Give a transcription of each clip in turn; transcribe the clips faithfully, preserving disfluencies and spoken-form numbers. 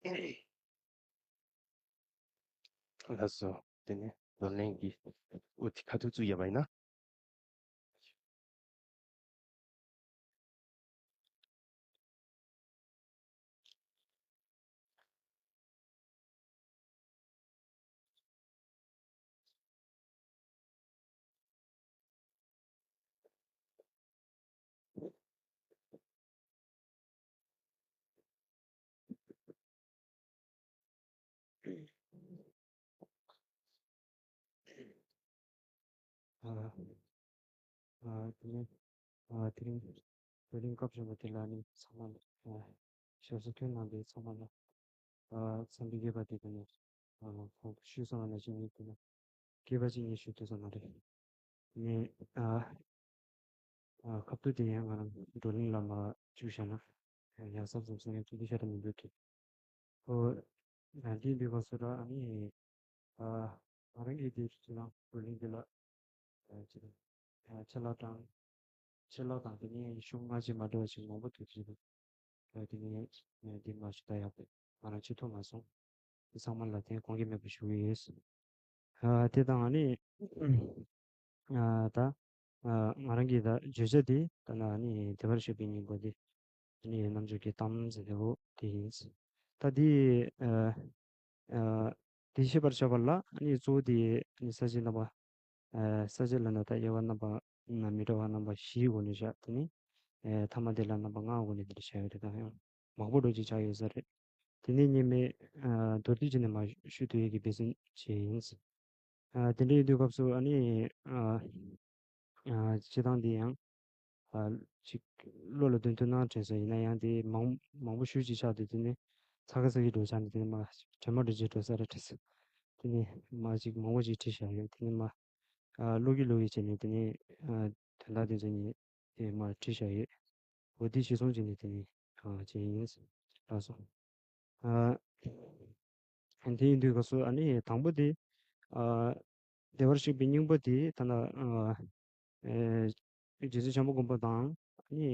ལགས་སོ། དེ་ནས་བགྲོ་གླེང་གི་འོ་དེ་ཁ་ཐུག་བཙུགས་ཡ་བ་ཡིན་ན། ཨ། ཨ། དེ་ནས་ཨ་དེ་རིང་བགྲོ་གླེང་སྐབས་བྱུང་བ་དེ་ལ་ནི་ཚང་མ་ལ་ཨ་ཞབས་སོར་ཐོན་གནང་བའི་ཚང་མ་ལ་ཨ་འཚམས་འདྲི་རྒྱས་པ་དེ་དང་ནི་ཨ་ཁོང་ཞུས་སོང་བ་ནང་བཞིན་ཡིན་དེ་ནི་རྒྱས་པ་ཅིག་ངས་ཞུ་ཐུབ་ས་མ་རེད། ངས་ཨ་ཨ་ཁ་ཐུག་དེ་ཡང་ང་རང་བགྲོ་གླེང་ལ་མ་བཅུག་བཞག་ན་ཡག་ས་བཟུང་སོང་ངས་ཐུགས་རྗེ་ཆེ་དྲན་མི་འདུག་གི། ཨོ། ང་འདི་འདི་ག་སོ་ར་ཨ་ནི་ཨ་ང་རང་གི་དེ་ཅི་ལ་བགྲོ་གླེང་འདི་ལ་ཨ་ཅི་ལ་ཨ་ཆེ་ལ་དང་ཆེ་ལ་དང་དེ་ནས་ཤུགས་ང་ཅི་མ་འགྲོ་བ་ཅིག་མང་པོ་ཐུག་ཅི་འདུག་ཨ་དེ་ནས་ཨ་འདི་མ་ཞུ་ད་ཡག་པོ་ང་རང་ཅི་ཐུབ་མ་སོང་། དེ་ཚང་མ་ལ་དེ་དགོངས་འགལ་མེད་པ་ཞུ་གི་ཡོད། ཨ་དེ་དང་ཨ་ནི་ཨ་ད་ཨ་ང་རང་གི་ད་བརྗོད་བྱ་དེ་ད་ན་ཨ་ནི་བདེ་བར་གཤེགས་པའི་སྙིང་པོ་དེ་ཨ་ནི་རྣམ་འབྱོར་གྱི་གཏམ་ཟེར་དེ་འོ་དེ་ཡིན། ད་དེ་ཨ་ཨ་དེ་ཤེས་པར་བྱ་བ་ལ་ཨ་ནི་གཙོ་བོ་དེ་ཨ་ནི་ས་བཅད་རྣམ་པ་ཨ་ས་བཅད་ལ་ན་ད་དབྱེ་བ་རྣམ་པ་ན་མི་འདྲ་བ་རྣམ་པ་བཞིའི་སྒོ་ནས་བཞག་དེ་ནི་ཨ་ཐ་མ་དེ་ལ་རྣམ་པ་ལྔའི་སྒོ་ནས་དེ་འདྲ་བྱ་ཡོད་རེད། ད་ཡང་མང་པོ་འགྲོ་ཅིག་ཆགས་ཡོད་ས་རེད། དེ་ནས་ངས་མི་ཨ་མདོར་བསྡུས་བྱས་ནས་མ་ཞུ་ཐུབ་ཡས་ཀྱི་འབད་བརྩོན་བྱས་ཡིན། ཨ་དེ་འདྲ་ཡིན་དུས་སྐབས་སུ་ཨ་ནི་ཨ་ཨ་སྤྱི་བཏང་འདི་ཡང་ཨ་ཅིག་བློ་ལ་འདོན་ཐུབ་ན་དྲན་སོང་། ཡིན་ན་ཡང་དེ་མང་མང་པོ་ཞུ་ཅིག་ཆགས་དུས་དེ་ནི་ཚ་ག་ཚ་གི་འགྲོ་ཆགས་ནས་དེ་ནི་མ་དྲན་མ་འགྲོ་ཅིག་འགྲོ་ས་རེད་དྲན་སོང་། དེ་ནི་མ་ཅིག་མང་པོ་ཅིག་བྲིས་བཞག་ཡོད། དེ་ནི་མ་ཨ་བློ་གི་བློ་གི་བྱས་ནས་དེ་ནི་ཨ་དོན་དག་དེ་ཚོ་ནི་དེ་མ་བྲིས་བཞག་ཡོད། འོ་དེ་གཞིར་བཟུང་བྱས་ནས་དེ་ནི་ཨ་བྱས་ཡིན། ལགས་སོ། ཨ་དེ་ཡིན་དུས་སྐབས་སུ་ཨ་ནི་དང་པོ་དེ་ཨ་བདེ་བར་གཤེགས་པའི་སྙིང་པོ་དེ་ད་ལྟ་ཨ་ཨེ་རྗེ་བཙུན་བྱམས་པ་མགོན་པོ་དང་ཨ་ནི་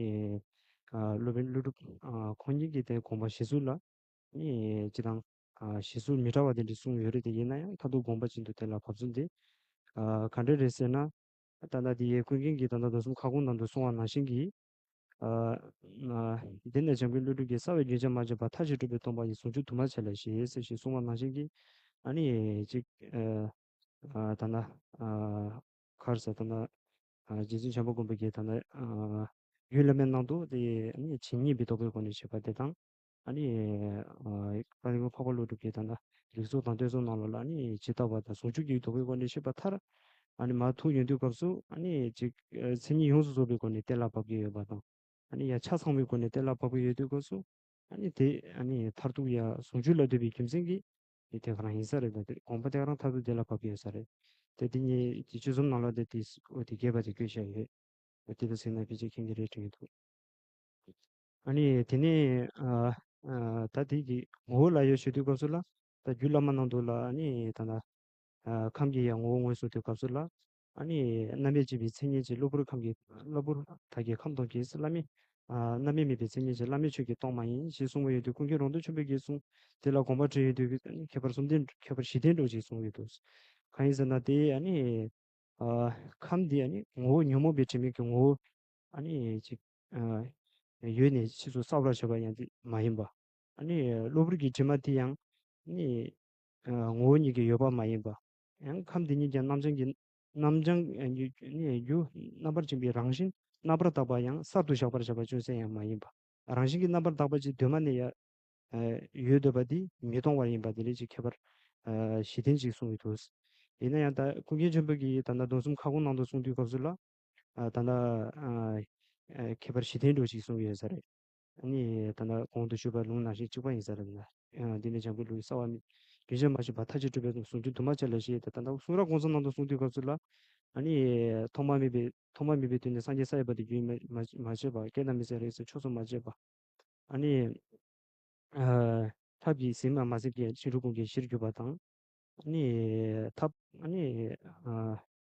ཨ་སློབ་དཔོན་ཀླུ་སྒྲུབ་ཨ་ཁོང་གཉིས་ཀྱི་དེ་དགོངས་པ་གཞིར་བཟུང་ལ་ཨ་ནི་སྤྱི་དང་ཨ་གཞིར་བཟུང་མི་འདྲ་བ་དེ་འདྲ་གསུངས་ཡོད་རེད། དེ་ཡིན་ན་ཡང་མཐར་ཐུག་དགོངས་པ་གཅིག་ཏུ་དེ་ལ་བབས་ཚུལ་དེ་ཨ་ག་འདྲ་རེད་ཟེར་ན། ད་ལྟ་དེ་ཡི་ཀུན་མཁྱེན་གྱིས་ད་ལྟ་མདོ་གསུམ་ཁ་སྐོང་ནང་དུ་གསུངས་པ་ནང་བཞིན་གྱི། ཨ་ཨ་འདི་ནས་བྱམས་མགོན་ཀླུ་སྒྲུབ་ཀྱིས་རྩ་བའི་རྒྱུན་ཆད་མ་བཅད་པར་མཐའ་བཞི་སྒྲུབ་པས་སྟོང་པ་ཡི་ཟུང་འཇུག་དུ་མ་བྱས་ལ་ཞེས་ཟེར་ཞེས་གསུངས་པ་ནང་བཞིན་གྱི། ཨ་ནི་ཅིག་ཨ་ཨ་ད་ལྟ་ཨ་ག་རེ་ཟེར་ད་ལྟ་ཨ་རྗེ་བཙུན་བྱམས་པ་མགོན་པོ་གིས་ད་ལྟ་ཨ་རྒྱུད་བླ་མའི་ནང་དུ་དེ་ཨ་ནི་ཇི་སྙེད་པའི་རྟོག་པའི་སྒོ་ནས་བྱས་པ་དེ་དང་། ཨ་ནི་ཨ་དཔལ་ལྡན་འཕགས་པ་ཀླུ་སྒྲུབ་ཀྱིས་ད་ལྟ་རིགས་ཚོགས་དང་བསྟན་སྲུང་ནང་ལོགས་ལ་ཨ་ནི་ཇི་ལྟ་བ་དང་ཟུང་འཇུག་གི་རྟོག་པའི་སྒོ་ནས་བཤད་པ་མཐར། ཨ་ནི་མར་ཐུག་ཡོང་དུས་སྐབས་སུ་ཨ་ནི་ཅིག་ཨ་མཚན་ཉིད་ཡོངས་སུ་རྫོགས་པའི་སྒོ་ནས་གཏན་ལ་ཕབ་ཀྱི་ཡོད་པ་དང་། ཨ་ནི་ཡང་ཆ་ཚང་བའི་སྒོ་ནས་གཏན་ལ་ཕབ་ཀྱི་ཡོད་དུས་སྐབས་སུ། ཨ་ནི་དེ་ཨ་ནི་མཐར་ཐུག་ཡང་ཟུང་འཇུག་ལ་འདོད་པའི་རྒྱུ་མཚན་གྱིས་དེ་དེ་ག་རང་ཡིན་ས་རེད། ད་དེ་དགོངས་པ་དེ་ག་རང་མཐར་ཐུག་གཏན་ལ་ཕབ་ཀྱི་ཡོད་ས་རེད། དེ་དེ་གཉིས་ཀྱི་ཆོས་ཚོམས་ནང་ལ་དེ་དེ་འོ་དེ་རྒྱས་པ་དེ་བཀོད་བཞག་ཡོད། འོ་དེ་ལ་གཟིགས་ན་ཕལ་ཆེར་མཁྱེན་གྱི་རེད་དྲན་གྱི་འདུག་ཨ་ནི་དེ་ནས་ཨ་ཨ་ད་དེ་གི་ངོ་བོ་ལ་ཡོད་ཞུ་དུས་སྐབས་སུ་ལ། ད་རྒྱུད་བླ་མ་ནང་དུ་ལ་ཨ་ནི་ད་ལྟ་ཨ་ཁམས་ཀྱི་ཡང་ངོ་བོ་ངོས་བཟུང་དུས་སྐབས་སུ་ལ། ཨ་ནི་རྣམ་དབྱེ་གཅིག་པའི་མཚན་ཉིད་ཀྱིས་གློ་བུར་ཁམས་ཀྱི་གློ་བུར་དག་གི་ཁམས་སྟོང་གི་བླ་མེད་ཨ་རྣམ་དབྱེ་མེད་པའི་མཚན་ཉིད་ཀྱིས་བླ་མེད་ཆོས་ཀྱི་སྟོང་མ་ཡིན་ཞེས་གསུངས་པ་ཡོད་དུས་ཀུན་མཁྱེན་རོང་སྟོན་ཆེན་པོ་གིས་གསུངས་དེ་ལ་དགོངས་པ་འགྲེལ་ཡོད་དུས་ཨ་ནི་ཁྱད་པར་གསུམ་ལྡན་ཁྱད་པར་བཞི་ལྡན་འགྲོ་ཞེས་གསུངས་ཡོད་དོ། གང་ཡིན་ཟེར་ན་དེ་ཨ་ནི། ཨ་ཁམས་འདི་ཨ་ནི་ངོ་བོ་ཉོན་མོངས་པའི་དྲི་མའི་གི་ངོ་བོ་ཨ་ནི་ཅིག་ཨ་ཡོད་ནས་ཕྱིས་སུ་གསལ་བར་བྱེད་པ་ཡང་འདི་མ་ཡིན་པ། ཨ་ནི་གློ་བུར་གྱི་དྲི་མ་འདི་ཡང་ཨ་ནི་ཨ་ངོ་བོ་ཉིད་ཀྱིས་ཡོད་པ་མ་ཡིན་པ། ཡང་ཁམས་འདི་ཉིད་ཀྱང་རྣམ་བྱང་གི་རྣམ་བྱང་ཨ་ནི་རྒྱུ་རྣམ་པར་འབྱིན་པའི་རང་བཞིན་རྣམ་པར་དག་པ་ཡང་གསར་དུ་བཞག་པར་བྱ་བ་ཅུང་ཟད་ཡང་མ་ཡིན་པ། རང་བཞིན་གྱི་རྣམ་པར་དག་པ་ཅིག་གདོད་མ་ནས་ཡང་ཨ་ཡོད་འདོད་པ་འདི་མི་སྟོང་བར་ཡིན་པ་འདི་ལས་ཅིག་ཁྱད་པར་ཨ་བཞི་ལྡན་ཅིག་གསུངས་ཡོད་དོ། ཡིན་ན་ཡང་ད་ཀུན་མཁྱེན་ཆེན་པོ་གིས་ད་ལྟ་མདོ་གསུམ་ཁ་སྐོང་ནང་དུ་གསུངས་དུས་སྐབས་སུ་ལ་ཨ་ད་ལྟ་ཨ་ཨ་ཁྱད་པར་བཞི་ལྡན་འགྲོ་ཅིག་གསུངས་ཡོད་ས་རེད། ཨ་ནི་ད་ལྟ་གོང་དུ་ཞུས་པ་ལུང་ནང་བཞིན་གཅིག་པ་ཡིན་ས་རེད་ལ། ཨ་འདི་ནི་འཇམ་མགོན་ཀླུའི་རྩ་བ་རྒྱུན་ཆད་མ་བཅད་པར་མཐའ་གཅིག་སྒྲུབ་པའི་ཟུང་འཇུག་དུ་མ་བྱས་ལ་ཞེས་ད་ལྟ་གསུང་རབ་གོང་ས་ནང་དུ་གསུངས་དུས་སྐབས་སུ་ལ། ཨ་ནི་ཐོག་མ་མེད་པའི་ཐོག་མ་མེད་པའི་དུས་ནས་སངས་རྒྱས་ས་ཡོད་པ་དེ་རྒྱུན་མ་མ་མ་བཅད་པ་སྐད་དང་མི་ཟད་རིགས་སུ་ཆོས་སུ་མ་བཅད་པ། ཨ་ནི། ཨ་ཐབས་ཀྱིས་ཟིན་པ་མ་ཟིན་པའི་ཕྱིན་དྲུག་ཀུན་གྱི་གཞིར་གྱུར་པ་དང་། ཨ་ནི། ཐབས་ཨ་ནི། ཨ་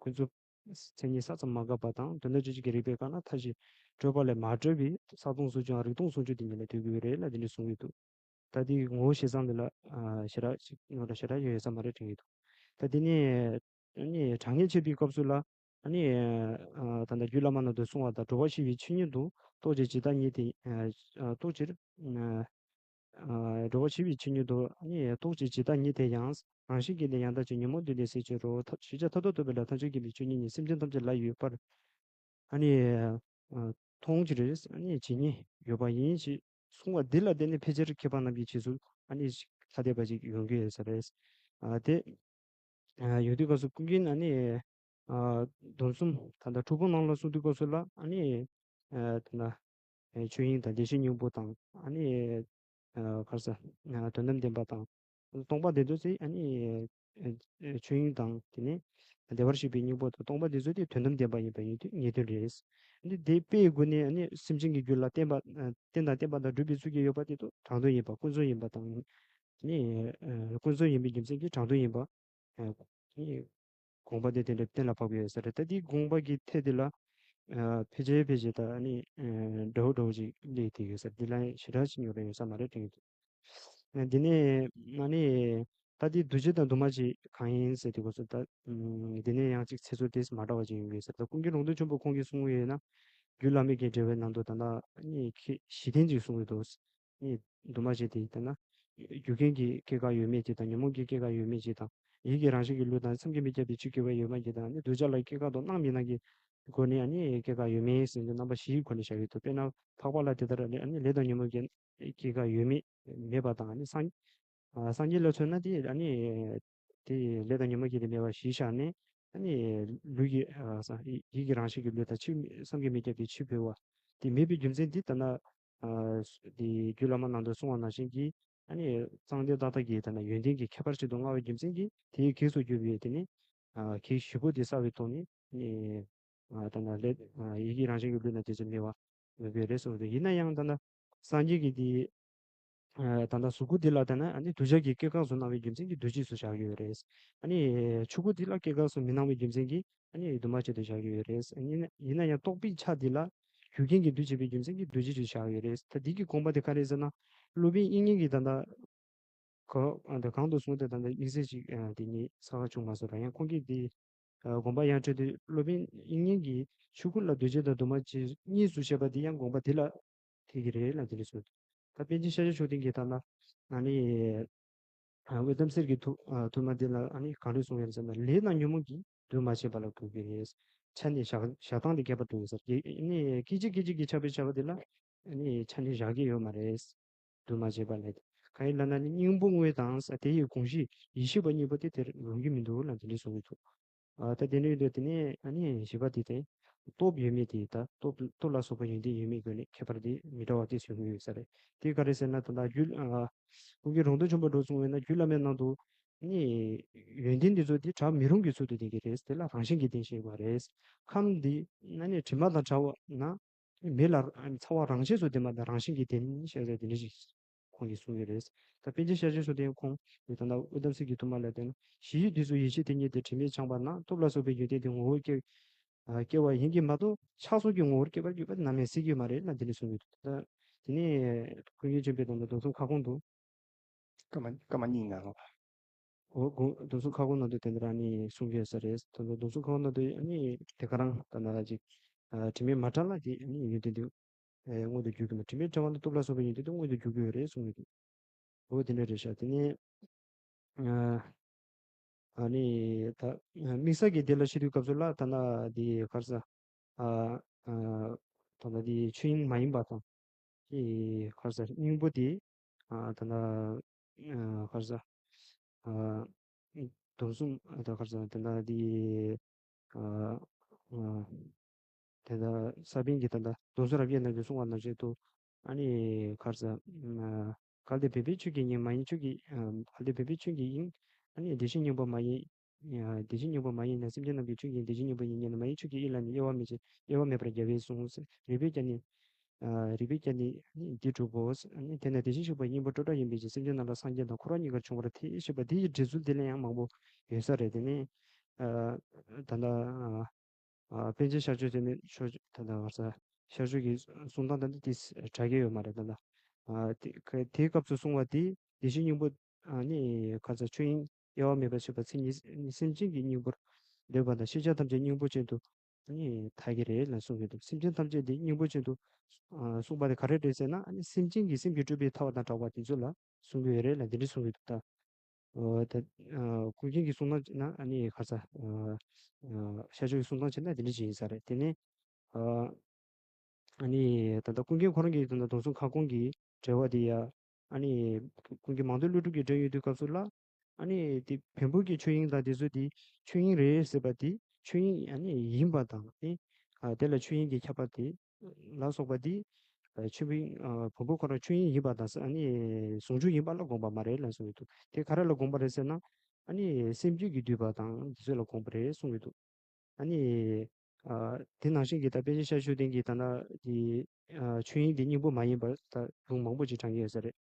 ཀུན་རྫོབ་མཚན་ཉིད་ས་ཙམ་མ་འགགས་པ་དང་དོན་དམ་དཔྱོད་བྱེད་ཀྱི་རིགས་པའི་སྐབས་ན་མཐའ་བཞི་སྤྲོས་པ་ལས་མ་གྲོལ་བའི་ས་སྟོང་ཟུང་འཇུག་རིག་སྟོང་ཟུང་འཇུག་དེ་ཉིད་ལ་འདོད་ཀྱི་ཡོད་རེད་ལ་དེ་འདྲ་གསུངས་ཡོད་འདུག་ད་དེའི་ངོ་བོ་ཤེས་ཙང་དེ་ལ་ཞེ་དྲག་ཅིག་ངོ་ལ་ཞེ་དྲག་ཡོད་ས་མ་རེད་དྲན་གྱི་འདུག་ད་དེ་ནས་ནི་དྲང་ངེས་བྱེད་པའི་སྐབས་སུ་ལ་ནི་ད་ལྟ་རྒྱུད་བླ་མ་ནང་དུ་གསུངས་པ་ལྟར། འགྲོ་བ་ཤི་བའི་ཆོས་ཉིད་དུ་རྟོག་བཅས་ཇི་ལྟར་ཉིད་དེ་རྟོག་ཕྱིར། འགྲོ་བ་ཤི་བའི་ཆོས་ཉིད་དུ་ནི་རྟོག་བཅས་ཇི་ལྟར་ཉིད་དེ་ཡང་། རང་བཞིན་གྱིས་ནི་ཡང་དག་ཅིང་ཉོན་མོངས་བདུད་ལས་སེལ་ཕྱིར་རོ། ཐབས་ཤེས་བྱ་ཐ་དད་རྟོགས་པའི་ལམ་ཐམས་ཅད་མཁྱེན་པའི་ཆོས་ཉིད་ནི་སེམས་ཅན་ཐམས་ཅད་ལ་ཡོད་པར་ཨ་ནི་མཐོང་ཕྱིར་ཨ་ནི་ཇི་སྙེད་ཡོད་པ་ཡིན་ཞེས་གསུངས་པ་འདི་ལ་བརྟེན་ནས་ཕལ་ཆེར་མཁས་པ་རྣམས་ཀྱི་རྗེས་སུ་ཨ་ནི་ཐ་དད་པ་ཅིག་ཡོང་གི་ཡོད་ས་རེད། དེ་ཡོང་དུས་སྐབས་སུ་ཀུན་མཁྱེན་ཨ་ནི་སྡོམ་གསུམ་ད་ལྟ་འཁྲུག་པོ་ནང་ལ་གསུངས་དུས་སྐབས་སུ་ལ་ཨ་ནི་ད་ལྟ་ཆོས་དབྱིངས་དང་བདེ་གཤེགས་སྙིང་པོ་དང་ཨ་ནི་ག་རེ་ཟེར་དོན་དམ་བདེན་པ་དང་སྟོང་པ་བདེན་རྫོགས་ཚེ་ཨ་ནི་ཆོས་དབྱིངས་དང་དེ་ནས་བདེ་བར་གཤེགས་པའི་སྙིང་པོ་དང་སྟོང་པ་བདེན་རྫོགས་དེ་དོན་དམ་བདེན་པ་ཡིན་པ་ཡིན་དུས་ངེས་དོན་རེད། འདི་དེ་དཔེའི་སྒོ་ནས་ཨ་ནི་སེམས་ཅན་གྱི་རྒྱུད་ལ་བརྟེན་པ་རྟེན་དང་བརྟེན་པ་དང་སྒྲུབ་པའི་ཚུལ་གྱིས་ཡོད་པ་དེ་ཚོ་དྲང་དོན་ཡིན་པ་ཀུན་རྫོབ་ཡིན་པ་དང་ནི་ཀུན་རྫོབ་ཡིན་པའི་རྒྱུ་མཚན་གྱིས་དྲང་དོན་ཡིན་པ། ཨ་ནི་དགོངས་པ་དེ་དེ་འདྲ་གཏན་ལ་ཕབ་ཀྱི་ཡོད་ས་རེད། ད་དེའི་དགོངས་པ་གི་ཐད་དེ་ལ་ཨ་ཕལ་ཆེར་ཕལ་ཆེར་ད་ཨ་ནི་ཨ་འདྲ་བོ་འདྲ་བོ་ཅིག་སླེབས་བསྡད་ཡོད་ས་རེད། འདི་ལ་ཞེ་དྲག་ཅིག་ཉོ་རེ་ཡོད་ས་མ་རེད་དྲན་གྱི་འདུག་ཨ་འདི་ནས་ཨ་ནི་ད་དེ་འདུ་བྱེད་དང་འདུས་མ་བྱས་གང་ཡིན་ཟེར་དུས་སྐབས་སུ་ད་ཨ་འདི་ནས་ཡང་ཅིག་ཚེ་ཚོད་དེ་མ་འདྲ་བ་ཅིག་ཡོང་གི་ཡོད་ས་རེད། ད་ཀུན་མཁྱེན་རོང་སྟོན་ཆེན་པོ་ཁོང་གིས་གསུངས་ཡོད་ན་རྒྱུད་བླ་མེད་ཀྱི་འགྲེལ་པའི་ནང་དུ་ད་ལྟ་ཨ་ནི་ཁྱེད་བཞི་ལྡན་ཅིག་གསུངས་ཡོད་འདུག་ནི་འདུས་མ་བྱས་ཏེ་ལྟ་ན། རྒྱུ་རྐྱེན་གྱི་སྐྱེ་འགག་ཡོད་མེད་ཅིག་དང་ཉོན་མོངས་ཀྱི་སྐྱེ་འགག་ཡོད་མེད་ཅིག་དང་། ཡིད་ཀྱི་རང་བཞིན་གྱི་ལུས་དང་བསམ་གྱིས་མི་ཁྱབ་པའི་ཆོས་སྐྱེ་བ་ཡོད་མེད་ཅིག་དང་ནི་གདུལ་བྱ་ལ་སྐྱེ་འགག་དང་སྣང་མི་སྣང་གི་སྒོ་ནས་ཨ་ནི་སྐྱེ་འགག་ཡོད་མེད་ཟེར་ནས་རྣམ་པ་བཞིའི་སྒོ་ནས་བཞག་ཡོད་དོ། དཔེར་ན་འཕགས་པ་ལ་དེ་ལྟར་ཨ་ནི་ལས་དང་ཉོན་མོངས་ཀྱི་སྐྱེ་འགག་ཡོད་མེད་མེད་པ་དང་ཨ་ནི་སངས་ཨ་སངས་རྒྱས་ལ་མཚོན་ན་དེ་ཨ་ནི་དེ་ལས་དང་ཉོན་མོངས་ཀྱི་དེ་མེད་པ་བཞི་བཞག་ནས། ཨ་ནི་ལུས་ཀྱི་ཨ་ས་ཡིད་ཀྱི་རང་བཞིན་གྱི་ལུས་དང་ཕྱི་བསམ་གྱིས་མི་ཁྱབ་པའི་ཕྱི་འཕོ་བ་དེ་མེད་པའི་རྒྱུ་མཚན་དེ་ལྟ་ན། ཨ་དེ་རྒྱུད་བླ་མ་ནང་དུ་གསུངས་པ་ནང་བཞིན་གྱི་ཨ་ནི་གཙང་འདོད་ཏག་ཏག་གི་ལྟ་ན་ཡོན་ཏན་གྱི་ཁྱད་པར་ཅན་དུ་མངའ་བའི་རྒྱུ་མཚན་གྱིས་དེའི་གེགས་སུ་གྱུར་པའི་དེ་ནི་ཨ་གེགས་བཞི་པོ་དེ་བསལ་བའི་ཐོག་ནས་ཨ་ནི་ཨ་ལྟ་ན་ལས་ཨ་ཡིད་ཀྱི་རང་བཞིན་གྱི་ལུས་ན་དེ་ཚོ་མེད་པ་མེད་པའི་རེད་གསུངས་ཏེ། ཡིན་ན་ཡང་ལྟ་ན་སངས་རྒྱས་ཀྱི་དེ། ཨ་ད་ལྟ་གཟུགས་སྐུ་འདི་ལ་ལྟ་ན་ཨ་ནི་གདུལ་བྱ་གི་སྐྱེ་འགག་བཟོ་གནང་བའི་རྒྱུ་མཚན་གྱིས་འདུ་བྱེད་ཚུལ་བཞག་ཡོད་རེད། ཨ་ནི་ཆོས་སྐུ་འདི་ལ་སྐྱེ་འགག་ཚུལ་མི་སྣང་བའི་རྒྱུ་མཚན་གྱིས་ཨ་ནི་འདུས་མ་བྱས་ཏེ་བཞག་ཡོད་རེད། ཡིན་ན་ཡིན་ན་ཡང་རྟོག་པའི་ཆ་འདི་ལ་རྒྱུ་རྐྱེན་གྱིས་འདུ་བྱེད་པའི་རྒྱུ་མཚན་གྱིས་འདུ་བྱེད་ཚུལ་བཞག་ཡོད་རེད། ད་འདི་གི་དགོངས་པ་དེ་ག་རེ་ཟེར་ན། སློབ་དཔོན་དབྱིག་གཉེན་གྱིས་ད་ལྟ་ག་ད་གང་དུ་གསུངས་ཏེ་ད་ལྟ་དམིགས་བསལ་ཅིག་དེ་ཉིད་ས་ཁ་བྱུང་མ་སོང་ར། ཡང་ཁོང་གིས་དེ་དགོངས་པ་ཡང་སྤྲོད་དུས་སློབ་དཔོན་དབྱིག་གཉེན་གྱིས་ཆོས་སྐུ་ལ་འདུ་བྱེད་དང་འདུས་མ་བྱས་གཉིས་སུ་བཤད་པ་དེ་ཡང་དགོངས་པ་དེ་ལ་ཐེག་གི་རེད་ལ་དེ་ནས་གསུངས། ད་པཎ་ཆེན་ཤཱཀྱ་མཆོག་ལྡན་གྱིས་ད་ལྟ་ཨ་ནི་ཨ་དབུས་གཏམ་གསེར་གྱི་ཐུ་ཨ་ཐུར་མ་འདི་ལ་ཨ་ནི་གང་འདྲ་གསུངས་ཡོད་ཟེར་ན། ལས་དང་ཉོན་མོངས་ཀྱིས་འདུས་མ་བྱས་པ་ལ་གོ་གི་རེད། ཆ་ནས་བཞག་བཞག་སྟངས་དེ་ཁྱད་པར་འདུག་ཟེར་གྱི་ཨ་ནི་སྐད་ཅིག་སྐད་ཅིག་གིས་ཁྱབ་པའི་ཁྱབ་པ་དེ་ལ་ཨ་ནི་ཆ་ནས་བཞག་གི་ཡོད་མ་རེད། འདུས་མ་བྱས་པ་ལས། གང་ཡིན་ལབ་ན་ནི་སྙིང་པོ་དངོས་དང་ས་དེ་ཡི་དགོངས་གཞི་ཡེ་ཤེས་པ་གཉིས་པོ་དེ་དེར་ཡོང་གི་མི་འདུག་ལ་དེ་འདྲ་གསུང་གི་འདུག་ཨ་ད་དེ་འདྲ་ཡིན་དུས་དེ་ནས་ཨ་ནི་བཞི་པ་དེ་དེ་སྟོབས་ཡོད་མེད་དེ་ད་སྟོབས་སྟོབས་ལ་སོགས་པ་ཡོན་ཏན་ཡོད་མེད་སྒོ་ནས་ཁྱད་པར་དེ་མི་འདྲ་བ་དེ་གསུང་གི་ཡོད་ས་རེད། དེ་ག་རེ་ཟེར་ན་ད་ལྟ་རྒྱུད་ཨ་ཀུན་མཁྱེན་རོང་སྟོན་ཆེན་པོ་འགྲོ་གསུང་བས་ན་རྒྱུད་བླ་མའི་ནང་དུ་ནི་ཡོན་ཏན་འདི་ཚོ་དེ་བྲལ་མི་རུང་གི་ཚུལ་དུ་ལྡན་གྱི་རེད། དེ་ལ་རང་བཞིན་གྱིས་ལྡན་ཞེས་པ་རེད། ཁམས་འདི་ཨ་ནི་དྲི་མ་དང་བྲལ་བ་ན། མེ་ལ་ཚ་བ་རང་བཞིན་སུ་ལྡན་པ་དང་རང་བཞིན་གྱིས་ལྡན་ཞེས་ཟེར་དེ་འདྲ་ཞིག་ཁོང་གིས་གསུངས་ཡོད་རེད། ད་པཎ་ཆེན་ཤཱཀྱ་མཆོག་ལྡན་ཁོང་གིས་ད་ལྟ་དབུས་གཏམ་གསེར་གྱི་ཐུར་མ་ལ་བལྟས་ན། གཞི་ཡི་དུས་སུ་ཡེ་ཤེས་དེ་ཉིད་དེ་དྲི་མས་འཆང་བ་ན། སྟོབས་ལ་སོགས་པའི་ཡོན་ཏན་དེ་ངོ་བོས་སྐྱེ་སྐྱེ་བ་ཡིན་གྱི་མ་གཏོགས་ཆགས་སོགས་ཀྱི་ངོ་བོར་སྐྱེ་བར་གྱུར་པ་ནམ་ཡང་སྲིད་ཀྱི་མ་རེད་ལ་འདི་ནས་གསུངས་ཡོད་འདུག་ད་དེ་ནས་ཀུན་མཁྱེན་ཆེན་པོས་ད་ལྟ་མདོ་གསུམ་ཁ་སྐོང་དུ། སྐར་མ་སྐར་མ་གཉིས་ནང་ལ། འོ་དགོངས་མདོ་གསུམ་ཁ་སྐོང་ནང་དུ་དེ་འདྲ་ནི་གསུང་གི་ཡོད་ས་རེད། ད་ལྟ་མདོ་གསུམ་ཁ་སྐོང་ནང་དུ་ནི་དེ་ག་རང་ད་ནང་ལ་ཅིག་ཨ་དྲི་མས་མ་བྲལ་ལ་དེ་ནི་ཡོན་ཏན་དེ་ཨེ་མངོན་དུ་འགྱུར་གྱི་མ། དྲི་མས་བྲལ་བ་ལ་སྟོབས་ལ་སོགས་པའི་ཡོན་ཏན་དེ་མངོན་དུ་འགྱུར་གྱི་ཡོད་རེད་གསུང་གི་འདུག་འོ་དེ་འདྲ་རེད་ཤག་དེ་ནས་ཨ་ཨ་ནི་ད་དམིགས་བསལ་གྱི་དེ་ལ་བཤད་དུས་སྐབས་སུ་ལ་ད་ནང་དེ་ག་རེ་ཟེར་ཨ་ཨ་ད་ལྟ་དེ་ཆོས་དབྱིངས་མ་ཡིན་པ་དང་། ཨེ་ག་རེ་ཟེར་སྙིང་པོ་དེ་ཨ་ད་ལྟ་ཨ་ག་རེ་ཟེར་ཨ་མདོ་གསུམ་ཨ་ད་ག་རེ་ཟེར་ད་ལྟ་དེ་ཨ་ཨ་ད་ལྟ་ས་པཎ་གྱིས་ད་ལྟ་མདོ་མཛོད་རབ་རྒྱས་ནང་གི་གསུང་བ་ནང་བཞིན་དུ་ཨ་ནི་ག་རེ་ཟེར་ཨ་གལ་ཏེ་བུམ་པའི་ཆོས་ཀྱི་དབྱིངས་མ་ཡིན་ཆོས་ཀྱི་ཨ་གལ་ཏེ་བུམ་པའི་ཆོས་ཀྱི་དབྱིངས་ཨ་ནི་བདེ་གཤེགས་སྙིང་པོ་མ་ཡིན། ཡང་བདེ་གཤེགས་སྙིང་པོ་མ་ཡིན་ན། སེམས་ཅན་རྣམས་ཀྱི་ཆོས་ཀྱི་དབྱིངས་བདེ་གཤེགས་སྙིང་པོ་ཡིན་ཉིད་ནི་མ་ཡིན་ཆོས་ཀྱི་དབྱིངས་ལ་ནི་དབྱེ་བ་མེད་ཅེས་དབྱེ་བ་མེད་པར་རྒྱལ་བས་གསུངས། རིགས་པས་ཀྱང་ནི་ཨ་རིགས་པས་ཀྱང་ནི་འདི་སྒྲུབ་བོ། དེས་ན་དེ་བཞིན་གཤེགས་པ་སྙིང་པོ་སྤྲོས་བྲལ་ཡིན་པའི་ཕྱིར། སེམས་ཅན་རྣམས་ལ་སངས་རྒྱས་དང་འཁོར་བ་གཉིས་ཀར་འབྱུང་བར་ཐལ་ཞེས་པ་འདི་ཡི་འགྲེལ་ཚུལ་འདི་ལ་ཡང་མང་པོ་ཡོད་ས་རེད། དེ་ནི་ཨ་ད་ལྟ་ཨ་ཨ་པཎ་ཆེན་ཤཱཀྱ་མཆོག་དེ་ནི་ཤོ་ད་ལྟ་བར་ས་ཤཱཀྱ་མཆོག་གི་གསུང་སྟངས་དང་འདི་དེ་གྲགས་ཀྱི་ཡོད་མ་རེད། ད་ལྟ་ ཨ་དེ་དེའི་སྐབས་སུ་གསུངས་པ་དེ་བདེ་གཤེགས་སྙིང་པོ་ཨ་ནི་ག་ས་ཆོས་དབྱིངས་དབྱེ་བ་མེད་པར་ཤེས་པ་མཚན་ཉིད་སེམས་ཅན་གྱི་སྙིང་པོར་འདོད་པ་དང་ཤེས་བྱ་ཐམས་ཅད་སྙིང་པོ་ཅན་དུ་ཨ་ནི་ཐལ་གྱི་རེད་ལ་གསུང་གི་འདུག་སེམས་ཅན་ཐམས་ཅད་དེ་སྙིང་པོ་ཅན་དུ་ཨ་གསུངས་པ་དེ་ག་རེ་རེད་ཟེར་ན། ཨ་ནི་སེམས་ཅན་གྱི་སེམས་ཀྱི་སྤྲུལ་པའི་ཐལ་བ་དང་བྲལ་བ་དེ་ཚོ་ལ་གསུང་གི་ཡོད་རེད་ལ་འདི་འདྲ་གསུང་གི་འདུག་ད། ཨོ་ད་ཨ་ཀུན་མཁྱེན་གྱི་གསུང་སྟངས་བྱས་ན་ཨ་ནི་ག་ས་ཨ་ཨ་ཤར་ཕྱོགས་ཀྱི་གསུང་སྟངས་བྱས་ན་དེ་འདྲ་ཅིག་ཡིན་ས་རེད། དེ་ནས་ཨ་ཨ་ནི་ད་ལྟ་ཀུན་མཁྱེན་ཁོ་རང་གིས་ད་ལྟ་སྡོམ་གསུམ་ཁ་སྐོང་གི་འགྲེལ་བ་དེ་ཡ་ཨ་ནི་ཀུན་མཁྱེན་མང་ཐོས་ཀླུ་སྒྲུབ་ཀྱིས་འགྲེལ་ཡོང་དུས་སྐབས་སུ་ལ་ཨ་ནི་དེ་བེམ་པོ་གི་ཆོས་དབྱིངས་དང་དེ་ཚོ་དེ་ཆོས་དབྱིངས་རེད་ཟེར་བ་དེ་ཆོས་དབྱིངས་ཨ་ནི་ཡིན་པ་དང་ནི་ཨ་དེ་ལ་ཆོས་དབྱིངས་ཀྱི་ཁྱབ་པ་དེ། ལ་སོགས་པ་འདི། ཆོས་དབྱིངས་བོན་པོ་ཁོ་རང་ཆོས་དབྱིངས་ཡིན་པ་དང་ཨ་ནི་ཟུང་འཇུག་ཡིན་པ་ལ་དགོངས་པ་མ་རེད་ལ་གསུངས་ཡོད་འདུག་དེ་ག་རེ་ལ་དགོངས་པ་རེད་ཟེར་ན། ཨ་ནི་སེམས་རྒྱུད་ཀྱིས་བསྡུས་པ་དང་འདི་ཚོ་ལ་དགོངས་པ་རེད་གསུངས་ཡོད་འདུག་ཨ་ནི་དེ་ནང་བཞིན་གྱི་ད་དཔེ་ཆ་ཤར་ཕྱོགས་ལྡན་གྱི་ད་ལྟ་དེ་ཆོས་དབྱིངས་དེ་སྙིང་པོ་མ་ཡིན་པར་ད་ལུང་མང་པོ་ཅིག་དྲངས་ཀྱི་ཡོད་ས་རེད།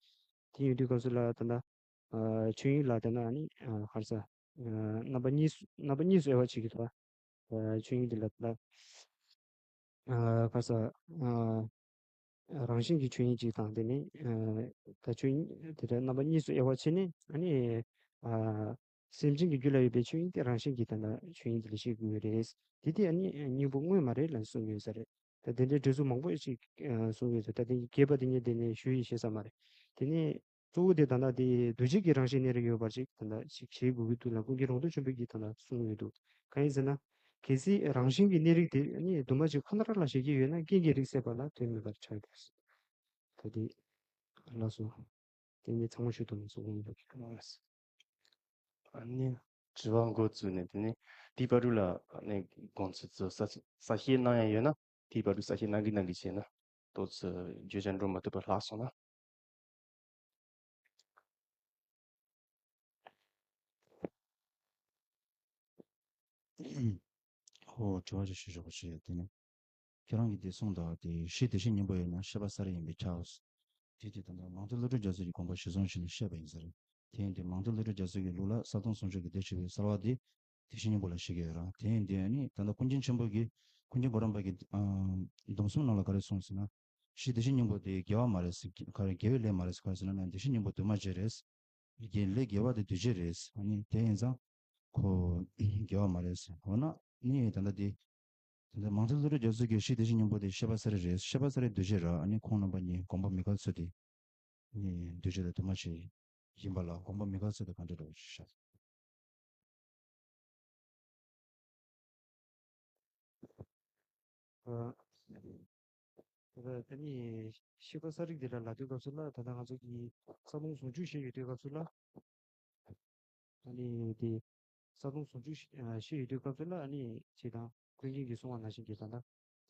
དེ་ཡོད་དུས་སྐབས་སུ་ལ་ད་ལྟ་ཆོས་དབྱིངས་ལ་ད་ལྟ་ཨ་ནི་ཧར་ས་རྣམ་པ་གཉིས་སུ་རྣམ་པ་གཉིས་སུ་དབྱེ་བ་ཕྱེ་གི་འདུག་ཆོས་དབྱིངས་དེ་ལ་ད་ལྟ། ཁ་ས་རང་བཞིན་གྱི་ཆོས་དབྱིངས་གཅིག་དང་དེ་ནི་ད་ཆོས་དབྱིངས་དེ་འདྲ་རྣམ་པ་གཉིས་སུ་དབྱེ་བ་ཕྱེ་ནས་ཨ་ནི་སེམས་ཅན་གྱི་རྒྱུད་ལ་ཡོད་པའི་ཆོས་དབྱིངས་དེ་རང་བཞིན་གྱིས་ད་ལྟ་ཆོས་དབྱིངས་དེ་ལ་བཤད་དགོས་ཀྱི་རེད། དེ་དེ་ཨ་ནི་སྙིང་པོ་དངོས་མ་རེད་ལ་གསུངས་ཡོད་ས་རེད། ད་དེ་འདྲའི་འགྲེལ་ཚུལ་མང་པོ་ཞིག་གསུངས་ཡོད་ས་ད་དེ་རྒྱས་པ་དེ་ངས་དེ་ནས་ཞུ་ཡི་ཤེས་ས་མ་རེད། དེ་ནས། གཙོ་བོ་དེ་ད་ལྟ་དེ་འདུ་བྱེད་ཀྱི་རང་བཞིན་གནས་རིགས་ཡོད་པར་ཅིག་ད་ལྟ་ཅིག་བྱེད་དགོས་ཀྱི་འདུག་ལ་ཀུན་མཁྱེན་རོང་སྟོན་ཆེན་པོས་ཀྱིས་ད་ལྟ་གསུངས་ཡོད་འདུག་གང་ཡིན་ཟེར་ན། གལ་སྲིད་རང་བཞིན་གྱི་གནས་རིགས་དེ་ནི་དུ་མ་ཅིག་ཁོ་ན་རང་ལ་བཞག་གི་ཡོད་ན་རྐྱེན་གྱིས་རིགས་སད་པ་ལ་དོན་མེད་པར་ཆགས་ཀྱི་རེད། ད་དེ་ལགས་སོ། དེ་ནི་ཚང་མ་ཞུ་ཐུབ་མི་སོགས་ཡིན་འདུག་ཨ་ནི་དྲི་བ་འགོ་བཙུགས་ནས་དེ་ནི་དེའི་བར་དུ་ལ་ནི་དགོངས་ཚུལ་ཚོ་ས་ས་བཤད་གནང་ཡ་ཡོད་ན་དེའི་བར་དུ་ས་བཤད་གནང་གི་གནང་གི་བྱས་ན་ཏོག་ཙམ་བརྗོད་བྱ་འགྲོ་མ་ཐུབ་པ་ལྷག་སོང་ན། ཧོ། དྲི་བ་ཅིག་ཞུ་ཆོག་པ་ཞིག་ཡོད་དེ་ནི། ཁྱེད་རང་གིས་དེ་གསུངས་དང་དེ་གཞི་དེ་བཞིན་སྙིང་པོ་ཡོད་ན་ཤེས་པ་ས་རེ་ཡིན་པས་ཁྱབ། དེ་དེ་ད་ལྟ་མང་ཐོས་བློ་གྲོས་རྒྱ་མཚོ་གི་དགོངས་པ་གཞི་བཟུང་བྱས་ནས་བཤད་པ་ཡིན་ས་རེད། དེ་ཡིན་དུས་མང་ཐོས་བློ་གྲོས་རྒྱ་མཚོ་གི་ལུགས་ལ་གསལ་སྟོང་ཟུང་འཇུག་གི་དེ་ཞེས་པའི་གསལ་བ་དེ་དེ་བཞིན་སྙིང་པོ་ལ་བཤད་ཀྱི་ཡོད་ར། དེ་ཡིན་དུས་ཨ་ནི་ད་ལྟ་ཀུན་མཁྱེན་ཆེན་པོ་གིས་ཀུན་མཁྱེན་གོ་རམས་པ་གིས་ཨ་སྡོམ་གསུམ་ནང་ལ་ག་རེ་གསུངས་ཟེར་ན། གཞི་དེ་བཞིན་སྙིང་པོ་དེ་འགལ་བ་མ་རེད་ཟེར། ག་རེ་འགལ་བའི་ལས་མ་རེད་ཟེར། ག་རེ་ཟེར་ན་ན་དེ་བཞིན་སྙིང་པོ་འདུས་མ་བྱས་རེད། དགེ་ལས་དགེ་བ་དེ་འདུས་བྱས་རེད། ཨ་ནི་དེ་ཡིན་ཙང་ཁོ་དགེ་བ་མ་རེད་ཟེར། འོ་ན་ནི་ད་ལྟ་དེ་ད་ལྟ་མང་ཐོས་བློ་གྲོས་རྒྱ་མཚོ་གིས་གཞི་དེ་བཞིན་སྙིང་པོ་དེ་ཤེས་པ་ས་རེ་རེད། ཤེས་པ་ས་རེ་འདུས་བྱས་ར། ཨ་ནི་ཁོང་རྣམ་པ་གཉིས་དགོངས་པ་མི་འགལ་ཚུལ་དེ་ནི་འདུས་བྱས་དང་འདུས་མ་བྱས་ཡིན་པ་ལ་དགོངས་པ་མི་འགལ་ཚུལ་དེ་ག་འདྲ་འདྲ་བོ་ཞིག་ཤར། ཨ། ད་ལྟ་ནི་ཤེས་པ་གསལ་རིག་འདི་ལ་ལབ་དུས་སྐབས་སུ་ལ་ད་ལྟ་ང་ཚོ་གིས་གསལ་སྟོང་ཟུང་འཇུག་བཤད་ཡོད་དུས་སྐབས་སུ་ལ། ཨ་ནི་དེ་གསལ་སྟོང་ཟུང་འཇུག་བཤད་ཡོད་དུས་སྐབས་སུ་ལ་ཨ་ནི་ཅིག་དང་ཀུན་མཁྱེན་གྱིས་གསུངས་པ་ནང་བཞིན་གྱི་ད་ལྟ་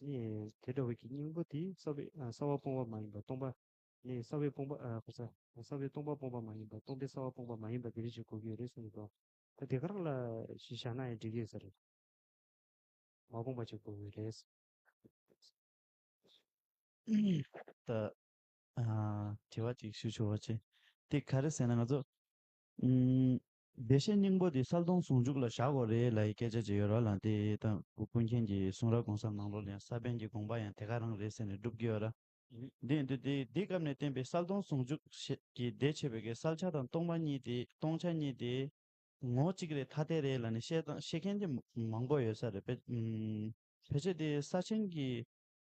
ནི་དེ་འདྲ་བའི་གི་སྙིང་པོ་དེ་གསལ་བའི་གསལ་བ་སྤོང་བ་མ་ཡིན་པ་སྟོང་པ། ནི་གསལ་བའི་སྤོང་བ་ཨ་ག་ས་གསལ་བའི་སྟོང་པ་སྤོང་བ་མ་ཡིན་པ་སྟོང་པའི་གསལ་བ་སྤོང་བ་མ་ཡིན་པ་དེ་རིགས་ཤིག་གོ་གི་ཡོད་རེད་གསུངས་འདུག་ད་དེ་ག་རང་ལ་གཞི་བཞག་ན་ཡང་འགྲིག་གི་ཡོད་ས་རེད། མ་སྤོང་པ་ཅིག་དགོས་ཀྱི་རེད། ད་ཨ་དྲི་བ་ཅིག་ཞུ་ཆོག་པ་བྱས། དེ་ག་རེ་ཟེར་ན་ང་ཚོ་ཨུམ་བདེ་གཤེགས་སྙིང་པོ་དེ་གསལ་སྟོང་ཟུང་འཇུག་ལ་བཞག་དགོས་རེད་ལབ་ཡི་སྐད་ཆ་ཅིག་ཡོད་ར་ལ། དེ་ད་ཀུན་མཁྱེན་གྱི་གསུང་རབ་གོང་ས་ནང་ལོགས་ལ་ཡང་ས་པཎ་གྱི་དགོངས་པ་ཡང་དེ་ག་རང་རེད་ཟེར་ནས་སྒྲུབ་ཀྱི་ཡོད་ར། འདི་འདི་འདི་འདི་སྐབས་ནས་བསྟན་པའི་གསལ་སྟོང་ཟུང་འཇུག་ཞེས་ཀྱི་དེ་བྱས་པའི་གི་གསལ་ཆ་དང་སྟོང་པ་གཉིས་དེ་སྟོང་ཆ་གཉིས་དེ་ངོ་བོ་གཅིག་རེད་ཐ་དད་རེད་ལབ་ནས་བཤད་སྟངས་བཤད་མཁན་དེ་མང་པོ་ཡོད་ས་རེད། དཔེ་ཨུམ་ཕལ་ཆེར་དེ་ས་ཆེན་གྱི་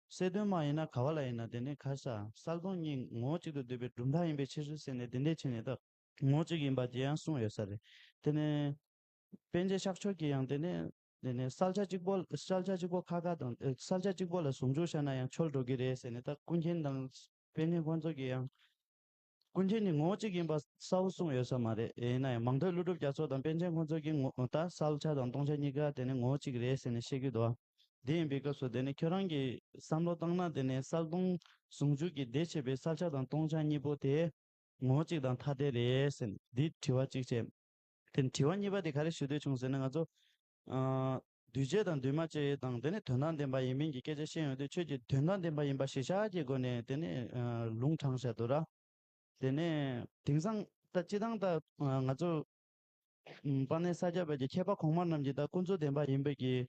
གསལ་སྟོང་མ་ཡིན་ན་ག་བ་ལ་ཡིན་ན་དེ་ནས་ག་ས་གསལ་སྟོང་གཉིས་ངོ་བོ་གཅིག་ཏུ་འདུས་པའི་གྲུབ་མཐའ་ཡིན་པའི་ཕྱིར་ཟེར་ནས་དེ་འདྲས་བྱས་ནས་ད་ངོ་བོ་གཅིག་ཡིན་པ་དེ་ཡང་གསུངས་ཡོད་ས་རེད། དེ་ནས་པཎ་ཆེན་ཤཱཀྱ་མཆོག་གིས་ཡང་དེ་ནས་དེ་ནས་གསལ་ཆ་གཅིག་པོ་གསལ་ཆ་གཅིག་པོ་ཁ་ཁ་དང་ཨེ་གསལ་ཆ་གཅིག་པོ་ལ་ཟུང་འཇུག་བྱས་ན་ཡང་འཆོལ་འགྲོ་གི་རེད་ཟེར་ནས་ད་ཀུན་མཁྱེན་དང་པཎ་ཆེན་ཁོང་ཚོ་གིས་ཡང་ཀུན་མཁྱེན་ནི་ངོ་བོ་གཅིག་ཡིན་པ་གསལ་པོ་གསུངས་ཡོད་ས་མ་རེད། ཡིན་ན་ཡང་མང་ཐོས་ཀླུ་སྒྲུབ་རྒྱ་མཚོ་དང་པཎ་ཆེན་ཁོང་ཚོ་གིས་ངོ་ད་གསལ་ཆ་དང་སྟོང་ཆ་གཉིས་ཀ་དེ་ནི་ངོ་བོ་གཅིག་རེད་ཟེར་ནས་བཤད་ཀྱི་འདུག་དེ་ཡིན་པའི་སྐབས་སུ་དེ་ནི་ཁྱོད་རང་གིས་བསམ་བློ་བཏང་ན་དེ་ནི་གསལ་སྟོང་ཟུང་འཇུག་གི་དེ་བྱས་པའི་གསལ་ཆ་དང་སྟོང་ཆ་གཉིས་པོ་དེ་ངོ་བོ་གཅིག་དང་ཐ་དད་རེད་ཟེར་ནས་འདི་དྲི་བ་གཅིག་བྱས། དེ་ནི་དྲི་བ་གཉིས་པ་དེ་ག་རེ་ཞུ་འདོད་བྱུང་ཟེར་ན་ང་ཚོ་ཨ་འདུས་བྱས་དང་འདུས་མ་བྱས་དང་དེ་ནི་དོན་དམ་བདེན་པ་ཡིན་མིན་གྱི་སྐད་ཆ་བཤད་ཡོང་དུས་ཁྱོད་ཀྱིས་དོན་དམ་བདེན་པ་ཡིན་པ་གཞི་བཞག་གི་སྒོ་ནས་དེ་ནི་ཨ་ལུང་དྲངས་བཞག་འདུག་ར། དེ་ནས་དེང་སང་ད་སྤྱི་བཏང་ད་ང་ཚོ་ཨམ་དཔལ་ལྡན་ས་སྐྱ་པ་གི་མཁས་པ་གོང་མ་རྣམས་ཀྱིས་ད་ཀུན་རྫོབ་བདེན་པ་ཡིན་པའི་གི་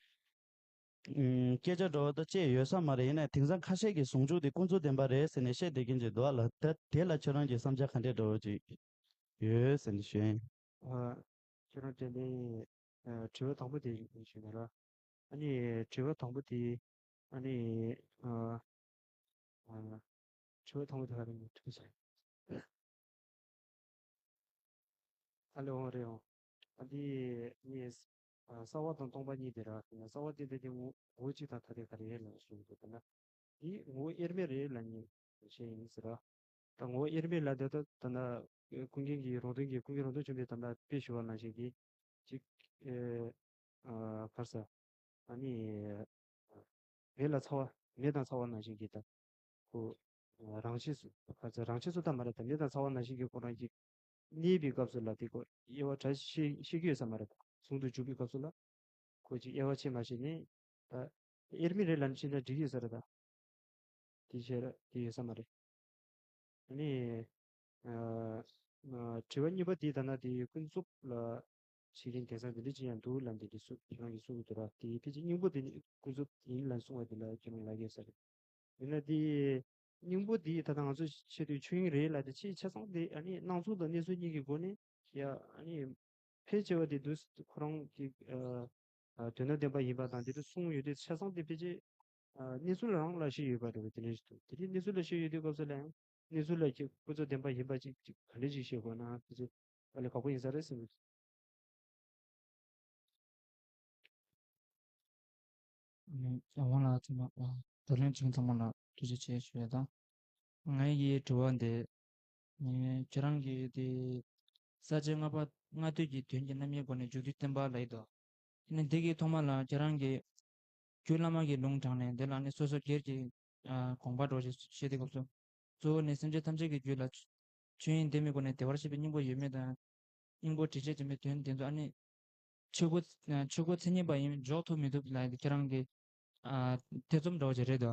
ཨུམ། སྐད་ཆ་འདྲ་བོ་ད་བཅས་ཡོད་ས་མ་རེད། ཡིན་ནའི་དེང་སང་ཁ་ཤས་ཀྱིས་ཟུང་འཇུག་དེ་ཀུན་རྫོབ་བདེན་པ་རེད་ཟེར་ནས་བཤད་བསྡད་མཁན་ཅིག་འདུག་ཨ་ལ། ད་དེ་ལ་ཁྱོད་རང་གི་བསམ་འཆར་ག་འདྲས་འདྲ་བོ་ཅིག་ཡོད་ཟེར་ནས་ཞུ་ཡིན། ཨ། ཁྱོད་རང་དྲན་ནས་ཨ་དྲི་བ་དང་པོ་དེ་ཞུས་ན་ར། ཨ་ནི་དྲི་བ་དང་པོ་དེ་ཨ་ནི་ཨ་ཨ་དྲི་བ་དང་པོ་དེ་ག་རེ་ཡིན་ཐུག་སོང་། ཨ་ལེ་འོང་རེད་འོང་། ཨ་འདི་ནི་ཨ་གསར་བ་དང་སྟོང་པ་གཉིས་དེ་ར། གསར་བ་དེ་འདི་དེ་ངོ་བོ་གཅིག་དང་ཐ་དད་ག་རེ་ལ་ཞུ་གི་འདུག་ད་ན། འདི་ངོ་བོ་དབྱེར་མེད་རེད་ལབ་མཁན་ཞིག་ཡིན་ཟེར་ར། ད་ངོ་བོ་དབྱེར་མེད་ལབ་དེ་ད་ད་ན་ཀུན་མཁྱེན་གྱིས་རང་དོན་གྱིས་ཀུན་མཁྱེན་རང་དོན་ཆེན་པོས་ད་ལྟ་དཔེ་ཞུ་བ་ནང་བཞིན་གྱི་གཅིག་ཨེ་ཨ་ག་རེ་ཟ། ཨ་ནི་མེ་ལ་ཚ་བ་མེ་དང་ཚ་བ་ནང་བཞིན་གྱི་ད་ཁོ་རང་ཆས་སུ་ག་རེ་ཟ་རང་ཆས་སུ་ད་མ་རེད། ད་མེ་དང་ཚ་བ་ནང་བཞིན་གྱི་ཁོ་རང་གི་གནས་པའི་སྐབས་སུ་ལ་དེ་ཁོ་དབྱེ་བ་ཕྲ་ཤེས་ཤེས་ཀྱི་ཡོད་ས་མ་རེད། ད་ཟུང་དུ་འཇུག་པའི་སྐབས་སུ་ལ་ཁོ་ཅིག་དབྱེ་བ་ཕྱེ་མ་ཤེས་ནས་ད་དབྱེར་མེད་རེད་ལབ་ཕྱིན་ན་འགྲིག་ཡོད་ས་རེད། ད་དེ་བྱས་ར་དེ་ཡོད་ས་མ་རེད། ཨ་ནི་ཨ་ཨ་དྲི་བ་གཉིས་པ་དེ་ད་ན་དེ་ཀུན་རྫོབ་ལ་བྱེད་མཁན་དེང་སང་དེ་འདྲ་ཅིག་ཡང་འདུག་ལབ་འདི་འདྲ་སུ་ཁྱེད་རང་གིས་གསུང་གི་འདུག་ར། དེ་ཕལ་ཆེར་སྙིང་པོ་དེ་ནི་ཀུན་རྫོབ་ཡིན་ལབ་གསུང་བ་དེ་ལ་ཁྱེད་རང་ལབ་ཡོད་ས་རེད། ཡིན་ན་དེ་སྙིང་པོ་དེ་ད་ལྟ་ང་ཚོ་ཆེད་དུ་ཆོས་དབྱིངས་རེད་ལབ་དེ་ཆེས་ཆ་ཚང་དེ་ཨ་ནི་སྣང་ཚུལ་དང་གནས་ཚུལ་གཉིས་ཀྱི་སྒོ་ནས་ཡ་ཨ་ནི་ཕལ་ཆེ་བ་དེ་དུས་ཁོ་རང་གི་ཨ་ཨ་དོན་དམ་བདེན་པ་ཡིན་པ་དང་དེ་དུ་གསུངས་ཡོད་དུས་ཆ་ཚང་དེ་ཕལ་ཆེར་ཨ་གནས་ཚུལ་རང་ལ་བཤད་ཡོད་པ་རེད་པ། དེ་འདྲ་ཞིག་འདུག་དེ་དུས་གནས་ཚུལ་ལ་བཤད་ཡོད་དུས་སྐབས་སུ་ལ་ཡང་གནས་ཚུལ་ལ་ཀྱི་ཀུན་རྫོབ་བདེན་པ་ཡིན་པ་ཅིག་ཅིག་ག་འདྲ་ཞིག་བཤད་དགོས་ན་ཕལ་ཆེར་དཀའ་ལས་ཁག་པོ་ཡིན་ས་རེད་བསམ་གྱི་འདུག་ཨ་ནི་ཨ་ཝང་ལགས་ཚང་མ་ཨ་བགྲོ་གླེང་བྱེད་མཁན་ཚང་མ་ལ་ཐུགས་རྗེ་ཆེ་ཞུ་ཡ་དང་། ངའི་གི་དྲི་བ་འདི་ཨ་ཁྱེད་རང་གི་དེ་ས་བཅད་ལྔ་པ་ལྔ་བསྡུས་ཀྱི་དོན་གྱི་རྣམ་དབྱེའི་སྒོ་ནས་མཇུག་བསྡུའི་བསྟན་པ་ལབ་ཡི་འདུག་ཨ་ནི་འདི་གི་ཐོག་མ་ལ་ཁྱེད་རང་གི་རྒྱུད་བླ་མ་གི་ལུང་དྲངས་ནས་འདི་ལ་ནི་སོ་སོ་སྒེར་གྱི་ཨ་དགོངས་པ་འགྲོ་ཞེས་བཤད་དུས་སྐབས་སུ། གཙོ་བོ་ནི་སེམས་ཅན་ཐམས་ཅད་ཀྱི་རྒྱུད་ལ་ཆོས་དབྱིངས་ལྡན་མིན་སྒོ་ནས་བདེ་བར་གཤེགས་པའི་སྙིང་པོ་ཡོད་མེད་དང་། སྙིང་པོ་དྲི་བཅས་ཅན་པའི་དོན་དེ་ཚོ་ཨ་ནི་ཆོས་སྐུ་ཆོས་སྐུ་མཚན་ཉིད་པ་ཡིན་འཇོག་ཐུབ་མི་ཐུབ་ལ་ཁྱེད་རང་གི་ཨ་ཐེ་ཚོམ་འདྲ་བོ་ཅིག་རེད་དོ།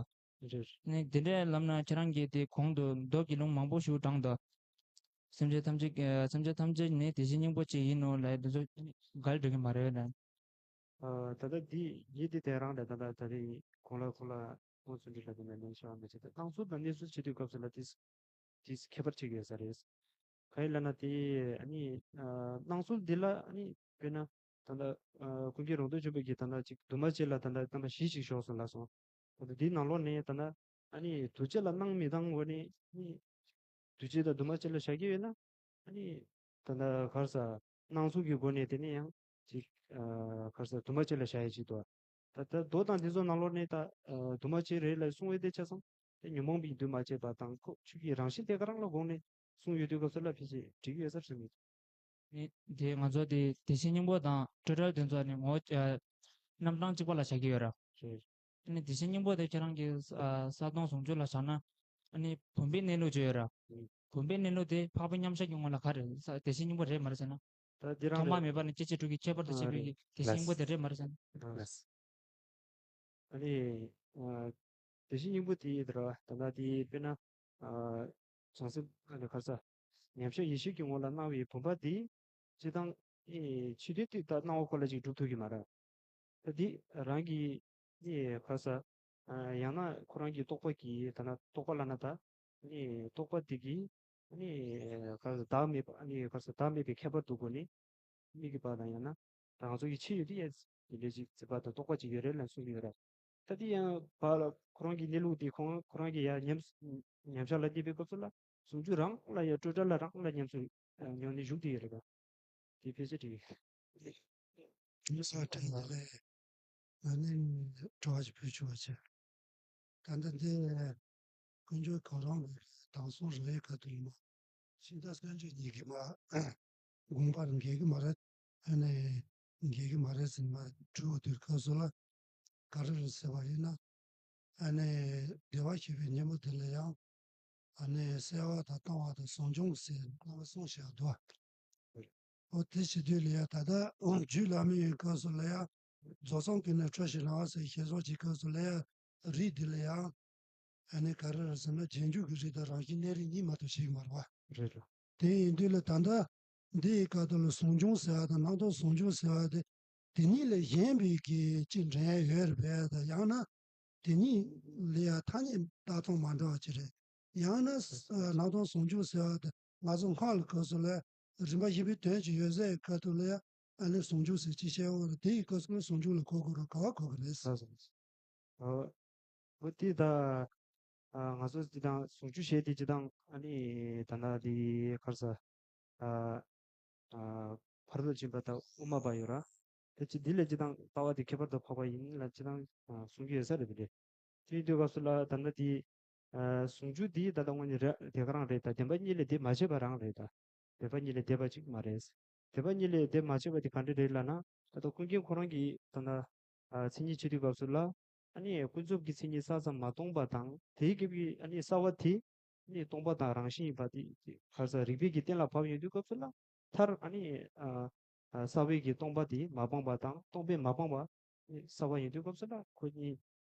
རེད། ནི་དེ་འདྲའི་ལམ་ན་ཁྱེད་རང་གིས་དེ་གོང་དུ་མདོ་གི་ལུང་མང་པོ་ཞིག་དྲངས་དོ། སེམས་ཅན་ཐམས་ཅད་ཨ་སེམས་ཅན་ཐམས་ཅད་ནི་དེ་བཞིན་སྙིང་པོ་གཅིག་ཡིན་ནོ་ལབ་དེ་ཚོ་འགལ་འགྲོ་གི་མ་རེད་ལ། ཨ་ད་ལྟ་འདི་ཡིད་འདི་དེ་རང་ལས་ད་ལྟ་ད་རེས་གོང་ལ་གོང་ལ་དངོས་སུ་འདྲི་ལ་དེ་ནས་ལན་ཤོར་བ་མི་བྱེད་ད་སྣང་ཚུལ་དང་གནས་ཚུལ་བྱེད་དུས་སྐབས་སུ་ལ་དེ་དེ་ཁྱད་པར་ཆེ་གི་ཡོད་ས་རེད། ག་ཡིན་ལབ་ན་དེ་ཨ་ནི་ཨ་སྣང་ཚུལ་འདི་ལ་ཨ་ནི་དཔེར་ན་ད་ལྟ་ཨ་ཀུན་མཁྱེན་རང་དོན་ཆེན་པོ་གིས་ད་ལྟ་ཅིག་འདུས་མ་བྱས་ལ་ད་ལྟ་རྣམ་པ་བཞི་ཞིག་བཞག་སོང་ལབ་སོང་། ད་ལྟ་འདིའི་ནང་ལོགས་ནས་ད་ལྟ་ཨ་ནི་འདུས་བྱས་ལ་སྣང་མི་སྣང་འོ་ནི་ཨ་ནི། འདུས་བྱས་དང་འདུས་མ་བྱས་ལ་བཞག་གི་ཡོད་ན། ཨ་ནི། ད་ལྟ་ག་རེ་ཟ། སྣང་ཚུལ་གྱི་སྒོ་ནས་དེ་ནས་ཡང་ཅིག་ཨ་ག་རེ་ཟ་འདུས་མ་བྱས་ལ་བཞག་ཡ་ཅིག་འདུག་ད་ལྟ་མདོ་དང་དེ་ཚོ་ནང་ལོགས་ནས་ད་ཨ་འདུས་མ་བྱས་རེད་ལ་གསུང་བའི་དེ་ཆ་ཚང་དེ་ཉོན་མོངས་པའི་འདུས་མ་བྱས་པ་དང་ཁོ་ཆོས་ཀྱི་རང་བཞིན་དེ་ག་རང་ལ་དགོངས་ནས་གསུང་ཡོད་དུས་སྐབས་སུ་ལ་ཕལ་ཆེར་འགྲིག་ཡོད་ས་རེད་མི་འདུག་ནི་དེ་ང་ཚོ་དེ་དེ་བཞིན་སྙིང་པོ་དང་སྤྲོས་བྲལ་དེ་ཚོ་ནི་ངོ་བོ་ཨ་རྣམ་གྲངས་གཅིག་པ་ལ་བཞག་གི་ཡོད་ར། རེད། ཨ་ནི་དེ་བཞིན་སྙིང་པོ་དེ་ཁྱེད་རང་གིས་ཨ་གསལ་སྟོང་ཟུང་འཇུག་ལ་བཞག་ན། ཨ་ནི་བུམ་པའི་གནས་ལུགས་བརྗོད་ཡོད་ར། ཨུ། བུམ་པའི་གནས་ལུགས་དེ་འཕགས་པའི་མཉམ་གཞག་གི་ངོ་ལ་ག་རེ་ས་དེ་བཞིན་སྙིང་པོ་རེད་མ་རེད་ཟེར་ན། ད་འདི་རང་ཐོག་མ་རེད། མེད་པ་ནས་སྐྱེ་མཆེད་དྲུག་གི་ཁྱད་པར་དུ་ཨ་བྱས་པའི་རེད། གི་དེ་བཞིན་སྙིང་པོ་དེ་རེད་མ་རེད་ཟེར་ན། ཨ་ལགས། ཨ་ནི་ཨ་དེ་བཞིན་སྙིང་པོ་དེ་ཡི་དེ་ར་ད་ལྟ་དེ་དཔེར་ན་ཨ་བྱང་སེམས་ཨ་ནི་ག་རེ་ཟ་མཉམ་གཞག་ཡེ་ཤེས་ཀྱི་ངོ་ལ་སྣང་བའི་བུམ་པ་དེ་སྤྱིར་བཏང་ཨེ་ཕྱི་དོན་དེ་ད་སྣང་བ་ཁོ་ལ་ཅིག་སྒྲུབ་ཐུབ་ཀྱི་མ་རེད། ད་འདི་རང་གི་ནི་ག་རེ་ཟ། ཨ་ཡང་ན་ཁོ་རང་གི་རྟོག་པ་གིས་ད་ན་རྟོག་པ་ལབ་ན་ད་ནི་རྟོག་པ་དེ་གིས་ནི་ག་རེ་ཟ་བདག་མེད་པ་ནི་ག་རེ་ཟ་བདག་མེད་པའི་ཁྱད་པར་དུ་གོ་ནི་མིག་གི་བར་དང་ཡང་ན་ད་ང་ཚོ་གི་ཕྱི་ཡོད་དེ་ཡ་དེ་འདྲ་ཅིག་བརྩིགས་པ་དང་རྟོག་པ་ཅིག་ཡོད་རེད་ལབ་གསུང་གི་ཡོད་རེད། ད་དེ་ཡང་བར་ལ་ཁོ་རང་གི་གནས་ལུགས་དེ་ཁོང་ཁོ་རང་གི་ཡ་ཉམས་ཉམས་ཆག་ལ་གནས་པའི་སྐབས་སུ་ལ་ཟུང་འཇུག་རང་ལ་ཡ་སྤྲོས་བྲལ་ལ་རང་ལ་ཉམས་སུ་མྱོང་ནས་བཞུགས་དེ་ཡོད་རེད་པ། དེ་ཕལ་ཆེར་འགྲིག་གི། ས་ཁྲ་ཡ་ལས་ང་ནི་དྲི་བ་ཞིག་ཕུལ་ཆོག་པ་བྱས། ད་ལྟ་འདི་དཀོན་མཆོག་གོ་རམས་ཀྱི་དང་སོང་རེད་ཁ་ཐུག་མ་ཤིང་རྟ་གསོན་མཆོད་གཉིས་ཀྱི་མ་དགོངས་པར་འགལ་གྱི་མ་རེད། ཨ་ནི་འགལ་གྱི་མ་རེད་ཟེར་མ་དྲི་བ་དུས་སྐབས་སུ་ལ་ག་རེ་རེད་ཟེར་བ་ཡིན་ན། ཨ་ནི་བདེ་བར་གཤེགས་པའི་སྙིང་པོ་དེ་ལ་ཡང་ཨ་ནི་གསལ་བ་དང་སྟོང་བ་དང་ཟུང་འཇུག་ཟེར་རྣམ་པ་གསུམ་བཞག་འདུག་ཨོ་དེ་བྱེད་དུས་ལ་ཡང་ད་ལྟ་རྒྱུད་བླ་མའི་སྐབས་སུ་ལ་ཡང་རྫོགས་སངས་ཀྱི་ནི་འཕྲོ་ཞིག་ལ་ཟེར་ཞེས་སོགས་ཀྱི་སྐབས་སུ་ལ་ཡང་རིགས་འདི་ལ་ཡང་ཨ་ནི་ག་རེ་རེད་ཟེར་ན་རྗེས་འཇུག་གི་རིགས་དང་རང་བཞིན་གནས་རིགས་གཉིས་མ་གཏོགས་ཞིག་མ་རེད་བ། རེད་རེད། དེ་ཡིན་དུས་ལ་ད་ལྟ་འདི་ཡི་སྐབས་དུ་ལ་ཟུང་འཇུག་ཟེར་བ་དང་རྣམ་རྟོག་ཟུང་འཇུག་ཟེར་བ་དེ་ དེ་གཉིས་ལས་གཞན་པའི་གི་ཅིག་འདྲེན་ཡ་ཡོད་རེད་པས། ད་ཡང་ན་དེ་གཉིས་ལ་ཡ་ཐ་སྙད་བཏགས་སྟངས་མ་འདྲ་བ་ཅིག་རེད། ཡང་ན་ཨ་སྣང་སྟོང་ཟུང་འཇུག་ཟེར་བ་དེ་ང་ཚོ་སྔགས་ལ་སྐབས་སུ་ལ་རིམ་པ་བཞི་པའི་དོན་ཅིག་ཡོད་ཟེར་སྐབས་དུ་ལ་ཡ་ཨ་ནི་ཟུང་འཇུག་ཟེར་ཅིག་བཤད་ཡོད་རེད། དེ་ཡི་སྐབས་སུ་ལ་ཟུང་འཇུག་ལ་གོ་དགོས་རེད། ག་བ་གོ་གི་རེད། ལགས་སོ། ཨོ། ཨོ་དེ་ད། ཨ་ང་ཚོ་སྤྱི་དང་ཟུང་འཇུག་བྱས་ཏེ་སྤྱི་དང་ཨ་ནི་ད་ལྟ་དེ་ག་རེ་ཟ། ཨ་ཨ་ཕ་རོལ་ཏུ་ཕྱིན་པ་དང་དབུ་མ་པ་ཡོད་ར། དེ་ཅི་འདི་ལས་སྤྱི་དང་ལྟ་བ་དེ་ཁྱད་པར་དུ་འཕགས་པ་ཡིན་ལ་སྤྱི་དང་ཨ་གསུང་རྒྱུ་ཡོད་ས་རེད་དེ་རེད། དེ་ཡིན་དུས་སྐབས་སུ་ལ་ད་ལྟ་དེ་ཨ་ཟུང་འཇུག་དེ་ད་ལྟ་དངོས་གནས་རེད། དེ་ག་རང་རེད། ད་བདེན་པ་གཉིས་ལས་དེ་མ་བྱས་པ་རང་རེད་ད། བདེན་པ་གཉིས་ལས་འདས་པ་ཅིག་མ་རེད། བདེན་པ་གཉིས་ལས་འདས་མ་བྱས་པ་དེ་ག་འདྲ་རེད་ལབ་ན། ད་ལྟ་ཀུན་མཁྱེན་ཁོ་རང་གིས་ད་ལྟ་ཨ་མཚན་ཉིད་ཕྱེ་དུས་སྐབས་སུ་ལ་ཨ་ནི་ཀུན་རྫོབ་ཀྱི་མཚན་ཉིད་ས་མཚམས་མ་སྟོང་པ་དང་། དེའི་སྐབས་ཀྱི་ཨ་ནི་ས་བ་དེ་ཨ་ནི་སྟོང་པ་དང་རང་བཞིན་ཡིན་པ་དེ་ག་རེ་ཟ་རིགས་པས་ཀྱི་གཏན་ལ་ཕབ་ཡོང་དུས་སྐབས་སུ་ལ་མཐར་ཨ་ནི་ཨ་ཨ་ས་བའི་གི་སྟོང་པ་དེ་མ་སྤངས་པ་དང་སྟོང་པས་མ་སྤངས་པ་ཨ་ནི་ས་བ་ཡིན་དུས་སྐབས་སུ་ལ་ཁོ་གཉིས་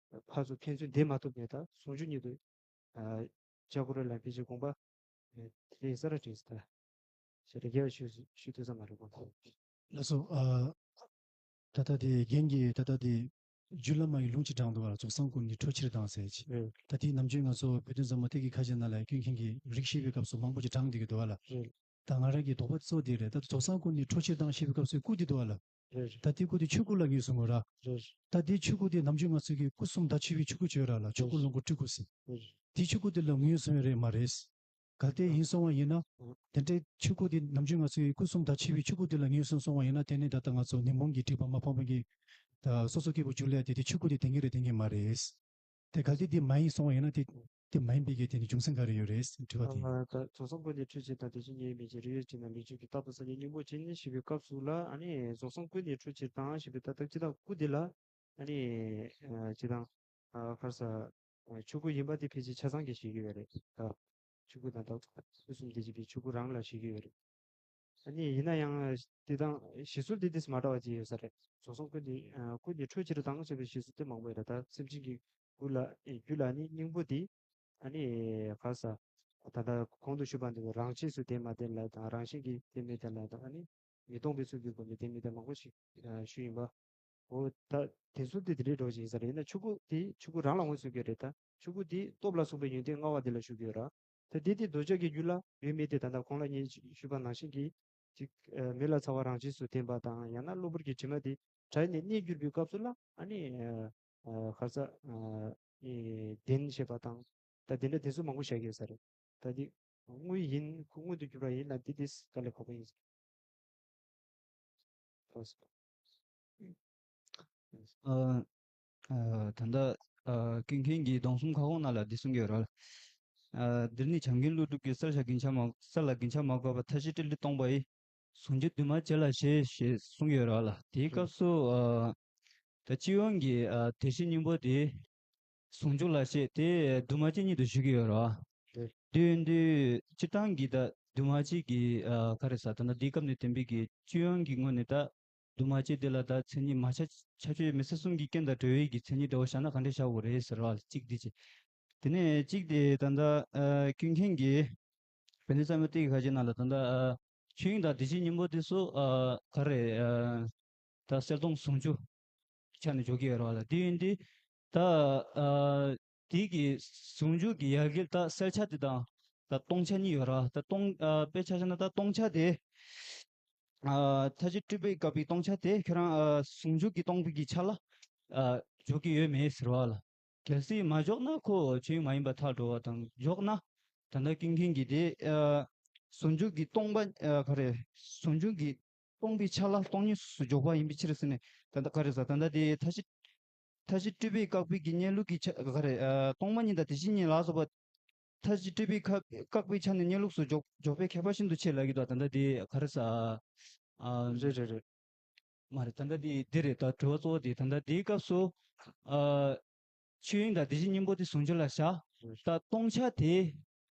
ཕར་ཚུར་ཕན་ཚུན་འདས་མ་ཐུབ་ནས་ད་ཟུང་འཇུག་ཉིད་དུ་ཨ་ལྕགས་ཕོ་རོལ་ལ་ཕལ་ཆེར་དགོངས་པ་ཨ་དེ་རིང་གསལ་བར་བྱས་སོ། ད་ཞེས་རེ་རྒྱས་ཞུ་ཞུ་ཐུབ་ས་མ་རེད་གོ། ལགས་སོ། ཨ་ད་ལྟ་དེ་རྒན་གྱིས་ད་ལྟ་དེ་རྒྱུད་བླ་མ་ཡི་ལུང་ཅིག་དྲངས་འདུག་བ་ལ། རྫོགས་སངས་སྐུ་ནི་འཕྲོ་ཕྱིར་ལྡང་ཟེར་ཅིག་རེད། ད་དེ་ནམ་རྒྱུན་ང་ཚོ་བོད་དོན་མཛངས་མ་ཐད་ཀྱི་ཁ་ཆེ་ནང་ལ་ཀུན་མཁྱེན་གྱིས་རིགས་བཤད་པའི་སྐབས་སུ་མང་པོ་ཅིག་དྲངས་བསྡད་ཀྱི་འདུག་བ་ལ། རེད། ད་ང་རང་གི་དོགས་པ་གཙོ་དེ་རེད། ད་རྫོགས་སངས་སྐུ་ནི་འཕྲོ་ཕྱིར་ལྡང་ཞེས་པའི་སྐབས་སུ་སྐུ་དེ་འདུག་བ་ལ། རེད་རེད། ད་དེ་སྐུ་དེ་ཆོས་སྐུ་ལ་ངོས་བཟུང་ངོ་ར། རེད། ད་དེ་ཆོས་སྐུ་དེ་ནམ་རྒྱུན་ང་ཚོ་གི་སྐུ་གསུམ་ཟླ་ཆུ་བའི་ཆོས་སྐུ་བརྗོད་ར་ལ། ཆོས་སྐུ། རེད། ལོངས་སྐུ། སྤྲུལ་སྐུ་ཟེར། རེད། དེ་ཆོས་སྐུ་དེ་ལ་ངོས་བཟུང་ཡ་རེད་མ་རེད། གལ་ཏེ་ཡིན་སོང་བ་ཡིན་ན། དེ་འདྲའི་ཆོས་སྐུ་དེ་ནམ་རྒྱུན་ང་ཚོའི་སྐུ་གསུམ་དང་ཕྱི་བའི་ཆོས་སྐུ་དེ་ལ་ངོས་བཟུང་སོང་བ་ཡིན་ན། དེ་ནི་ད་ལྟ་ང་ཚོ་ཉོན་མོངས་ཀྱི་སྒྲིབ་པ་མ་སྤངས་པ་གི་ད་སོ་སོ་སྐྱེ་བོ་རྒྱུད་ལས་དེ་དེ་ཆོས་སྐུ་དེ་དེ་ཉིད་རེད་དེ་ཉིད་མ་རེད། དེ་གལ་ཏེ་དེ་མ་ཡིན་སོང་བ་ཡིན་ན། དེ་དེ་མ་ཡིན་པའི་གི་དེ་ནི་རྒྱུ་མཚན་ག་རེ་ཡོད་རེད། དྲི་བ་དེ། ཨ་ད་རྫོགས་སངས་སྐུ་ནི་འཕྲོ་ཕྱིར་ལྡང་། དེ་བཞིན་ཉིད་མེད་ཅིང་རིགས་ཡོད་ཅེ་ན། མི་འཇིགས་ཀྱི་རྟག་ཏུ་སངས་རྒྱས་སྙིང་པོ་ཅན་ཞེས་པའི་སྐབས་སུ་ལ། ཨ་ནི་རྫོགས་སངས་སྐུ་ནི་འཕྲོ་ཕྱིར་ལྡང་ཞེས་པའི་ད་ལྟ་སྤྱི་དང་སྐུ་དེ་ལ། ཨ་ནི་ཨ་སྤྱི་དང་། ཨ་ག་རེ་ཟ། ཨ་ཆོས་སྐུ་ཡིན་པ་དེ་ཕལ་ཆེར་ཆ་ཚང་གིས་བཞེད་ཀྱི་ཡོད་རེད། ཨ་ཆོས་སྐུ་དང་ད་སྐུ་གསུམ་དེ་བཞིན་པའི་ཆོས་སྐུ་རང་ལ་བཞེད་ཀྱི་ཡོད་རེད། ཨ་ནི་ཡིན་ན་ཡང་དེ་དང་བཞེད་སྲོལ་དེ་དེས་མ་འདྲ་བ་ཅིག་ཡོད་ས་རེད། རྫོགས་སངས་སྐུ་ནི་ཨ་སྐུ་ནི་འཕྲོ་ཕྱིར་ལྡང་ཞེས་པའི་བཞེད་སྲོལ་དེ་མང་པོ་ཡོད་རེད། ད་སེམས་ཅན་གྱི་སྐུ་ལ་ཨེ་རྒྱུད་ལ་ནི་སྙིང་པོ་དེ། ཨ་ནི་ག་རེ་ཟ། ད་ལྟ་གོང་དུ་ཞུས་པ་འདི་རང་ཆས་སུ་དེ་མ་དེ་ལ་དང་། རང་བཞིན་གྱིས་དེ་མེད་དེ་ལ་དང་། ཨ་ནི་མི་སྟོང་པའི་ཚུལ་གྱིས་སྒོམ་པའི་དེ་མེད་དེ་མང་པོ་ཞིག་ཨ་ཞུས་ཡིན་པ། འོ་ད་དེ་ཚོ་དེ་དེ་འདྲའི་འགྲོ་བཞིན་ས་རེད། ཡིན་ན་ཆོས་སྐུ་དེ་ཆོས་སྐུ་རང་ལ་མངོན་སུམ་གྱི་རེད། ད་ཆོས་སྐུ་དེ་སྟོབས་ལ་སོགས་པའི་ཡོན་ཏན་མངའ་བ་དེ་ལ་ཞུ་གི་ཡོད་ར། ད་དེ་དེ་འདོད་ཆགས་ཀྱི་རྒྱུད་ལ་ཡོད་མེད་དེ་ད་ལྟ་གོང་ལ་ངས་ཞུས་པ་ནང་བཞིན་གྱི་ཅིག་ཨ་མེ་ལ་ཚ་བ་རང་བཞིན་སུ་བརྟེན་པ་དང་། ཡང་ན་གློ་བུར་གྱི་དྲི་མ་དེ་དྲག་ནས་གནས་གྱུར་པའི་སྐབས་སུ་ལ། ཨ་ནི་ཨ་ཨ་ག་རེ་ཟ། ཨ་ཨེ་བདེན་ཞེས་པ་དང་། ད་དེ་འདྲ་དེ་ཚོ་མང་པོ་བཤད་ཀྱི་ཡོད་ས་རེད། ད་དེ་དངོས་ཡིན། ཁོ་མངོན་དུ་གྱུར་པ་ཡིན་ན་དེ་དེ་དཀའ་ལས་ཁག་པོ་ཡིན་ས་རེད། ཨ་ཨ་ད་ལྟ་ཨ་ཀུན་མཁྱེན་གྱིས་སྡོམ་གསུམ་ཁ་སྐོང་ནང་ལ་འདི་གསུང་གི་ཡོད་རེད། ཨ་འདིར་ནི་བྱམས་མགོན་ཀླུ་སྒྲུབ་ཀྱིས། གསལ་བྱ་རྒྱུན་ཆགས་མ། གསལ་ལ་རྒྱུན་ཆགས་མ་དགོས་པར། མཐའ་བཞི་སྤྲོས་བྲལ་སྟོང་པ་ཡི། ཟུང་འཇུག་འདུས་མ་བྱས་ལ་བཞེད། ཞེས་གསུངས་ཡོད་རེད་བ་ལ། དེའི་སྐབས་སུ་ཨ་ད་སྤྱི་ཡོངས་ཀྱི་ཨ་བདེ་གཤེགས་སྙིང་པོ་དེ་ཟུང་འཇུག་ལ་བཞེད་དེ་འདུས་མ་བྱས་ཉིད་དུ་ཞུ་གི་ཡོད་རེད་བ། རེད། དེ་ཡིན་དུས་སྤྱིར་བཏང་གི་ད་འདུས་མ་བྱས་ཀྱི་ཨ་ག་རེ་ཟ། ད་ལྟ་འདིའི་སྐབས་ནས་བསྟན་པའི་གི་སྤྱི་ཡོངས་ཀྱི་ངོས་ནས་ད་འདུས་མ་བྱས་དེ་ལ་ད་མཚན་ཉིད་མ་ཆགས་ཁྱབ་བྱེད་མི་ཚེ་གསུམ་གྱི་རྐྱེན་དང་འབྲེལ་བའི་གི་མཚན་ཉིད་འདྲ་བོ་བཞག་ན་ག་འདྲ་བཞག་དགོས་རེད་ཟེར་བ་ལ། གཅིག་འདི་བྱས། དེ་ནས་གཅིག་དེ་ད་ལྟ་ཨ་ཀུན་མཁྱེན་གྱིས་བོད་འདི་ཚང་མའི་སྟེང་གི་ཁ་ཅིག་ནང་ལ་ད་ལྟ་ཨ་ཆོས་དབྱིངས་དང་བདེ་གཤེགས་སྙིང་པོ་དེ་ཚོ་ཨ་ག་རེ་ཨ་ད་གསལ་སྟོང་ཟུང་འཇུག་ཆ་ནས་འཇོག་གི་ཡོད་རེད་བ་ལ། དེ་ཡིན་དུས་ད་ཨ་དེ་གི་ཟུང་འཇུག་གི་ཡ་གི་ད་གསལ་ཆ་དེ་དང་ད་སྟོང་ཆ་གཉིས་ཡོད་རེད་བ། ད་སྟོང་ཨ་དཔེ་ཆ་བཞག་ན་ད་སྟོང་ཆ་དེ་ཨ་མཐའ་བཞི་སྤྲོས་པས་བཀག་པའི་སྟོང་ཆ་དེ་ཁྱོད་རང་ཨ་ཟུང་འཇུག་གི་སྟོང་པའི་གི་ཆ་ལ་ཨ་འཇོག་གི་ཡོད་མེད་ཟེར་བ་ལ། གལ་སྲིད་མ་འཇོག་ན་ཁོ་ཆོས་དབྱིངས་མ་ཡིན་པར་ཐལ་འགྲོ་བ་དང་། འཇོག་ན་ད་ལྟ་ཀུན་མཁྱེན་གྱིས་དེ་ཨ་ཟུང་འཇུག་གི་སྟོང་པ་ཨ་ག་རེ་ཟུང་འཇུག་གི་སྟོང་པའི་ཆ་ལ་སྟོང་ཉིད་སུ་འཇོག་པ་ཡིན་པའི་ཕྱིར་ཟེར་ནས། ད་ལྟ་ག་རེ་ཟ། ད་ལྟ་དེ་མཐའ་བཞི་མཐའ་བཞི་སྤྲོས་པས་བཀག་པའི་གི་གནས་ལུགས་ཀྱི་ཆ་ག་རེ་ཨ་སྟོང་པ་ཉིད་དང་བདེ་གཤེགས་ཉིད་ལ་སོགས་པ་མཐའ་བཞི་སྤྲོས་པས་བཀག་བཀག་པའི་ཆ་ནས་གནས་ལུགས་སུ་འཇོག་འཇོག་པའི་ཁྱད་པར་ཤིན་ཏུ་ཆེ་ལབ་ཀྱི་འདུག། ད་ལྟ་དེ་ག་རེ་ཟ། ཨ་རེད་རེད་རེད། མ་རེད། ད་ལྟ་དེ་འདི་རེད། ད་དྲི་བ་གཙོ་བོ་དེ་ད་ལྟ་དེའི་སྐབས་སུ་ཨ་ཆོས་དབྱིངས་དང་བདེ་གཤེགས་སྙིང་པོ་དེ་ཟུང་འཇུག་ལ་བཞག། ད་སྟོང་ཆ་དེ་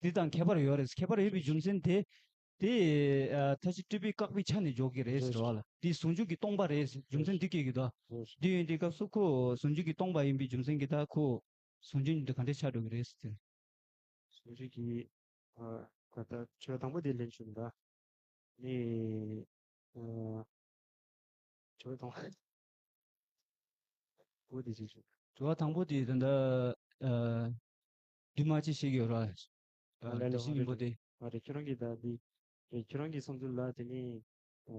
འདི་དང་ཁྱད་པར་ཡོད་རེད། ཁྱད་པར་ཡོད་པའི་རྒྱུ་མཚན་དེ་དེ་ཨ་མཐའ་བཞི་སྤྲོས་པས་བཀག་པའི་ཆ་ནས་འཇོག་གི་རེད་ཟེར་བ་ལ། དེ་ཟུང་འཇུག་གི་སྟོང་པ་རེད། རྒྱུ་མཚན་འདི་སྐྱེ་གི་འདུག། དེ་ཡིན་དུས་སྐབས་སུ་ཁོ་ཟུང་འཇུག་གི་སྟོང་པ་ཡིན་པའི་རྒྱུ་མཚན་གྱིས་ད་ཁོ་ཟུང་འཇུག་ཉིད་དུ་ག་འདྲས་ཆགས་འགྲོ་གི་རེད་ཟེར་ཏེ། ཟུང་འཇུག་གི་ཨ་ད་ལྟ་དྲི་བ་དང་པོ་དེ་ལན་ཞུ་གི་འདུག། ནི་ཨ་དྲི་བ་དང་ འོ་དེ་བྱེད་ཆོག་དྲི་བ་དང་པོ་དེ་ད་ལྟ་ཨ་འདུས་མ་བྱས་ཤེས་ཀྱི་ཡོད་ར། ཨ་ལས་ལས་དེ་བཞིན་ཡིན་པོ་དེ། ཨ་རེད། ཁྱོད་རང་གིས་ད་འདི་རེད། ཁྱོད་རང་གི་བསམ་ཚུལ་ལ་དེ་ནི་ཨ་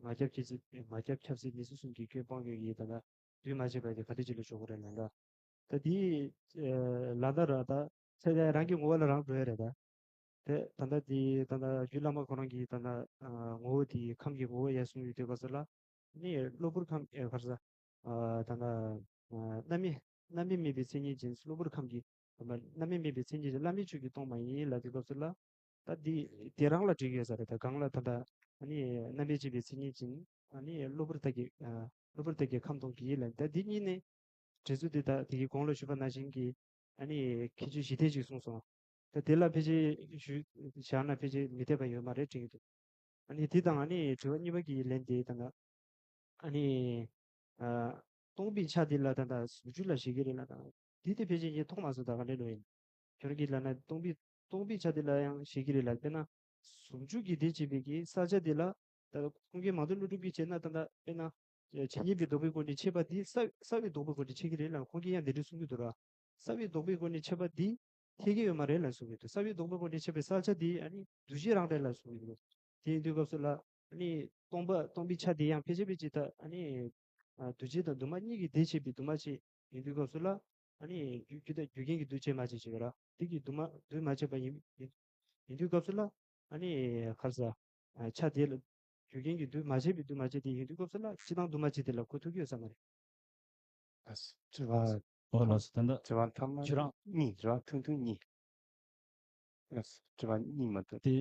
ང་རྒྱལ་ཆབ་སྲིད། ང་རྒྱལ་ཆབ་སྲིད་ནུས་ཤུགས་གསུམ་གྱི་སྐྱོན་སྤང་དགོས་ཀྱི་ད་ལྟ་འདུས་མ་བྱས་པ་དེ་ག་དུས་ཅིག་ལ་ཞོག་གི་རེད་ལབ་ན། ད་དེ་ལ་ད་ར་ད་ཚད་ལྡན་རང་གི་ངོ་བོ་ལ་རང་འགྲོ་ཡ་རེད་ད། དེ་ད་ལྟ་དེ་ད་ལྟ་རྒྱུད་བླ་མ་ཁོ་རང་གིས་ད་ལྟ་ཨ་ངོ་བོ་དེ་ཁམས་ཀྱི་ངོ་བོ་ཡར་གསུངས་ཡོད་དུས་སྐབས་སུ་ལ་ནི་གློ་བུར་ཁམས་ཨེ་ག་རེ་ཟ། ཨ་ད་ལྟ་ཨ་རྣམ་སྨིན། རྣམ་སྨིན་མེད་པའི་མཚན་ཉིད་ཅན། གློ་བུར་ཁམས་ཀྱི་རྣམ་སྨིན་མེད་པའི་མཚན་ཉིད་ཅན། བླ་མེད་ཆོས་ཀྱིས་སྟོང་མ་ཡིན་ལབ་དུས་སྐབས་སུ་ལ། ད་འདི་དེ་རང་ལ་འགྲིག་ཡོད་ས་རེད། ད་གང་ལ་ད་ལྟ་ཨ་ནི་རྣམ་སྨིན་མེད་པའི་མཚན་ཉིད་ཅན། ཨ་ནི་གློ་བུར་དག་གི་ཨ་གློ་བུར་དག་གི་ཁམས་སྟོང་གི་ཡིད་ལ། ད་འདི་གཉིས་ནི་འགྲེལ་ཚུལ་འདི་ད་དེ་གི་གོང་ལ་ཞུས་པ་ནང་བཞིན་གྱི་ཨ་ནི་ཁྱད་ཆོས་གཞི་རྟེན་ཅིག་གསུངས་སོང་། ད་དེ་ལ་ཕལ་ཆེར་ཞུ་བཞག་ན་ཕལ་ཆེར་མི་འཐད་པ་ཡོད་མ་རེད་དྲན་གྱི་འདུག་ཨ་ནི་དེ་དང་ཨ་ནི་དྲི་བ་གཉིས་པ་གི་ལན་དེ་ད་ལྟ་ཨ་ནི་ཨ་སྟོང་པའི་ཆ་དེ་ལ་ད་ལྟ་ཟུང་འཇུག་ལ་བཞེད་ཀྱི་རེད་ལབ་དང་། དེ་དེ་ཕལ་ཆེར་ངས་མཐོང་མ་སོང་། ད་ག་འདྲ་འགྲོ་ཡིན། ཁྱོད་རང་གིས་ལབ་ན་སྟོང་པའི་སྟོང་པའི་ཆ་དེ་ལ་ཡང་བཞེད་ཀྱི་རེད་ལབ། དཔེར་ན་ཟུང་འཇུག་གི་དེ་བྱེད་པའི་གི་བསགས་ཆ་དེ་ལ་ད་ཁུངས་སྐྱེལ་མང་དུ་བློ་གྲུབ་ཀྱིས་བྱས་ན་ད་ལྟ་དཔེར་ན་ཇི་སྙེད་པའི་ལྡོག་པའི་སྒོ་ནས་ཕྱེ་བ་དེ་བསགས་བསགས་པའི་ལྡོག་པའི་སྒོ་ནས་ཕྱེ་གི་རེད་ལབ། ཁོང་གིས་ཡང་འདི་འདྲ་གསུང་གི་འདུག་ར། བསགས་པའི་ལྡོག་པའི་སྒོ་ནས་ཕྱེ་བ་འདི་ཐེག་གི་ཡོད་མ་རེད་ལབ་གསུང་གི་འདུག་བསགས་པའི་ལྡོག་པའི་སྒོ་ནས་ཕྱེ་བའི་བསགས་ཆ་དེ་ཨ་ནི་འདུ་བྱེད་རང་རེད་ལབ་གསུང་གི་འདུག་དེ་ཡིན་དུས་སྐབས་སུ་ལ་ཨ་ནི་སྟོང་པ་སྟོང་པའི་ཆ་དེ་ཡང་ཕལ་ཆེར་ཕལ་ཆེར་ད་ཨ་ནི་ཨ་འདུ་བྱེད་དང་འདུས་མ་གཉིས་ཀྱིས་དེ་བྱེད་པའི་འདུས་མ་བྱས་ཡིན་དུས་སྐབས་སུ་ལ་ཨ་ནི་རྒྱུ་རྒྱུ་དང་རྒྱུ་རྐྱེན་གྱིས་འདུ་བྱེད་མ་བྱས་བྱེད་པ་ར། དེ་གིས་འདུས་མ་འདུས་མ་བྱས་པ་ཡིན་ཡིན་ཡིན་དུས་སྐབས་སུ་ལ་ཨ་ནི་ག་རེ་ཟ། ཨ་ཆ་དེ་ལ་རྒྱུ་རྐྱེན་གྱིས་འདུས་མ་བྱས་པའི་འདུས་མ་བྱས་དེ་ཡིན་དུས་སྐབས་སུ་ལ་སྤྱི་དང་འདུས་མ་བྱས་དེ་ལ་གོ་ཐུབ་ཀྱི་ཡོད་ས་མ་རེད། ལགས་སོ། དྲི་བ། ཨོ་ལགས་སོ། ད་ལྟ་དྲི་བ་ཐ་མ་ཁྱོད་རང་གཉིས། དྲི་བ་ཐུང་ཐུང་གཉིས། ལགས་སོ། དྲི་བ་གཉིས་མ་གཏོགས། དེ།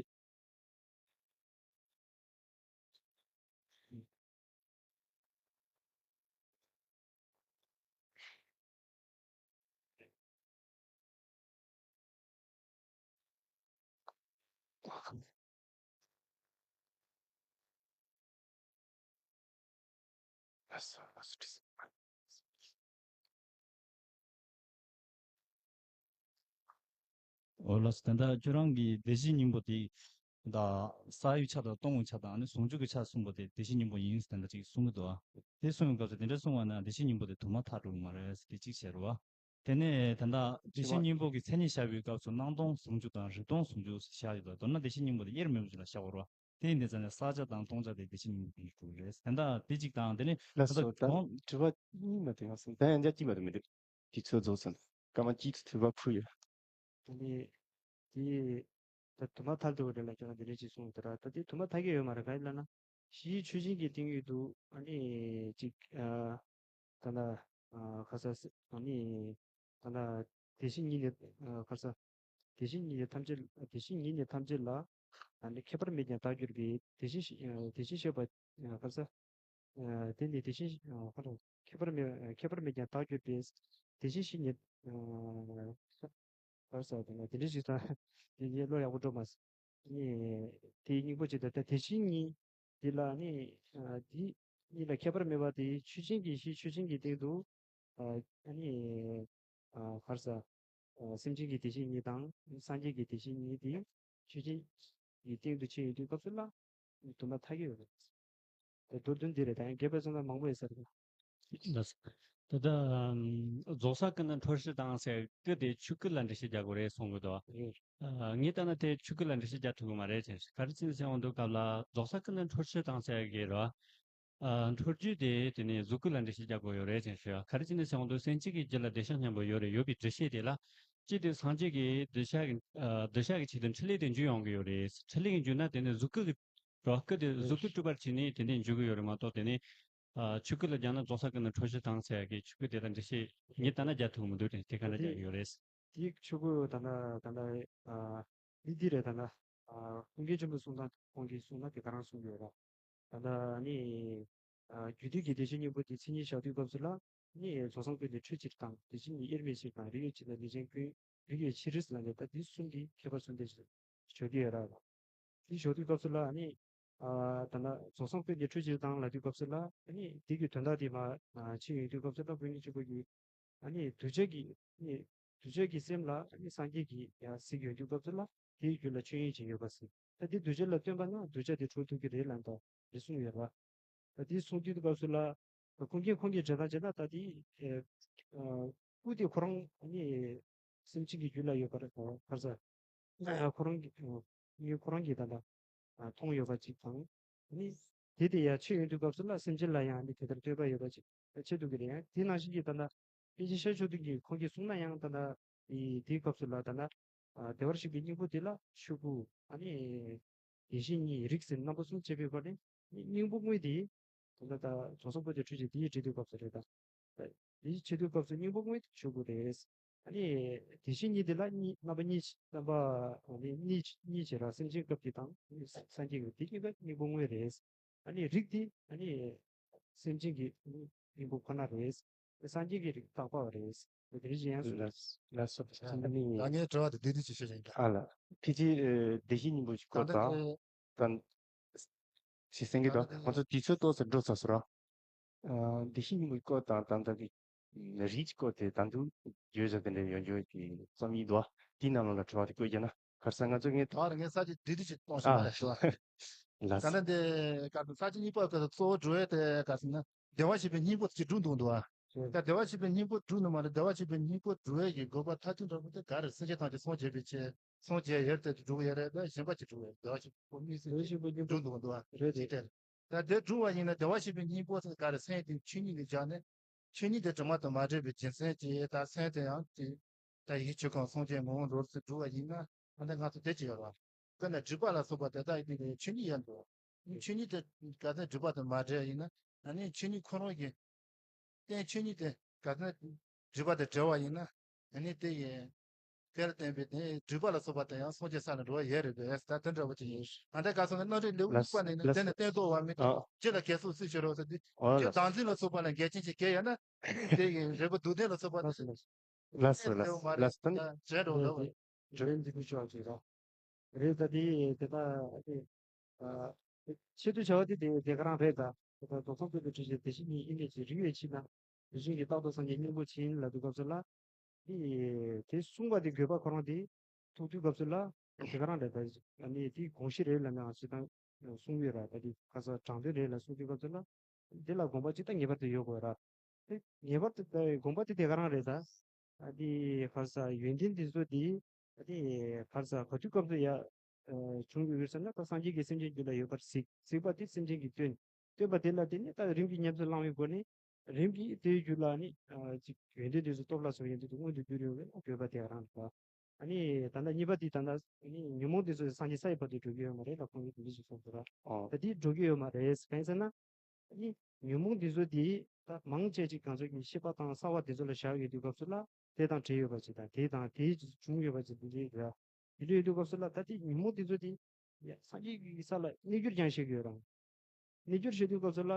འོ་ལགས་སོ། ད་ལྟ་ཁྱོད་རང་གིས་བདེ་གཤེགས་སྙིང་པོ་དེ་ད་བསགས་ཡུལ་ཆ་དང་སྟོང་པའི་ཆ་དང་ཨ་ནི་ཟུང་འཇུག་གི་ཆ་གསུངས་པ་དེ་བདེ་གཤེགས་སྙིང་པོ་ཡིན་ཟེར་ད་ལྟ་ཅིག་གསུང་གི་འདུག་ཨ། དེ་གསུང་བའི་སྐབས་སུ་དེ་འདྲ་གསུང་བ་ན་བདེ་གཤེགས་སྙིང་པོ་དེ་དུ་མ་ཐལ་འགྲོ་གི་མ་རེད་ཟེར་དེ་གཅིག་བཤད་རོགས། དེ་ནས་ད་ལྟ་བདེ་གཤེགས་སྙིང་པོ་གི་མཚན་ཉིད་བཞག་པའི་སྐབས་སུ་སྣང་སྟོང་ཟུང་འཇུག་དང་རིག་སྟོང་ཟུང་འཇུག་བཞག་ཡོད་པ། མདོར་ན་བདེ་གཤེགས་སྙིང་པོ་དེ་དབྱེར་མེད་པ་ཞིག་ལ་བཞག་དགོས་རེད་བ། དེ་ཡིན་དུས་ཙང་ནས་བསགས་ཆ་དང་སྟོང་ཆ་དེ་བདེ་གཤེགས་སྙིང་པོ་ཡིན་དགོས་རེད། ད་ལྟ་དེ་གཅིག་དང་དེ་ནས་ད་ལྟ་ལགས་སོ། ད་གོང་དྲི་བ་གཉིས་མ་དེ་ང་སོང་ད་ཡང་བསྐྱར་གཅིག་མ་དེ་མི་འདུག་དུས་ཚོད་རྫོགས་སོང་། སྐར་མ་གཅིག་ཏུ་དྲི་བ་ཕུལ་ཡོད། དེ་ནས་དེ་ད་དུ་མ་ཐལ་འགྲོ་གི་རེད་ལབ་ཀྱང་དེ་འདྲ་ཅིག་གསུངས་ཡོད་ད་ར། ད་དེ་དུ་མ་ཐལ་གྱི་ཡོད་མ་རེད། ག་རེ་ལབ་ན་གཞིའི་ཆོས་ཅན་གྱི་སྟེང་ཡོད་དུ་ཨ་ནི་ཅིག་ཨ་ད་ལ་ཨ་ཁ་ས་ཨ་ནི་ད་ལ་དེ་བཞིན་ཉིད་ནི་ཨ་ཁ་ས་དེ་བཞིན་ཉིད་ནི་ཐམས་ཅད་དེ་བཞིན་ཉིད་ནི་ཐམས་ཅད་ལ་ཨ་ནི་ཁྱད་པར་མེད་ཀྱང་བཏགས་གྱུར་པའི་དེ་བཞིན་གཤེགས་ཨ་དེ་བཞིན་གཤེགས་པ་ཨ་ཁ་ས་ཨ་དེ་ནི་དེ་བཞིན་ཨ་ཁ་ས་ཁྱད་པར་མེད་ཁྱད་པར་མེད་ཀྱང་བཏགས་གྱུར་པའི་དེ་བཞིན་གཤེགས་ཉིད་ཨ་བར་ས་དེ་ནི་དེ་འདྲ་ཞིག་དང་དེ་ཉིད་བློ་ཡག་པོ་འགྲོ་མ་སོང་། ནི་དེའི་སྙིང་པོ་ཅིག་དང་ད་དེ་བཞིན་ཉིད་དེ་ལ་ནི་ཨ་དེ་གཉིས་ལ་ཁྱད་པར་མེད་པ་དེ་ཆོས་ཅན་གྱི་གཞི་ཆོས་ཅན་གྱི་སྟེང་དུ་ཨ་ནི་ཨ་བར་ས་ཨ་སེམས་ཅན་གྱི་དེ་བཞིན་ཉིད་དང་སངས་རྒྱས་ཀྱི་དེ་བཞིན་ཉིད་དེ་ཆོས་ཅན་གྱི་སྟེང་དུ་ཕྱེ་ཡོང་དུས་སྐབས་སུ་ལ་དུ་མ་ཐལ་གྱི་ཡོད་རེད། དེ་མདོར་བསྡུས་འདི་རེད། ད་ཡང་རྒྱས་པ་ཙམ་ལ་མང་པོ་ཡོད་ས་རེད། ལགས་སོ། ད་ལྟ་ཨམ་རྫོགས་སངས་སྐུ་ན་འཕྲོ་ཕྱིར་དང་ཟེར་སྐུ་དེ་ཆོས་སྐུ་ལ་འགྲེལ་བཤད་རྒྱག་དགོས་རེད་གསུང་གི་འདུག་བ། ཨ་ངས་ལྟ་ན་དེ་ཆོས་སྐུ་ལ་འགྲེལ་བཤད་རྒྱག་ཐུབ་ཀྱི་མ་རེད་ཅེས། ག་རེ་བྱས་ནས་ཟེར་འོང་དུས་སྐབས་ལ་རྫོགས་སངས་སྐུ་ན་འཕྲོ་ཕྱིར་དང་ཟེར་གི་རེད་བ། ཨ་འཕྲོ་རྒྱུ་དེ་དེ་ནས་གཟུགས་སྐུ་ལ་འགྲེལ་བཤད་རྒྱག་དགོས་ཡོད་རེད་ཅེས་ཞུ་བ། ག་རེ་བྱས་ནས་ཟེར་འོང་དུས་སེམས་ཅན་གྱི་རྒྱུད་ལ་གདུལ་བྱ་སྙིང་པོ་ཡོད་རེད། ཡོད་པའི་འགྲེལ་བཤད་དེ་ལ་སྤྱིར་དུ་སངས་རྒྱས་ཀྱི་གདུལ་བྱ་གི་ཨ་གདུལ་བྱ་གི་ཆེད་དུ་འཕྲིན་ལས་དེ་འཇུག་ཡོང་གི་ཡོད་རེད། འཕྲིན་ལས་ཀྱི་འཇུག་ན་དེ་ནས་གཟུགས་སྐུ་གི་རོ་སྐུ་དེ་གཟུགས་སྐུ་སྤྲུལ་པར་བྱས་ནས་དེ་ནས་འཇུག་གི་ཡོད་རེད་མ་གཏོགས་དེ་ནས་ཨ་ཆོས་སྐུ་ལ་སྦྱར་ན་རྫོགས་སངས་སྐུ་ན་འཕྲོ་ཕྱིར་དང་ཟེར་ཡག་གི་ཆོས་སྐུ་དེ་ལ་འགྲེལ་བཤད་ངས་ལྟ་ན་རྒྱག་ཐུབ་མི་འདུག་དེ་ག་འདྲ་རྒྱག་གི་ཡོད་རེད། དེ་ཆོས་སྐུ་ད་ལྟ་ད་ལྟ་ཨ་འདི་འདི་རེད། ད་ལྟ་ཨ་ཀུན་མཁྱེན་ཆེན་པོའི་གསུང་སྟངས་ཁོང་གིས་གསུངས་ན་དེ་ག་རང་གསུང་གི་ཡོད་རེད། ད་ལྟ་ནི་ཨ་རྒྱུད་སྡེ་གི་བདེ་གཤེགས་སྙིང་པོ་དེ་མཚན་ཉིད་བཞག་དུས་སྐབས་སུ་ལ་ནི་རྫོགས་སངས་སྐུ་ནི་འཕྲོ་ཕྱིར་དང་དེ་བཞིན་ཉིད་དབྱེར་མེད་ཕྱིར་དང་རིགས་ཡོད་ཕྱིར་དང་ལས་ཅན་ཀུན་རིགས་ཡོད་ཕྱིར་ཟེར་ལབ་ནས་ད་འདི་གསུམ་གྱི་ཁྱད་པར་གསུམ་དེ་བཞག་གི་ཡོད་རེད། དེ་བཞག་དུས་སྐབས་སུ་ལ་ནི་ཨ་ད་ལྟ་རྫོགས་སངས་སྐུ་ནི་འཕྲོ་ཕྱིར་དང་ལབ་དུས་སྐབས་སུ་ལ་ནི་དེ་གི་དོན་དག་དེ་མར་ཕྱིན་ཡོང་དུས་སྐབས་སུ་ལ་ཀུན་མཁྱེན་ཆེན་པོ་གིས་ཨ་ནི་གདུལ་བྱ་གི་ནི་གདུལ་བྱ་གི་སེམས་ལ་ཨ་ནི་སངས་རྒྱས་ཀྱིས་ཡང་གཟིགས་ཡོང་དུས་སྐབས་སུ་ལ་དེའི་རྒྱུད་ལ་ཆོས་དབྱིངས་ཅན་ཡོད་པ་ཟེར། ད་དེ་གདུལ་བྱ་ལ་སྟོན་པ་ན་གདུལ་བྱ་དེ་གྲོལ་ཐུབ་ཀྱི་རེད་ལབ་དང་རེད་གསུངས་ཡོད་པ། ད་དེ་གསུངས་དུས་སྐབས་སུ་ལ་ ཁུངས་སྐྱེལ་ཁུངས་སྐྱེལ་བྱེད་སྟངས་བྱས་ན་ད་དེ་ཨ་སྐུ་དེ་ཁོ་རང་ནི་སེམས་ཅན་གྱི་རྒྱུད་ལ་ཡོད་པ་རེད། ཁ་ས་ཁོ་རང་གི་ཨ་ཁོ་རང་གི་ད་ལྟ་ཨ་མཐོང་ཡོད་པ་ཅིག་དང་། ནི་དེ་དེ་ཡང་ཆེ་ཡོང་དུས་སྐབས་སུ་ལ་སེམས་ཅན་ལ་ཡང་ནི་དེ་ལྟར་བསྟོད་པ་ཡོད་པ་ཅིག་ཆེ་འདུག་གི་རེད། ཡང་དེ་ནང་བཞིན་གྱི་ད་ལྟ་དཔེ་ཆ་ཤར་ཕྱོགས་དུས་ཀྱི་ཁོང་གིས་གསུངས་ན་ཡང་ད་ལྟ་དེའི་སྐབས་སུ་ལ་ད་ལྟ་ཨ་བདེ་བར་གཤེགས་པའི་སྙིང་པོ་དེ་ལ་ཆོས་སྐུ་ཨ་ནི་བདེ་གཤེགས་ཉིད་རིགས་ཟེར་རྣམ་པ་གསུམ་བྱས་པའི་བར་ནས་སྙིང་པོ་དངོས་དེ་ད་ལྟ་ད་རྫོགས་སངས་པོ་ཏི་འཁྲུལ་ཆེན་དེའི་འབྲི་དུས་སྐབས་སུ་རེད་ད། དེའི་འབྲི་དུས་སྐབས་སུ་སྙིང་པོ་དངོས་དེ་ཆོས་སྐུ་རེད། ཨ་ནི་དེ་བཞིན་ཉིད་དེ་ལ་གཉིས་རྣམ་པ་གཉིས་རྣམ་པ་ཨ་ནི་གཉིས་གཉིས་བྱེད་ར། སེམས་ཅན་སྐབས་ཀྱི་དང་སངས་རྒྱས་ཀྱི་དེ་གཉིས་ཀ་སྙིང་པོ་དངོས་རེད། ཨ་ནི་རིགས་དེ་ཨ་ནི་སེམས་ཅན་གྱི་སྙིང་པོ་ཁོ་ན་རེད། སངས་རྒྱས་ཀྱི་རིགས་བཏགས་པ་རེད། དེ་རིགས་ཡང་སུ་རེད། ལགས་སོ། ཨ་ནི་ད་ངའི་དྲི་བ་དེ་བདེ་སྡུག་ཅིག་ཤོད་ཅིང་ད། ཨ་ལ། ཕལ་ཆེར་ཨ་བདེ་གཤེགས་སྙིང་པོ་ཞིག་སྐོར་ད་དང་ལྟ་དང་། ཞིག་སེང་གེ་ད་ད་ང་ཚོ་དུས་ཚོད་ཏོག་ཙམ་འགྲོ་ཚར་སོང་ར། ཨ་བདེ་གཤེགས་སྙིང་པོའི་སྐོར་དང་ད་ལྟ་གི་རིགས་ཀྱི་སྐོར་དེ་ད་དུང་བརྗོད་བྱ་དེ་འདྲ་ཡོད་འགྱོད་ཀྱི་རྩོམ་ཡིག་འདུག་དེའི་ནང་ལོགས་ལ་དྲི་བ་དེ་བཀོད་རྒྱུ་ན་ག་རེ་ཟེར། ང་ཚོ་ངས་ད་རེ་ངས་ས་ཆ་བདེ་སྡུག་ཅིག་གཏོང་ཤེས་ཨ་པ་རེད་ཤོག་ལ་ད་ལྟ་འདི་ག་ས་ཆ་གཉིས་པ་ག་གཙོ་བོ་འགྲོ་ཡས་དེ་ག་ཟེར་ན་བདེ་བར་གཤེགས་པའི་སྙིང་པོ་ཅིག་སྒྲུབ་འདུག་འདུག་ཨ། ད་བདེ་བར་གཤེགས་པའི་སྙིང་པོ་སྒྲུབ་ནི་མ་རེད། བདེ་བར་གཤེགས་པའི་སྙིང་པོ་སྒྲུབ་ཡས་ཀྱི་དགོས་པ་མཐར་ཐུག་འདྲ་པོ་དེ་ག་རེ། སེམས་ཅན་ཐམས་ཅད་སངས་རྒྱས་པའི་ཕྱིར། སངས་རྒྱས་ཡུལ་དེ་སྒྲུབ་ཡས་རེད། ད་གཞན་པ་ཅིག་སྒྲུབ་ཡས་བདེ་བར་གཤེགས་པའི་སྙིང་པོ་སྒྲུབ་འདུག་འདུག་ཨ། རེད་དེ། ད་དེ་སྒྲུབ་པ་ཡིན་ན་བདེ་བར་གཤེགས་པའི་སྙིང་པོ་ཟེར་ག་རེ་སེམས་དེ་ཆོས་ཉིད་ལ་སྦྱར་ནས་ཆོས་ཉིད་དེ་དྲི་མ་དང་མ་བྲལ་བའི་རྒྱུ་མཚན་གྱིས་ད་སེམས་དེ་ཡང་དེ་ད་ཡིད་ཆོས་གང་སངས་རྒྱས་ངོ་བོ་འདྲ་ཟེར་སྒྲུབ་པ་ཡིན་ན་ཨ་ནི་ང་ཚོ་དེ་ཅི་ཡོད་རེད། དཔེར་ན་སྒྲིབ་པ་ལ་སོགས་པ་དེ་དག་ཡིན་ནའི་ཆོས་ཉིད་ཡིན་འགྲོ། ཆོས་ཉིད་དེ་ག་ཚད་སྒྲིབ་པ་དང་མ་བྲལ་ཡིན་ན་ཨ་ནི་ཆོས་ཉིད་ཁོ་རང་གི་རྟེན་ཆོས་ཉིད་དེ་ག་ཚད་སྒྲིབ་པ་དང་བྲལ་བ་ཡིན་ན་ཨ་ནི་དེ་ཡི་དེ་ལ་བརྟེན་པའི་དེ་སྒྲིབ་པ་ལ་སོགས་པ་དེ་ཡང་སངས་རྒྱས་ས་ལ་འགྲོ་བ་ཡོད་རེད་པས། ད་དེ་འདྲ་བོ་ཅིག་ཡིན། ཨ་ད་ག་སོང་ན་རྣམ་འགྲེལ་ལེའུ་གཉིས་པ་ནས་ནི་དེ་ནི་བསྟན་རྫོགས་པ་མི་ལྟ་ཅི་ལ་གལ་སྲིད་སྲིད་ཕྱིར་རོ་ཟེར་དུས་ཁྱོད་བདག་འཛིན་ལ་སོགས་པ་ལ་འགལ་རྐྱེན་ཅིག་གལ་ཡོད་ན་དེ་ཡི་རེ་བ་སྡུག་བདེན་ལ་སོགས་པ་དེ་ལགས་སོ་ལགས་སོ་ལགས་སོ། ད་ནི་བྱས་འགྲོ་འདྲ་བ་ཡིན། འགྲོ་ཡིན་འདི་ཁུ་ཆོག་ཅིག་རོ། རེད། ད་དེ་དེ་ད་ཨ་ནི་ཨ་ཆེད་དུ་བྱ་བ་དེ་དེ་དེ་ག་རང་རེད། ད་དེ་ད་རྫོགས་སངས་རྒྱས་པའི་ཁྲིད་བྱེད་དེ་བཞིན་ཉིད་ཨིན་མེད་ཅིག་རིགས་ཡོད་ཕྱིར་ན་དེ་བཞིན་གྱི་རྟག་ཏུ་སངས་རྒྱས་སྙིང་པོ་ཆེ་ཡིན་ལབ་དུས་སྐབས་སུ་ལ་དེ་དེ་གསུངས་པ་དེ་དགོས་པ་ཁོ་རང་དེ་ཐུག་དུས་སྐབས་སུ་ལ་དེ་ག་རང་རེད། ད་ཨ་ནི་དེ་དགོངས་གཞི་རེད་ལབ་ན་ང་ཚོས་ད་གསུང་ཡོད་ར། ད་དེ་ཁ་ས་དྲང་དོན་རེད་ལ་གསུང་དུས་སྐབས་སུ་ལ་དེ་ལ་དགོངས་པ་ཅིག་ད་ངེས་པར་དུ་ཡོད་དགོས་ར། དེ་ངེས་པར་དུ་ད་དགོངས་པ་དེ་དེ་ག་རང་རེད། ད་ཨ་དེ་ཁ་ས་ཡོན་ཏན་དེ་ཚོ་དེ་ཨ་དེ་ཁ་ས་ག་དུས་སྐབས་སུ་ཡ་ཨ་བྱུང་ཡོད་ཟེར་ན་ད་སངས་རྒྱས་ཀྱིས་སེམས་ཅན་རྒྱུད་ལ་ཡོད་པར་གཟིགས། གཟིགས་པ་དེ་སེམས་ཅན་གྱི་སྟོན། སྟོན་པ་དེ་ལ་བརྟེན་ནས་ད་རིམ་གྱིས་ཉམས་སུ་བླང་བའི་སྒོ་ནས་རིམ་གྱིས་དེའི་རྒྱུད་ལ་ནི་ཨ་ཅིག་ཡོན་ཏན་དེ་ཚོ་སྟོབས་ལ་སོགས་ཡོན་ཏན་དེ་མངོན་དུ་གྱུར་ཡོང་བའི་དགོས་པ་དེ་ག་རང་རེད། ཨ་ནི་ད་ལྟ་གཉིས་པ་དེ་ད་ལྟ་ནི་ཉོན་མོངས་དེ་ཚོ་སངས་རྒྱས་ས་ཡི་བར་དུ་འགྲོ་གི་ཡོད་མ་རེད་ལ། ཁོང་གིས་དེ་འདྲ་ཞིག་གསུངས་སོང་ར། ཨོ། ད་དེ་འགྲོ་གི་ཡོད་མ་རེད། གང་ཡིན་ཟེར་ན་ཨ་ནི་ཉོན་མོངས་དེ་ཚོ་དེ་ད་མང་ཆེ་ཅིག་གང་ཚོད་ཀྱི་ཤེས་པ་དང་གསང་བ་དེ་ཚོ་ལ་བཞག་ཡོད་དུས་སྐབས་སུ་ལ་དེ་དང་འབྲེལ་ཡོད་པ་ཅིག་དང་དེ་དང་དེ་བྱུང་ཡོད་པ་ཅིག་དེ་འདྲའི་རེད། དེ་འདྲ་ཡོད་དུས་སྐབས་སུ་ལ་ད་དེ་ཉོན་མོངས་དེ་ཚོ་དེ་ཡ་སངས་རྒྱས་ཀྱི་ས་ལ་གནས་གྱུར་ཀྱང་བཤད་ཀྱི་ཡོད་རང་། གནས་གྱུར་བཤད་དུས་སྐབས་སུ་ལ་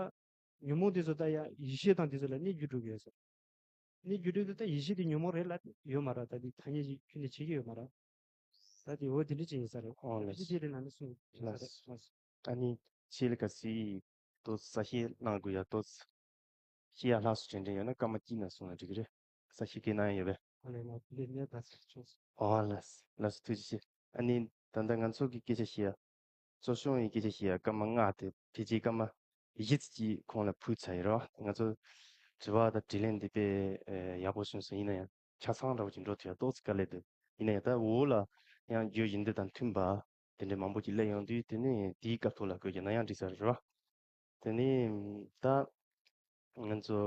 ཉོན་མོངས་དེ་ཚོ་ད་ཡ་ཡེ་ཤེས་དང་དེ་ཚོ་ལ་གནས་གྱུར་འགྲོ་གི་ཡོད་ཟེར། གནས་གྱུར་དུས་ད་ཡེ་ཤེས་དེ་ཉོན་མོངས་རེད་ལ་ཡོད་མ་རེད། ད་དེ་ཐ་སྙད་ཅིག་ཁྱོན་ནས་བྱེད་ཀྱི་ཡོད་མ་རེད། ད་དེ་འོ་དེ་འདྲ་ཅིག་ཡིན་ས་རེད། ཨོ་ལགས་སོ། དེ་རེད་ན་ནི་གསུངས་ས་རེད། ལགས་སོ། ལགས་སོ། ཨ་ནི་ཆེད་ལས་ག་སི་ཏོག་ཙམ་གསལ་བཤད་གནང་དགོས་ཡ་ཏོག་ཙམ་བཤད་ཡ་ལྷག་སུ་དྲན་དྲན་ཡོད་ན་སྐར་མ་གཅིག་ནང་གསུངས་ན་འགྲིག་གི་རེད། གསལ་བཤད་གི་གནང་ཡ་ཡོད་པས། ཨ་ལས་ན་ལས་ནས་ད་ཟེར་ཆོག་སོང་། ཨོ་ལགས་སོ། ལགས་སོ། ཐུགས་རྗེ་ཆེ། ཨ་ནི་ད་ལྟ་ང་ཚོ་གི་སྐད་ཆ་བཤད་ཡ་གཙོ་སྐྱོང་ཡི་སྐད་ཆ་བཤད་ཡ་སྐར་མ་ལྔ་དེ་ཕལ་ཆེར་སྐར་མ་བཞི་ཙམ་ཅིག་ཁོང་ལ་ཕུལ་ཚར་ཡོད་རེད་བ། ང་ཚོ་དྲི་བ་དང་དྲིས་ལན་འདི་དཔེ་ཨེ་ཡག་པོ་བྱུང་སོང་། ཡིན་ན་ཡང་ཆ་ཚང་འདྲ་བོ་ཅིག་འགྲོ་ཐུབ་ཡ་ཏོག་ཙམ་དཀའ་ལས་འདུག་ཡིན་ན་ཡང་ད་འོག་ལ་ཡང་བརྗོད་བཞིན་འདི་དང་མཐུན་པ་དེ་འདྲ་མང་པོ་ཅིག་སླེབས་ཡོང་དུས་དེ་ནི་དེའི་སྐབས་ཐོག་ལ་བཀོད་རྒྱུ་ན་ཡང་འགྲིག་ས་རེད་བ། དེ་ནི་ད་ང་ཚོ་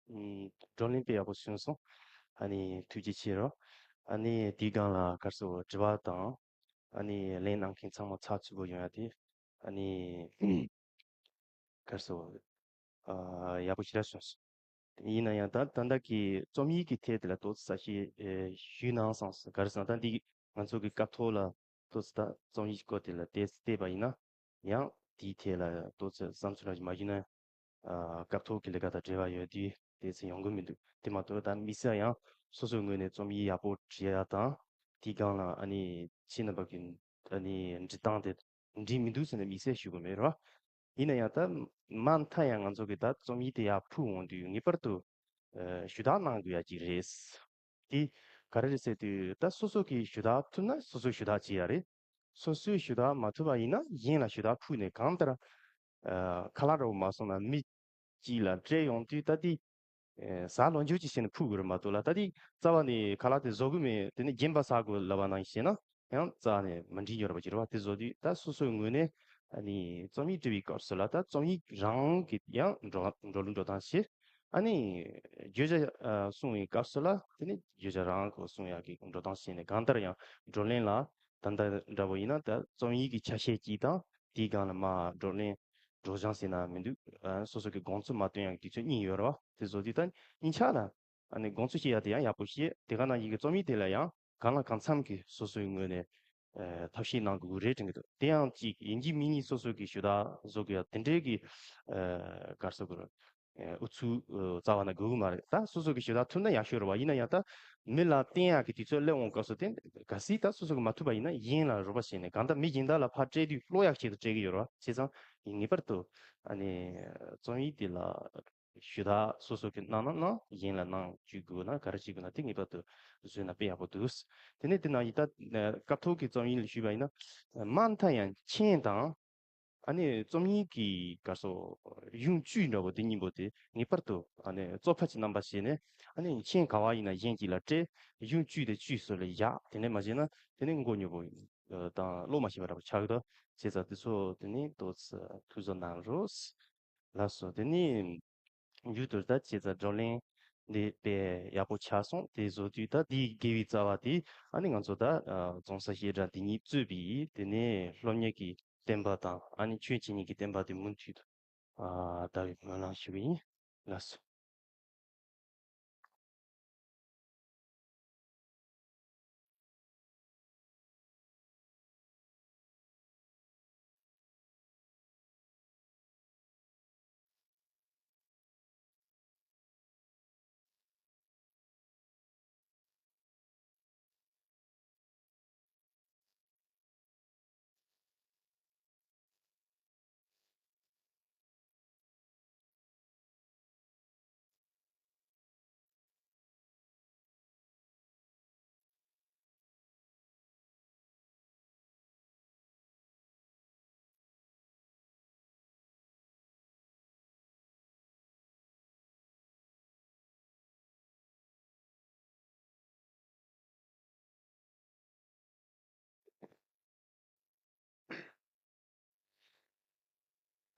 ཨུམ། བགྲོ་གླེང་དཔེ་ཡག་པོ་བྱུང་སོང་། ཨ་ནི་ཐུགས་རྗེ་ཆེ་རོ། ཨ་ནི་དེའི་སྒང་ལ་ག་རེ་ཟེར་དྲི་བ་དང་ཨ་ནི་ལན་གནང་མཁན་ཚང་མ་ཚགས་ཚུད་པོ་ཡོང་ཡ་དེ་ཨ་ནི་ག་རེ་ཟེར་ཨ་ཡག་པོ་ཞེ་དྲག་བྱུང་སོང་། ཡིན་ན་ཡང་ད་ད་ལྟ་གི་རྩོམ་ཡིག་གི་ཐད་དེ་ལ་ཏོག་ཙམ་གསལ་བཤད་ཨེ་ཞུས་གནང་སོང་། ག་རེ་ཟེར་ན་ད་འདི་ང་ཚོ་གི་སྐབས་ཐོག་ལ་ཏོག་ཙམ་ད་རྩོམ་ཡིག་སྐོར་དེ་ལ་བལྟས་བལྟས་པ་ཡིན་ན་ཡང་དེའི་ཐད་ལ་ཏོག་ཙམ་བསམ་ཚུལ་རང་བཞིན་མ་ཞུས་ན། ཨ་སྐབས་ཐོག་གི་ལས་ཀ་དང་འབྲེལ་བ་ཡོད་དུས་དེ་ཚོ་ཡོང་གི་མི་འདུག་དེ་མ་གཏོགས་ད་དམིགས་བསལ་ཡང་སོ་སོའི་ངོས་ནས་རྩོམ་ཡིག་ཡག་པོ་བྲིས་ཡ་དང་དེའི་སྒང་ལ་ཨ་ནི་ཁྱེད་རྣམ་པ་གི་ཨ་ནི་འབྲི་སྟངས་དེ་འགྲིག་མི་འདུག་ཟེར་ནས་དམིགས་བསལ་ཞུ་གི་མེད་རོ། ཡིན་ན་ཡང་ད་མ་མཐའ་ཡང་ང་ཚོ་གི་ད་རྩོམ་ཡིག་དེ་ཡར་ཕུལ་འོང་དུས་ངེས་པར་དུ་ཨ་ཞུ་དག་གནང་དགོས་ཡ་ཅིག་རེད། དེ་ག་རེ་རེད་ཟེར་དུས་ད་སོ་སོ་གི་ཞུ་དག་ཐུབ་ན་སོ་སོས་ཞུ་དག་བྱེད་ཡ་རེད། སོ་སོས་ཞུ་དག་མ་ཐུབ་པ་ཡིན་ན་གཞན་ལ་ཞུ་དག་ཕུལ་ནས་གང་ལྟར་ཨ་ཁ་ལག་འདྲ་བོ་མ་སོང་ན་མི་ གཅིག་ལ་སྤྲད་ཡོང་དུས་ད་དེ། ཨེ། ཟ་ལོ་འཇུག་ཅིག་བྱས་ནས་ཕུལ་དགོས་རེད་མ་གཏོགས་ལ། ད་དེ་རྩ་བ་ནས་ཁ་ལག་དེ་བཟོ་གི་མེད། དེ་ནས་རྒན་པ་ཟ་དགོས་ལབ་པ་ནང་བཞིན་བྱས་ན་ཡང་རྩ་ནས་མི་འགྲིག་ཡོད་རེད་པ། ཅི་རེད་པ། དེ་བཟོ་དུས་ད་སོ་སོའི་ངོས་ནས་ཨ་ནི་རྩོམ་ཡིག་འབྲི་བའི་སྐབས་སུ་ལ་ད་རྩོམ་ཡིག་རང་གི་ཡང་འགྲོ་འགྲོ་ལུགས་འགྲོ་སྟངས་བྱེད། ཨ་ནི་བརྗོད་བྱ་ཨ་གསུང་བའི་སྐབས་སུ་ལ་དེ་ནི་བརྗོད་བྱ་རང་གི་གསུང་ཡག་གི་འགྲོ་སྟངས་བྱས་ནས། གང་ལྟར་ཡང་བགྲོ་གླེང་ལ་ད་ལྟ་འདྲ་པོ་ཡིན་ན་ད་རྩོམ་ཡིག་གི་ཆ་ཤས་གཅིག་དང་དེའི་སྒང་ལ་མར་བགྲོ་གླེང་སྒྲོག་སྦྱང་ཟེར་ན་མི་འདུག་ཨ། སོ་སོ་གི་དགོངས་ཚུལ་མར་སྟོན་ཡག་གི་དུས་ཚོད་གཉིས་ཡོད་རེད་པ། དེ་བཟོ་དུས་ད་གཉིས་ཆ་ལ་ཨ་ནི་དགོངས་ཚུལ་བཤད་ཡག་དེ་ཡང་ཡག་པོ་བཤད། དེ་ག་ནང་བཞིན་གྱི་རྩོམ་ཡིག་དེ་ལ་ཡང་གང་ལ་གང་འཚམ་གྱི་སོ་སོའི་ངོས་ནས་ཨ་ཐབས་ཤེས་གནང་དགོས་ཀྱི་རེད་དྲན་གྱི་འདུག་དེ་ཡང་གཅིག་ཡིན་གཅིག་མིན་གཉིས་སོ་སོ་གི་ཞུ་དག་བཟོ་དགོས་ཡག་དེ་འདྲའི་གི་ཨ་ག་རེ་ཟེར་དགོས་རེད། ཨ། ཨུ་ཚུགས་ཨ་རྩ་བ་ནས་དགོས་ཀྱི་མ་རེད། ད་སོ་སོ་གི་ཞུ་དག་ཐུབ་ན་ཡག་ཤོས་རེད་པ། ཡིན་ན་ཡང་ད་མི་ལ་བསྟན་ཡག་གི་དུས་ཚོད་སླེབས་འོང་སྐབས་སུ་དེ་གལ་སྲིད་ད་སོ་སོ་གི་མ་ཐུབ་པ་ཡིན་ན་གཞན་ལ་རོགས་པ་བྱས་ནས། གང་ལྟར་མི་གཞན་དག་ལ་ཕར་སྤྲད་དུས་ཀློག་ཡག་ཆེད་དུ་སྤྲད་ཀྱི་ཡོད་རེད་པ། བྱས་ཙང་ངེས་པར་དུ་ཨ་ནི་རྩོམ་ཡིག་དེ་ལ་ཞུ་དག་སོ་སོ་གི་གནང་ན་གནང་། གཞན་ལ་གནང་བཅུག་དགོས་ན་ག་རེ་བྱེད་དགོས་ན་དེ་ངེས་པར་དུ་བཟོས་ན་དཔེ་ཡག་པོ་འདུག་དེ་ནས་དེ་ནང་བཞིན་ད་སྐབས་ཐོག་གི་རྩོམ་ཡིག་ལ་ཞུས་པ་ཡིན་ན་མ་མཐའ་ཡང་མཆན་དང་། ཨ་ནི་རྩོམ་ཡིག་གི་ག་རེ་ཟེར་ཡོང་བཅུད་འདྲ་པོ་དེ་གཉིས་པོ་དེ་ངེས་པར་དུ་ཨ་ནི་བཙོག་ཕལ་གྱི་རྣམ་པ་བྱས་ནས། ཨ་ནི་མཆན་ག་པར་ཡིན་ན་གཞན་གཅིག་ལ་སྤྲད། ཡོང་བཅུད་དེ་བཅུད་སུ་ལ་བཞག་དེ་ནས་མ་བྱས་ན་དེ་ནས་མགོ་ཉོབ་པོ་དང་ཀློག་མ་ཤེས་པ་འདྲ་པོ་ཆགས་ཀྱི་འདུག་བྱས་ཙང་དེ་ཚོ་དེ་ནས་ཏོག་ཙམ་ཐུགས་གཟབ་གནང་རོགས། ལགས་སོ། དེ་ནས་མཇུག་ཏུ་ད་བྱས་ཙང་བགྲོ་གླེང་འདི་དཔེ་ཡག་པོ་ཆགས་སོང་། དེ་བཟོ་དུས་ད་འདིའི་དགེ་བའི་རྩ་བ་དེ་ཨ་ནི་ང་ཚོ་ད་ཨ་རྫོང་གསར་བཤད་གྲྭ་འདི་ཉིད་གཙོས་པའི་དེ་ནས་སློབ་གཉེར་གྱི་བསྟན་པ་དང་ཨ་ནི་ཆོས་འཆད་ཉན་གྱི་བསྟན་པ་དེ་མུ་མཐུད་དུ་ཨ་དར་བའི་སྨོན་ལམ་ཞུ་བ་ཡིན། ལགས་སོ།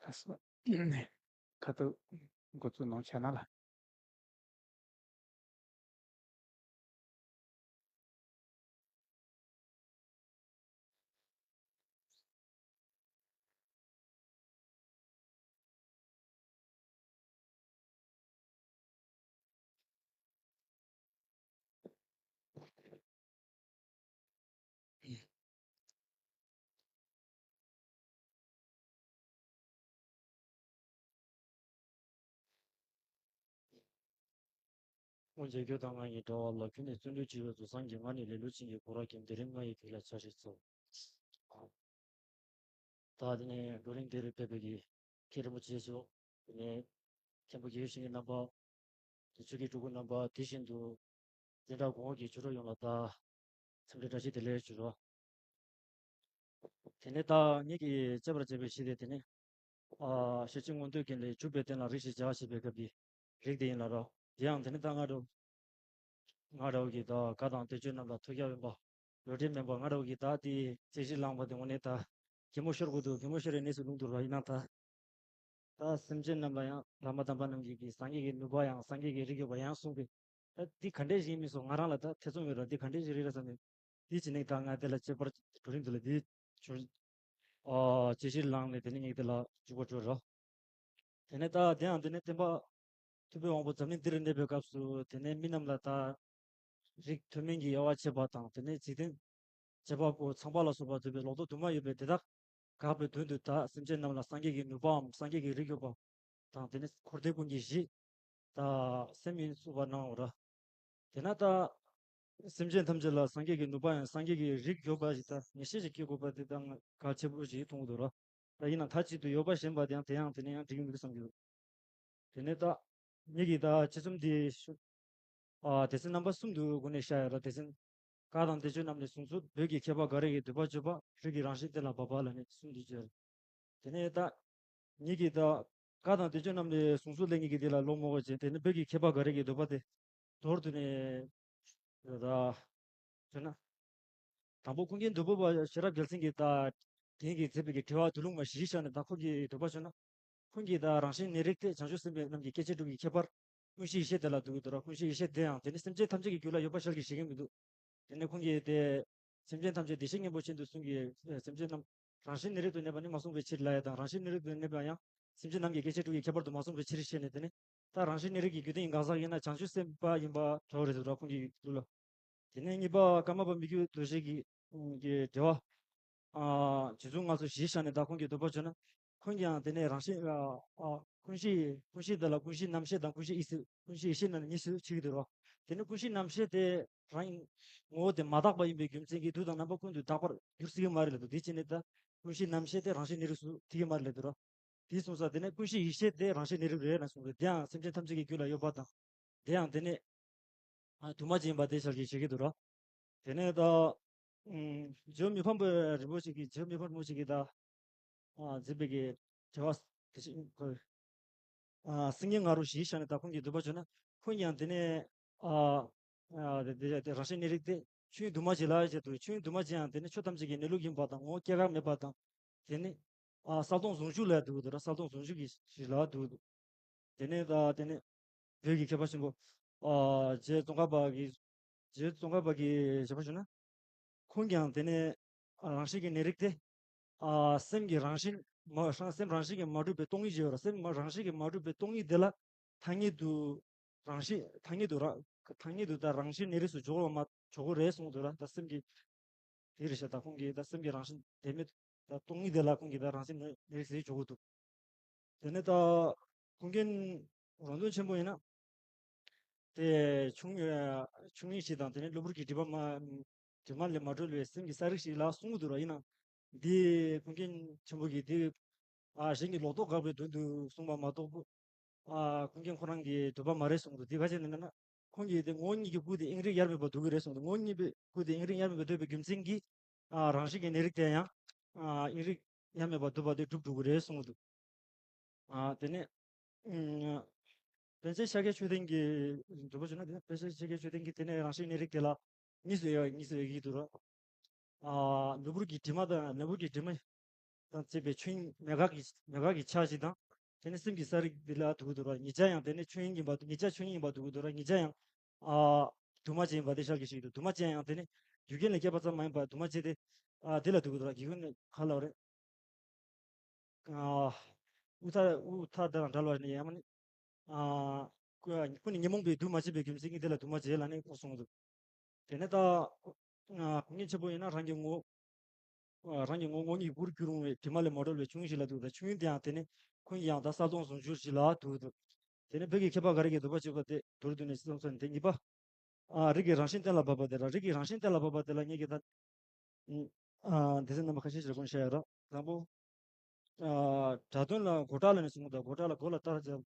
ཁ་སང་ཁ་ཐུག་འགོ་བཙུགས་གནང་བྱས་ན་ལ། སྔོན་བྱས་ཁྱོད་དང་ང་གཉིས་འབྲེལ་བ་ལ། ཁྱོད་ནི་བརྩོན་འགྲུས་ཆེ་བའི་རྫོགས་སངས་རྒྱས། ང་ནི་ལེ་ལོ་ཅན་གྱི་གུ་རུ་མཁྱེན། དེ་རིང་ང་ཡི་ཕི་ལ་ཆ་ཤས་ཚོ། ད་དེ་ནས་བགྲོ་གླེང་འདིར་ཕེབས་པའི་གི་མཁན་རིན་པོ་ཆེ་མཆོག་དེ་ནས་མཁན་པོ་དགེ་བའི་བཤེས་གཉེན་རྣམ་པ། དེ་ཆོས་ཀྱི་སྤྲུལ་སྐུ་རྣམ་པ། དེ་བཞིན་དུ་འཛིན་གྲྭ་གོང་འོག་གི་ཆོས་གྲོགས་ཡོངས་ལ་ད་འཚམས་འདྲི་བཀྲ་ཤིས་བདེ་ལེགས་ཞུ་རོགས། དེ་ནས་ད་ངེད་ཀྱིས་དཔྱད་པར་བྱས་པའི་གཞི་དེ་དེ་ནི། ཨ། ཤེར་ཕྱིན་མངོན་བསྟོད་རྒྱན་ལས། བྱུག་པའི་སྟེང་ལ་རིགས་ཤེས་བྱ་བ་ཞེས་པའི་སྐབས་ཀྱི་རིགས་དེ་ཡིན་ལ་རོ། དེ་ཡང་དེ་ནི་ད་ང་འདྲ་ང་འདྲ་བོ་གིས་ད་བཀའ་དང་བསྟན་བཅོས་རྣམས་ལ་ཐོས་རྒྱ་དབེན་པ། ལོ་འབྲེལ་དམན་པ་ང་འདྲ་བོ་གིས་ད་དེའི་རྩོད་གཞི་བསླངས་པ་དེ་དངོས་གནས་ད་གད་མོ་ཤོར་དགོས་འདུག་གད་མོ་ཤོར་བའི་གནས་སུ་ལྷུང་འདུག་ར། ཡིན་ནའང་ད་ད་སེམས་ཅན་རྣམས་ལ་ཡང་བླ་མ་དམ་པ་རྣམས་ཀྱིས་སངས་རྒྱས་ཀྱི་ནུས་པ་ཡང་སངས་རྒྱས་ཀྱི་རིགས་ཡོད་པ་ཡང་གསུངས་པས། ད་འདི་ག་འདྲས་ཞིག་ཡིན་མིན་སོགས་ང་རང་ལ་ད་ཐེ་ཚོམ་ཡོད་ར། འདི་ག་འདྲས་ཞིག་རེད་ར་བསམ་ནས། དེའི་ཕྱི་ནས་ད་ང་དེ་ལ་དཔྱད་པར་བགྲོ་གླེང་འདི་ལ་འདི་བྱུང་། ཨ། དཔྱད་གཞིར་བླངས་ནས་དེ་ནས་ངས་དེ་ལ་འཇུག་པར་འགྱུར་རོ། དེ་ནས་ད་དེའང་དེ་ནས་སྟོན་པ་ཐུབ་པའི་དབང་པོ་འཛམ་གླིང་འདིར་གནས་པའི་སྐབས་སུ་དེ་ནས་མི་རྣམས་ལ་ད་རིགས་མཐོ་དམན་གྱི་དབྱེ་བ་ཕྱེ་བ་དང་། དེ་ནས་འཇིག་རྟེན་བྱེད་པ་པོ་ཚངས་པ་ལ་སོགས་པ་འདུས་པའི་ལོག་རྟོག་དུ་མ་ཡོད་པས། དེ་དག་དགག་པའི་དོན་དུ་ད་སེམས་ཅན་རྣམས་ལ་སངས་རྒྱས་ཀྱི་ནུས་པའམ་སངས་རྒྱས་ཀྱི་རིགས་ཡོད་པ་དང་། དེ་ནས་འཁོར་འདས་ཀུན་གྱི་གཞི་ད་སེམས་ཡིན་གསུངས་པ་གནང་བ་ར། དེས་ན་ད་སེམས་ཅན་ཐམས་ཅད་ལ་སངས་རྒྱས་ཀྱི་ནུས་པ་ཡང་སངས་རྒྱས་ཀྱི་རིགས་ཡོད་པ་ཞིག་ད་ངེས་ཤེས་ཤིག་སྐྱེ་དགོས་པ་དེ་ད་གལ་ཆེན་པོ་ཞིག་མཐོང་གི་འདུག་ར། ད་ཡིན་ནའང་མཐའ་གཅིག་ཏུ་ཡོད་པ་ཞེན་པ་དེ་ཡང་དེ་ཡང་དེ་ནས་ཡང་འགྲིག་གི་མི་འདུག་བསམ་གྱི་འདུག་དེ་ནས་ད་ངེད་ཀྱིས་ད་དཔྱད་རྩོམ་འདི་ཤོ་ཨ་སྡེ་ཚན་རྣམ་པ་གསུམ་དུ་སྒོ་ནས་བཤད་ཡོད་ར། སྡེ་ཚན་བཀའ་དང་བསྟན་བཅོས་རྣམས་ནས་བཟུང་ཚུལ། བོད་ཀྱི་མཁས་པ་འགའ་རེ་ཡི་འདོད་པ་བརྗོད་པ། རིགས་ཀྱི་རང་བཞིན་གཏན་ལ་དབབ་པ་ལ་ནི་གསུམ་དུ་བརྗོད། དེ་ནས་ད་ངེད་ཀྱིས་ད་ བཀའ་དང་བསྟན་བཅོས་རྣམས་ལས་གཟུངས་སུ་ལེན་མཁན་གྱི་དེ་ལ་སློང་མོ་བྱས། དེ་ནི་བོད་ཀྱི་མཁས་པ་འགའ་རེ་གི་འདོད་པ་དེ་མདོར་བསྡུས་ནས་ད་བྱས་ན། དང་པོ་ཀུན་མཁྱེན་བདུད་འབོད་པ་ཤེས་རབ་རྒྱལ་མཚན་གྱིས་ད་རྒན་གྱིས་མཛད་པའི་གི་དྲི་བ་བསྡུས་ལུང་མ་གཞི་བཞག་ནས་ད་ཁོང་གི་འདོད་པ་བྱས་ན། ཁོང་གིས་ད་རང་བཞིན་གནས་རིགས་དེ་བྱང་ཆུབ་སེམས་དཔའ་རྣམས་ཀྱི་སྐྱེ་མཆེད་དྲུག་གི་ཁྱད་པར། ཀུན་གཞི་ཡེ་ཤེས་དེ་ལ་འདུ་གི་འདུག་ར། ཀུན་གཞི་ཡེ་ཤེས་དེ་ཡང་དེ་ནི་སེམས་ཅན་ཐམས་ཅད་ཀྱི་རྒྱུད་ལ་ཡོད་པ་ཞལ་གྱིས་བཞེས་ཀྱི་མི་འདུག་དེ་ནས་ཁོང་གིས་དེ། སེམས་ཅན་ཐམས་ཅད་བདེ་གཤེགས་སྙིང་པོ་ཅན་དུ་གསུངས་ཀྱི། སེམས་ཅན་རྣམས་རང་བཞིན་གནས་རིགས་སུ་གནས་པ་ནི་མ་གསུངས་པའི་ཕྱིར་ལབ་ཡ་དང་། རང་བཞིན་གནས་རིགས་སུ་གནས་པ་ཡང་སེམས་ཅན་རྣམས་ཀྱི་སྐྱེ་མཆེད་དྲུག་གི་ཁྱད་པར་དུ་མ་གསུངས་པའི་ཕྱིར་ཞེས་ནས། དེ་ནི་ད་རང་བཞིན་གནས་རིགས་ཀྱི་རྒྱུ་མཚན་གང་ཟག་ཡིན་ན་བྱང་ཆུབ་སེམས་དཔའ་ཡིན་པ་གྲོགས་རེད་འདུག་ར། ཁོང་གི་ལུགས་ལ། དེ་ནས་གཉིས་པ་ཀརྨ་པ་མི་བསྐྱོད་རྡོ་རྗེ་གི་གི་དྲི་བ། ཨ། རྗེ་བཙུན་ལྔ་སོགས་གཞི་བཞག་ནས་ད་ཁོང་གི་འདོད་པ་བྱས་ན། ཁོང་གིས་ཡང་དེ་ནས་རང་བཞིན། ཨ། ཨ། ཀུན་གཞི། ཀུན་གཞི་དེ་ལ་ཀུན་གཞི་རྣམ་ཤེས་དང་ཀུན་གཞི་ཡེ་ཤེས། ཀུན་གཞི་ཡེ་ཤེས་ནང་ནས་གཉིས་སུ་ཕྱེ་གི་འདུག་ར། དེ་ནས་ཀུན་གཞི་རྣམ་ཤེས་དེ་རང་ངོ་བོ་དེ་མ་དག་པ་ཡིན་པའི་རྒྱུ་མཚན་གྱིས་དུས་དང་རྣམ་པ་ཀུན་ཏུ་དག་པར་འགྱུར་སྲིད་ཀྱི་མ་རེད་ལབ་འདུག་དེ་བྱས་ནས་ད་ཀུན་གཞི་རྣམ་ཤེས་དེ་རང་བཞིན་གནས་རིགས་སུ་ཐེ་གི་མ་རེད་ལབ་འདུག་ར། དེ་གསུངས་ས་དེ་ནས་ཀུན་གཞི་ཡེ་ཤེས་དེ་རང་བཞིན་གནས་རིགས་རེད་ལབ་གསུངས་རེད། དེ་ཡང་སེམས་ཅན་ཐམས་ཅད་ཀྱི་རྒྱུད་ལ་ཡོད་པ་དང་། དེ་ཡང་དེ་ནས། ཨ། དུ་མ་ཅན་ཡིན་པ་དེ་ཞལ་གྱིས་བཞེས་ཀྱི་འདུག་ར། དེ་ནས་ད། ཨུམ། རྗེ་མི་ཕམ་པའི་རིན་པོ་ཆེ་གིས། རྗེ་མི་ཕམ་རིན་པོ་ཆེ་གིས་ད། ཨ། མཛད་པའི་གི་དྲི་བ་དེ་བཞིན་ཁོ། ཨ། སེང་གེ་ང་རོ་གཞི་བཞག་ནས་ད་ཁོང་གི་འདོད་པ་བྱས་ན། ཁོང་ཡང་དེ་ནས། ཨ། ཨ། དེ་དེ་དེ་རང་བཞིན་གནས་རིགས་དེ་ཆོས་དབྱིངས་འདུས་མ་བྱས་ལ་བྱེད་དུ། ཆོས་དབྱིངས་འདུས་མ་བྱས་ཡང་དེ་ནས་ཆོས་ཐམས་ཅད་ཀྱི་གནས་ལུགས་ཡིན་པ་དང་། ངོ་བོ་སྐྱེ་འགག་མེད་པ་དང་། དེ་ནས། ཨ། གསལ་སྟོང་ཟུང་འཇུག་ལ་འདུ་གི་འདུག་ར། གསལ་སྟོང་ཟུང་འཇུག་གི་གཞི་ལ་འདུ་གི་འདུག་དེ་ནས་ད་དེ་ནས་བོད་ཀྱི་མཁས་པ་ཆེན་པོ། ཨ། རྗེ་ཙོང་ཁ་པ་གི། རྗེ་ཙོང་ཁ་པ་གི་ཞེས་པ་ཞུ་ན། ཁོང་ཀྱང་དེ་ནས། ཨ། རང་བཞིན་གྱི་གནས་རིགས་དེ། ཨ། སེམས་ཀྱི་རང་བཞིན་མ། སེམས་རང་བཞིན་གྱིས་མ་གྲུབ་པའི་སྟོང་ཉིད་ཅེས་ཡོད་ར། སེམས་རང་བཞིན་གྱིས་མ་གྲུབ་པའི་སྟོང་ཉིད་དེ་ལ་ཐ་སྙད་དུ། རང་བཞིན་ཐ་སྙད་དུ་ར། ཐ་སྙད་དུ་ད་རང་བཞིན་གནས་རིགས་སུ་འཇོག་པ་མ་འཇོག་གི་རེད་གསུངས་འདུག་ར། ད་སེམས་ཀྱི། དེ་རེད་ཤག་ད་ཁོང་གིས་ད་སེམས་ཀྱི་རང་བཞིན་བདེན་མེད། ད་སྟོང་ཉིད་དེ་ལ་ཁོང་གིས་ད་རང་བཞིན་གནས་རིགས་ཟེར་འཇོག་གི་འདུག་དེ་ནས་ད་ཀུན་མཁྱེན་རོང་སྟོན་ཆེན་པོ་ཡིན་ན། དེ་ཆུང་། ཆུང་ངུ་ཞིག་དང་། དེ་ནས་གློ་བུར་གྱི་དྲི་མ་མ། དྲི་མ་ལས་མ་གྲོལ་བའི་སེམས་ཀྱི་ས་རིག་ཞིག་ལ་གསུང་གི་འདུག་ར། ཡིན་ནའང་འདི་ཀུན་མཁྱེན་ཆེན་པོ་གིས་འདི། ཨ། གཞན་གྱི་ལོག་རྟོག་དགག་པའི་དོན་དུ་གསུངས་པ་མ་གཏོགས། ཨ། ཀུན་མཁྱེན་ཁོ་རང་གི་འདོད་པ་མ་རེད་གསུངས་འདུག་འདི་ག་ཅི་ནས་ན། ཁོང་གིས་དེ་ངོ་བོ་ཉིད་ཀྱི་སྐུ་དེ་དབྱིངས་རིག་དབྱེར་མེད་པར་འདུ་གི་རེད་གསུངས་འདུག་ངོ་བོ་ཉིད་པའི་སྐུ་དེ་དབྱིངས་རིག་དབྱེར་མེད་པར་འདོད་པའི་རྒྱུ་མཚན་གྱིས། ཨ། རང་བཞིན་གྱི་གནས་རིགས་དེ་ཡང་། ཨ། དབྱིངས་རིག་དབྱེར་མེད་པར་འདོད་པ་དེ་གྲུབ་འགྲོ་གི་རེད་གསུངས་འདུག་ཨ། དེ་ནས། ཨུམ། པཎ་ཆེན་ཤཱཀྱ་མཆོད་རྟེན་གྱི་འདོད་པ་བྱུང་ན། དེ་ནས་པཎ་ཆེན་ཤཱཀྱ་མཆོད་རྟེན་གྱིས་དེ་ནས་རང་བཞིན་གནས་རིགས་དེ་ལ་གཉིས་སུ་དབྱེ་བ། གཉིས་སུ་དབྱེ་གི་འདུག་ར། ཨ། གློ་བུར་གྱི་དྲི་མ་དང་། གློ་བུར་གྱི་དྲི་མ་དང་བཅས་པའི་ཆོས་དབྱིངས་མེད་དགག་གི། མེད་དགག་གི་ཆ་ཞིག་དང་། དེ་ནས་སེམས་ཀྱི་ས་རིག་འདི་ལ་འདུ་གི་འདུག་ར། ཉིད་ཅག་ཡང་དེ་ནས་ཆོས་དབྱིངས་ཡིན་པ། ཉིད་ཅག་ཆོས་དབྱིངས་ཡིན་པར་འདུ་གི་འདུག་ར། ཉིད་ཅག་ཡང་། ཨ། དུ་མ་ཅན་ཡིན་པ་དེ་ཞལ་གྱིས་བཞེས་ཀྱི་འདུག་དུ་མ་ཅན་ཡང་དེ་ནས་རྒྱུ་རྐྱེན་ལས་སྐྱེས་པ་ཙམ་མ་ཡིན་པར་དུ་མ་ཅན་དེ། ཨ། དེ་ལ་འདུ་གི་འདུག་ར། རྒྱུ་རྐྱེན་ནི་ག་ལ་རེད། ཨ། དབུ་ཐ། དབུ་ཐ་དེ་དང་བྲལ་བ་ནི་ཡང་མ་ནི། ཨ། ཀུན་ནས་ཉོན་མོངས་པའི་དུ་མ་བྱས་པའི་རྒྱུ་མཚན་གྱིས་དེ་ལ་དུ་མ་བྱས་ལབ་ནས་ཁོ་གསུངས་འདུག་དེ་ནས་ད། ཨ། ཀུན་མཁྱེན་ཆེན་པོ་ཡིན་ན་རང་གི་ངོ་། ཨ། རང་གི་ངོ་བོ་ངོ་བོ་ཉིད་སྐུར་གྱུར་འོང་བའི་དྲི་མ་ལས་མ་གྲོལ་བའི་ཆོས་དབྱིངས་ཤིག་ལ་འདུག་ད་ཆོས་དབྱིངས་དེ་ཡང་དེ་ནས་ཁོང་གིས་ཡང་ད་གསལ་སྟོང་ཟུང་འཇུག་ཞིག་ལ་འདུག་འདུག་དེ་ནས་བོད་ཀྱི་མཁས་པ་འགའ་རེ་གིས་འདོད་པ་བྱེད་པ་དེ་མདོར་བསྡུས་ནས་གསུངས་སོ། དེ་གཉིས་པ། ཨ། རིགས་ཀྱི་རང་བཞིན་གཏན་ལ་ཕབ་པ་དེ་ལ། རིགས་ཀྱི་རང་བཞིན་གཏན་ལ་ཕབ་པ་དེ་ལ་ངེད་ཀྱིས་ད། ཨ། སྡེ་ཚན་རྣམ་པ་ཁ་ཤས་ཤིག་ལ་དགོངས་བཞག་ཡོད་ར། དང་པོ། ཨ། སྒྲ་དོན་ལ་དགོད་བྲལ་ལབ་ནས་གསུངས་འདུག་དགོད་བྲལ་ལ་དགོད་ལ་བཏགས་བྱ།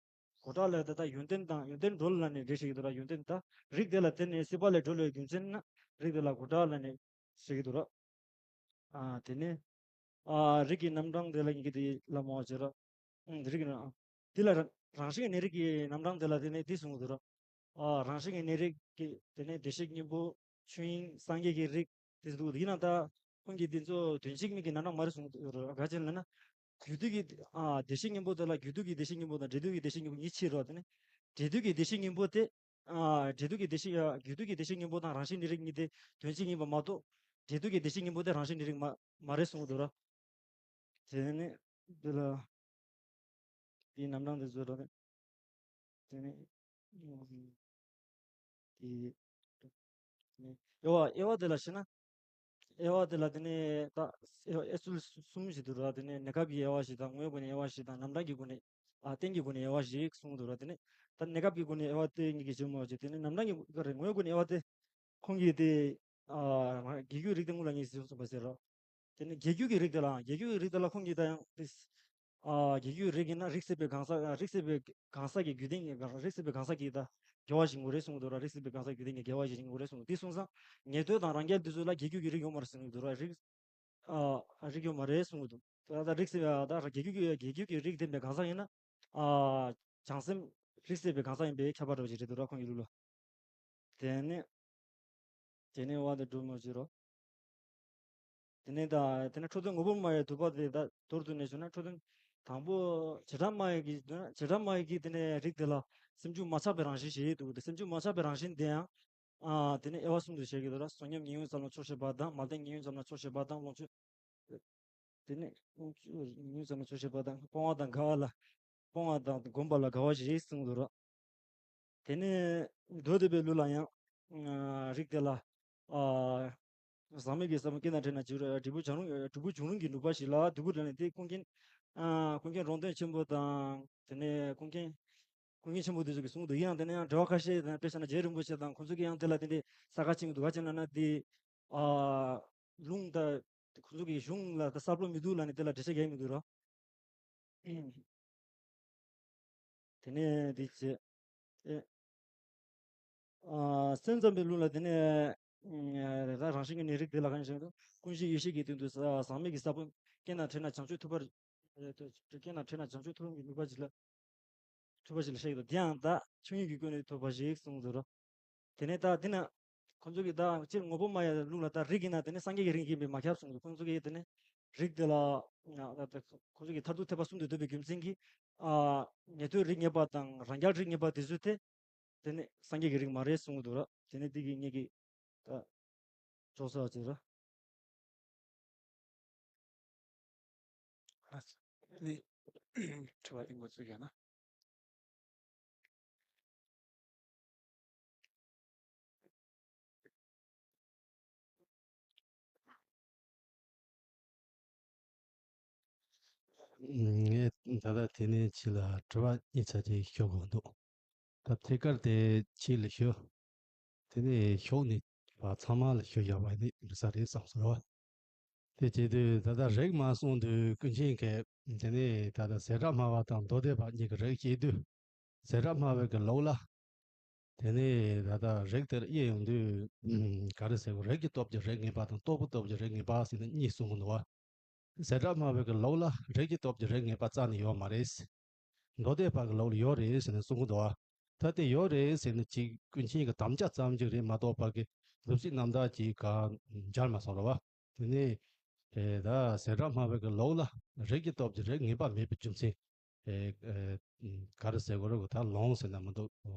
དགོད་བྲལ་ལ་ད་ལྟ་ཡོན་ཏན་དང་། ཡོན་ཏན་གྲོལ་ལབ་ནས་འགྲེལ་བཤད་ཀྱི་འདུག་ར། ཡོན་ཏན་ད་རིགས་དེ་ལ་བརྟེན་ནས་སྲིད་པ་ལས་གྲོལ་བའི་རྒྱུ་མཚན་ན་རིགས་དེ་ལ་དགོད་བྲལ་ལབ་ནས་བཤད་ཀྱི་འདུག་ར། ཨ། དེ་ནས། ཨ། རིགས་ཀྱི་རྣམ་གྲངས་དེ་ལ་ངེད་ཀྱིས་དེ་ལ་མ་བ་བྱེད་ར། ཨང་། རིགས་ཀྱི་རྣམ། དེ་ལ་རང་བཞིན་གྱི་གནས་རིགས་ཀྱི་རྣམ་གྲངས་དེ་ལ་དེ་ནས་དེ་གསུངས་འདུག་ར། ཨ། རང་བཞིན་གྱི་གནས་རིགས་ཀྱི་དེ་ནས་བདེ་གཤེགས་སྙིང་པོ། ཆོས་དབྱིངས། སངས་རྒྱས་ཀྱི་རིགས་དེ་འདུག་ཡིན་ན་ད་ཁོང་གིས་དེ་ཚོ་དོན་གཅིག་མིང་གི་རྣམ་གྲངས་མ་རེད་གསུངས་འདུག་ར། ག་ཅི་ལབ་ན། རྒྱུད་སྡུད་ཀྱི། ཨ། བདེ་གཤེགས་སྙིང་པོ་དེ་ལ་རྒྱུད་སྡུད་ཀྱི་བདེ་གཤེགས་སྙིང་པོ་དང་འབྲས་རྡུད་ཀྱི་བདེ་གཤེགས་སྙིང་པོ་གཉིས་ཕྱེ་རོགས། དེ་ནས་འབྲས་རྡུད་ཀྱི་བདེ་གཤེགས་སྙིང་པོ་དེ། ཨ། འབྲས་རྡུད་ཀྱི་བདེ་གཤེགས། རྒྱུད་སྡུད་ཀྱི་བདེ་གཤེགས་སྙིང་པོ་དང་རང་བཞིན་གནས་རིགས་གཉིས་དེ་དོན་གཅིག་ཡིན་པ་མ་གཏོགས། འབྲས་རྡུད་ཀྱི་བདེ་གཤེགས་སྙིང་པོ་དེ་རང་བཞིན་གནས་རིགས་མ་མ་རེད་གསུངས་འདུག་ར། དེ་ནས་འདི་ལ་དེའི་རྣམ་གྲངས་དེ་ཚོ་ར། དེ་ནས་དེ་དབྱེ་བ། དབྱེ་བ་དེ་ལ་བཤད་ན། དབྱེ་བ་དེ་ལ་དེ་ནས་ད་དབྱེ་བ། དབྱེ་ཚུལ་གསུམ་ཞིག་འདུག་ར། དེ་ནས་གནས་སྐབས་ཀྱི་དབྱེ་བ་ཞིག་དང་། ངོ་བོའི་སྒོ་ནས་དབྱེ་བ་ཞིག་དང་། རྣམ་གྲངས་ཀྱི་སྒོ་ནས། ཨ། རྟེན་གྱི་སྒོ་ནས་དབྱེ་བ་ཞིག་གསུངས་འདུག་ར། དེ་ནས་ད་གནས་སྐབས་ཀྱི་སྒོ་ནས་དབྱེ་བ་དེ་ངེད་ཀྱིས་བྱེད་མ་བྱེད། དེ་ནས་རྣམ་གྲངས་ཀྱི་སྒོ་རེད། ངོ་བོའི་སྒོ་ནས་དབྱེ་བ་དེ་ཁོང་གིས་དེ། ཨ། རྒྱས་འགྱུར་རིགས་དེ་སྔོན་ལ་ངས་ཟེར་གསུངས་པ་ཟེར་རོ། དེ་ནས་རྒྱས་འགྱུར་གྱི་རིགས་དེ་ལའང་། རྒྱས་འགྱུར་གྱི་རིགས་དེ་ལ་ཁོང་གིས་ད་ཡང་དེ། ཨ། རྒྱས་འགྱུར་རིགས་ཡིན་ན་རིགས་སད་པའི་གང་ཟག་རིགས་སད་པའི་གང་ཟག་གི་རྒྱུད་ལྡན་གྱི། རིགས་སད་པའི་གང་ཟག་གི་ད་དགེ་བ་ཞིག་དགོས་རེད་གསུངས་འདུག་ར། རིགས་སད་པའི་གང་ཟག་རྒྱུད་ལྡན་གྱི་དགེ་བ་ཞིག་དགོས་རེད་གསུངས་འདུག་དེ་སོང་ཙང་ཉན་ཐོས་དང་རང་རྒྱལ་དེ་ཚོ་ལ་རྒྱས་འགྱུར་གྱི་རིགས་ཡོད་མ་རེད་གསུངས་འདུག་ར། རིགས། ཨ། རིགས་ཡོད་མ་རེད་གསུངས་འདུག་ད་ལྟ་རིགས་སད་པའི། ད་རྒྱས་འགྱུར་གྱི། རྒྱས་འགྱུར་གྱི་རིགས་ལྡན་པའི་གང་ཟག་ཡིན་ན། ཨ་བྱང་སེམས་རིགས་སད་པའི་གང་ཟག་ཡིན་པའི་ཁྱབ་པ་འདྲ་བོ་ཞིག་རེད་འདུག་ར། ཁོང་གི་ལུགས་ལ། དེ་ནས་དེ་ནས་བ་དེ་སྒྲུབ་མོ་བྱེད་རོགས། དེ་ནས་ད་དེ་ནས་འཕྲོད་བསྟེན་དངོས་པོར་སྨྲ་བའི་སྡུག་པ་དེ་ད་མདོར་བསྡུས་ནས་ཞུ་ན། འཕྲོད་བསྟེན་དང་པོ་བྱེ་བྲག་སྨྲ་བའི་གི་བྱེ་བྲག་སྨྲ་བའི་གི་དེ་ནས་རིགས་དེ་ལ་སེམས་བྱུང་མ་ཆགས་པའི་རང་བཞིན་ཞེས་འདུག་སྟེ། སེམས་བྱུང་མ་ཆགས་པའི་རང་བཞིན་དེ་ཡང་ཨ་དེ་ནས་དབྱེ་བ་གསུམ་དུ་བཤད་ཀྱི་འདུག་ར། བསོད་སྙོམས་ཉེས་དབྱུང་ཙམ་ལ་ཆོག་ཤེས་པ་དང་། མ་བསྟེན་ཉེས་དབྱུང་ཙམ་ལ་ཆོག་ཤེས་པ་དང་། ལོངས་སྤྱོད། དེ་ནས་ལོངས་སྤྱོད་ཉེས་དབྱུང་ཙམ་ལ་ཆོག་ཤེས་པ་དང་། སྤོང་བ་དང་དགའ་བ་ལ། སྤོང་བ་དང་སྒོམ་པ་ལ་དགའ་བ་ཞེས་གསུངས་འདུག་ར། དེ་ནས་མདོ་སྡེ་པའི་ལུགས་ལ་ཡང་ཨ་རིགས་དེ་ལ་ཨ་ཟག་མེད་ཀྱི་ས་བོན་སྐྱེས་དང་འཕྲད་ན་བྱང་ཆུབ། འབྲས་བུ་བྱུང་རུང་འབྲས་བུ་བྱུང་རུང་གི་ནུས་པ་ཞིག་ལ་འདོད་དགུ་འདྲ་ནས། དེ་ཀུན་མཁྱེན་ཨ་ཀུན་མཁྱེན་རོང་སྟོན་ཆེན་པོ་དང་། དེ་ནས་ཀུན་མཁྱེན་ཀུན་མཁྱེན་ཆེན་པོ་དེ་ཚོ་གིས་གསུངས་འདུག་ཡིན་ཡང་དེ་ནས་ཡང་འགྲེལ་པ་ཁ་ཤས་དང་། དཔེ་བཞག་ན་རྗེ་རིན་པོ་ཆེ་དང་ཁོང་ཚོ་གིས་ཡང་དེ་ལ་དེ་འདྲའི་ས་ཁ་ཕྱིན་གྱི་འདུག་ག་ཅི་ལབ་ན་དེ་ཨ་ལུང་དང་ཁོང་ཚོ་གི་གཞུང་ལ་ད་གསལ་པོ་མི་འདུག་ལབ་ནས་དེ་ལ་འགྲེལ་བཤད་རྒྱག་གི་མི་འདུག་ར། དེ་ནས་འདི་བྱས། ཨེ། ཨ་སེམས་ཙམ་པའི་ལུགས་ལ་དེ་ནས་ཨ་རང་བཞིན་གྱིས་ནི་རིགས་དེ་ལ་གང་ཞིག་ཀུན་གཞི་ཡེ་ཤེས་ཀྱི་སྟེང་དུ་ཟག་མེད་ཀྱི་ས་བོན་སྐྱེས་དང་འཕྲད་ན་བྱང་ཆུབ་ཐོབ་པར། སྐྱེས་དང་འཕྲད་ན་བྱང་ཆུབ་ཐོབ་པའི་ནུས་པ་ཞིག་ལ། ཐུབ་པ་ཞིག་ལ་བཤད་ཀྱི་འདུག་དེ་ཡང་ད་ཆོས་ཉིད་ཀྱི་སྒོ་ནས་ཐོབ་པ་ཞིག་གསུངས་འདུག་ར། དེ་ནས་ད་དེ་ན་ཁོང་ཚོ་གིས་ད་སྤྱིར་དངོས་པོ་སྨྲ་བའི་ལུགས་ལ་ད་རིགས་ཡིན་ན་དེ་ནས་སངས་རྒྱས་ཀྱི་རིགས་ཡིན་པས་མ་ཁྱབ་གསུངས་འདུག་ཁོང་ཚོ་གིས་དེ་ནས་རིགས་དེ་ལ་ད་ད་ཁོང་ཚོ་གིས་མཐར་ཐུག་ཐེག་པ་གསུམ་དུ་འདོད་པའི་རྒྱུ་མཚན་གྱིས་ཨ་ཉན་ཐོས་རིགས་ངེས་པ་དང་རང་རྒྱལ་རིགས་ངེས་པ་དེ་ཚོ་དེ་དེ་ནས་སངས་རྒྱས་ཀྱི་རིགས་མ་རེད་གསུངས་འདུག་ར། དེ་ནས་དེ་གི་ངེད་ཀྱིས་ད་ཅོག་ཙེ་བྱས་ར། ཨ་ནི་དྲི་བ་ཨིན་གོ་ཚུགས་ཡོད་ན། ངས་ད་ལྟ་དེ་ནས་ཁྱེད་ལ་དྲི་བ་གཉིས་ཆ་ཅིག་ཞུ་དགོས་འདུག་ད་ཐད་ཀར་དེ་ཁྱེད་ལ་ཞུ། དེ་ནས་ཞོགས་ནས་བ་ཚང་མ་ལ་ཞུ་ཡག་པ་ནི་རེད་ས་རེད་བསམ་སོང་ར། དེ་བྱེད་དུས་ད་ལྟ་རིགས་མ་གསུངས་དུས་ཀུན་མཁྱེན་གྱིས་དེ་ནས་ད་ལྟ་ཟད་འགྲོགས་སྨྲ་བ་དང་མདོ་སྡེ་པ་གཉིས་ཀྱི་རིགས་བཤད་དུས། ཟད་འགྲོགས་སྨྲ་བའི་གི་ལུགས་ལ། དེ་ནས་ད་ལྟ་རིགས་དེར་དབྱེ་ཡོང་དུས། ག་རེ་ཟེར་བ། རིགས་ཀྱི་སྟོབས་ཀྱིས་རིགས་ངེས་པ་དང་རྟོགས་པའི་སྟོབས་ཀྱིས་རིགས་ངེས་པ་ཟེར་ནས་གཉིས་གསུང་གི་འདུག་བ། ཟད་འགྲོགས་སྨྲ་བའི་གི་ལུགས་ལ་རིགས་ཀྱི་སྟོབས་ཀྱིས་རིགས་ངེས་པ་རྩ་ནས་ཡོད་མ་རེད། མདོ་སྡེ་པ་གི་ལུགས་ལ་ཡོད་རེད་ཟེར་ནས་གསུང་གི་འདུག་བ། ད་དེ་ཡོད་རེད་ཟེར་ནས་ཅིག་ཀུན་མཁྱེན་གྱི་དམ་བཅའ་ཙམ་ཅིག་རེད་མ་གཏོགས་པ་གི་སྒྲུབ་བྱེད་རྣམ་དག་ཅིག་ག་སྦྱར་མ་སོང་ར་བ། དེ་ནས་ཨེ་ད་ཟད་འགྲོགས་སྨྲ་བའི་གི་ལུགས་ལ་རིགས་ཀྱི་སྟོབས་ཀྱིས་རིགས་ངེས་པ་མེད་པའི་རྒྱུ་མཚན། ཨེ་ཨེ་ག་རེ་ཟེར་དགོས་རེད། ད་ལོང་ཟེར་ན་མི་འདུག་